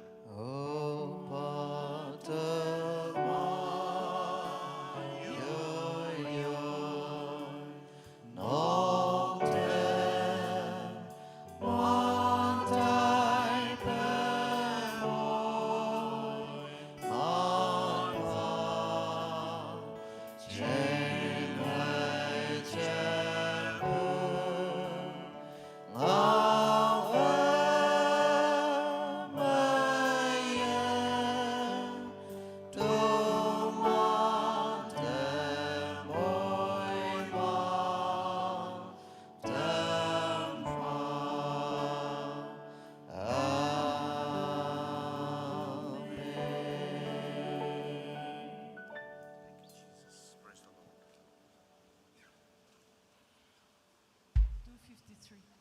tree.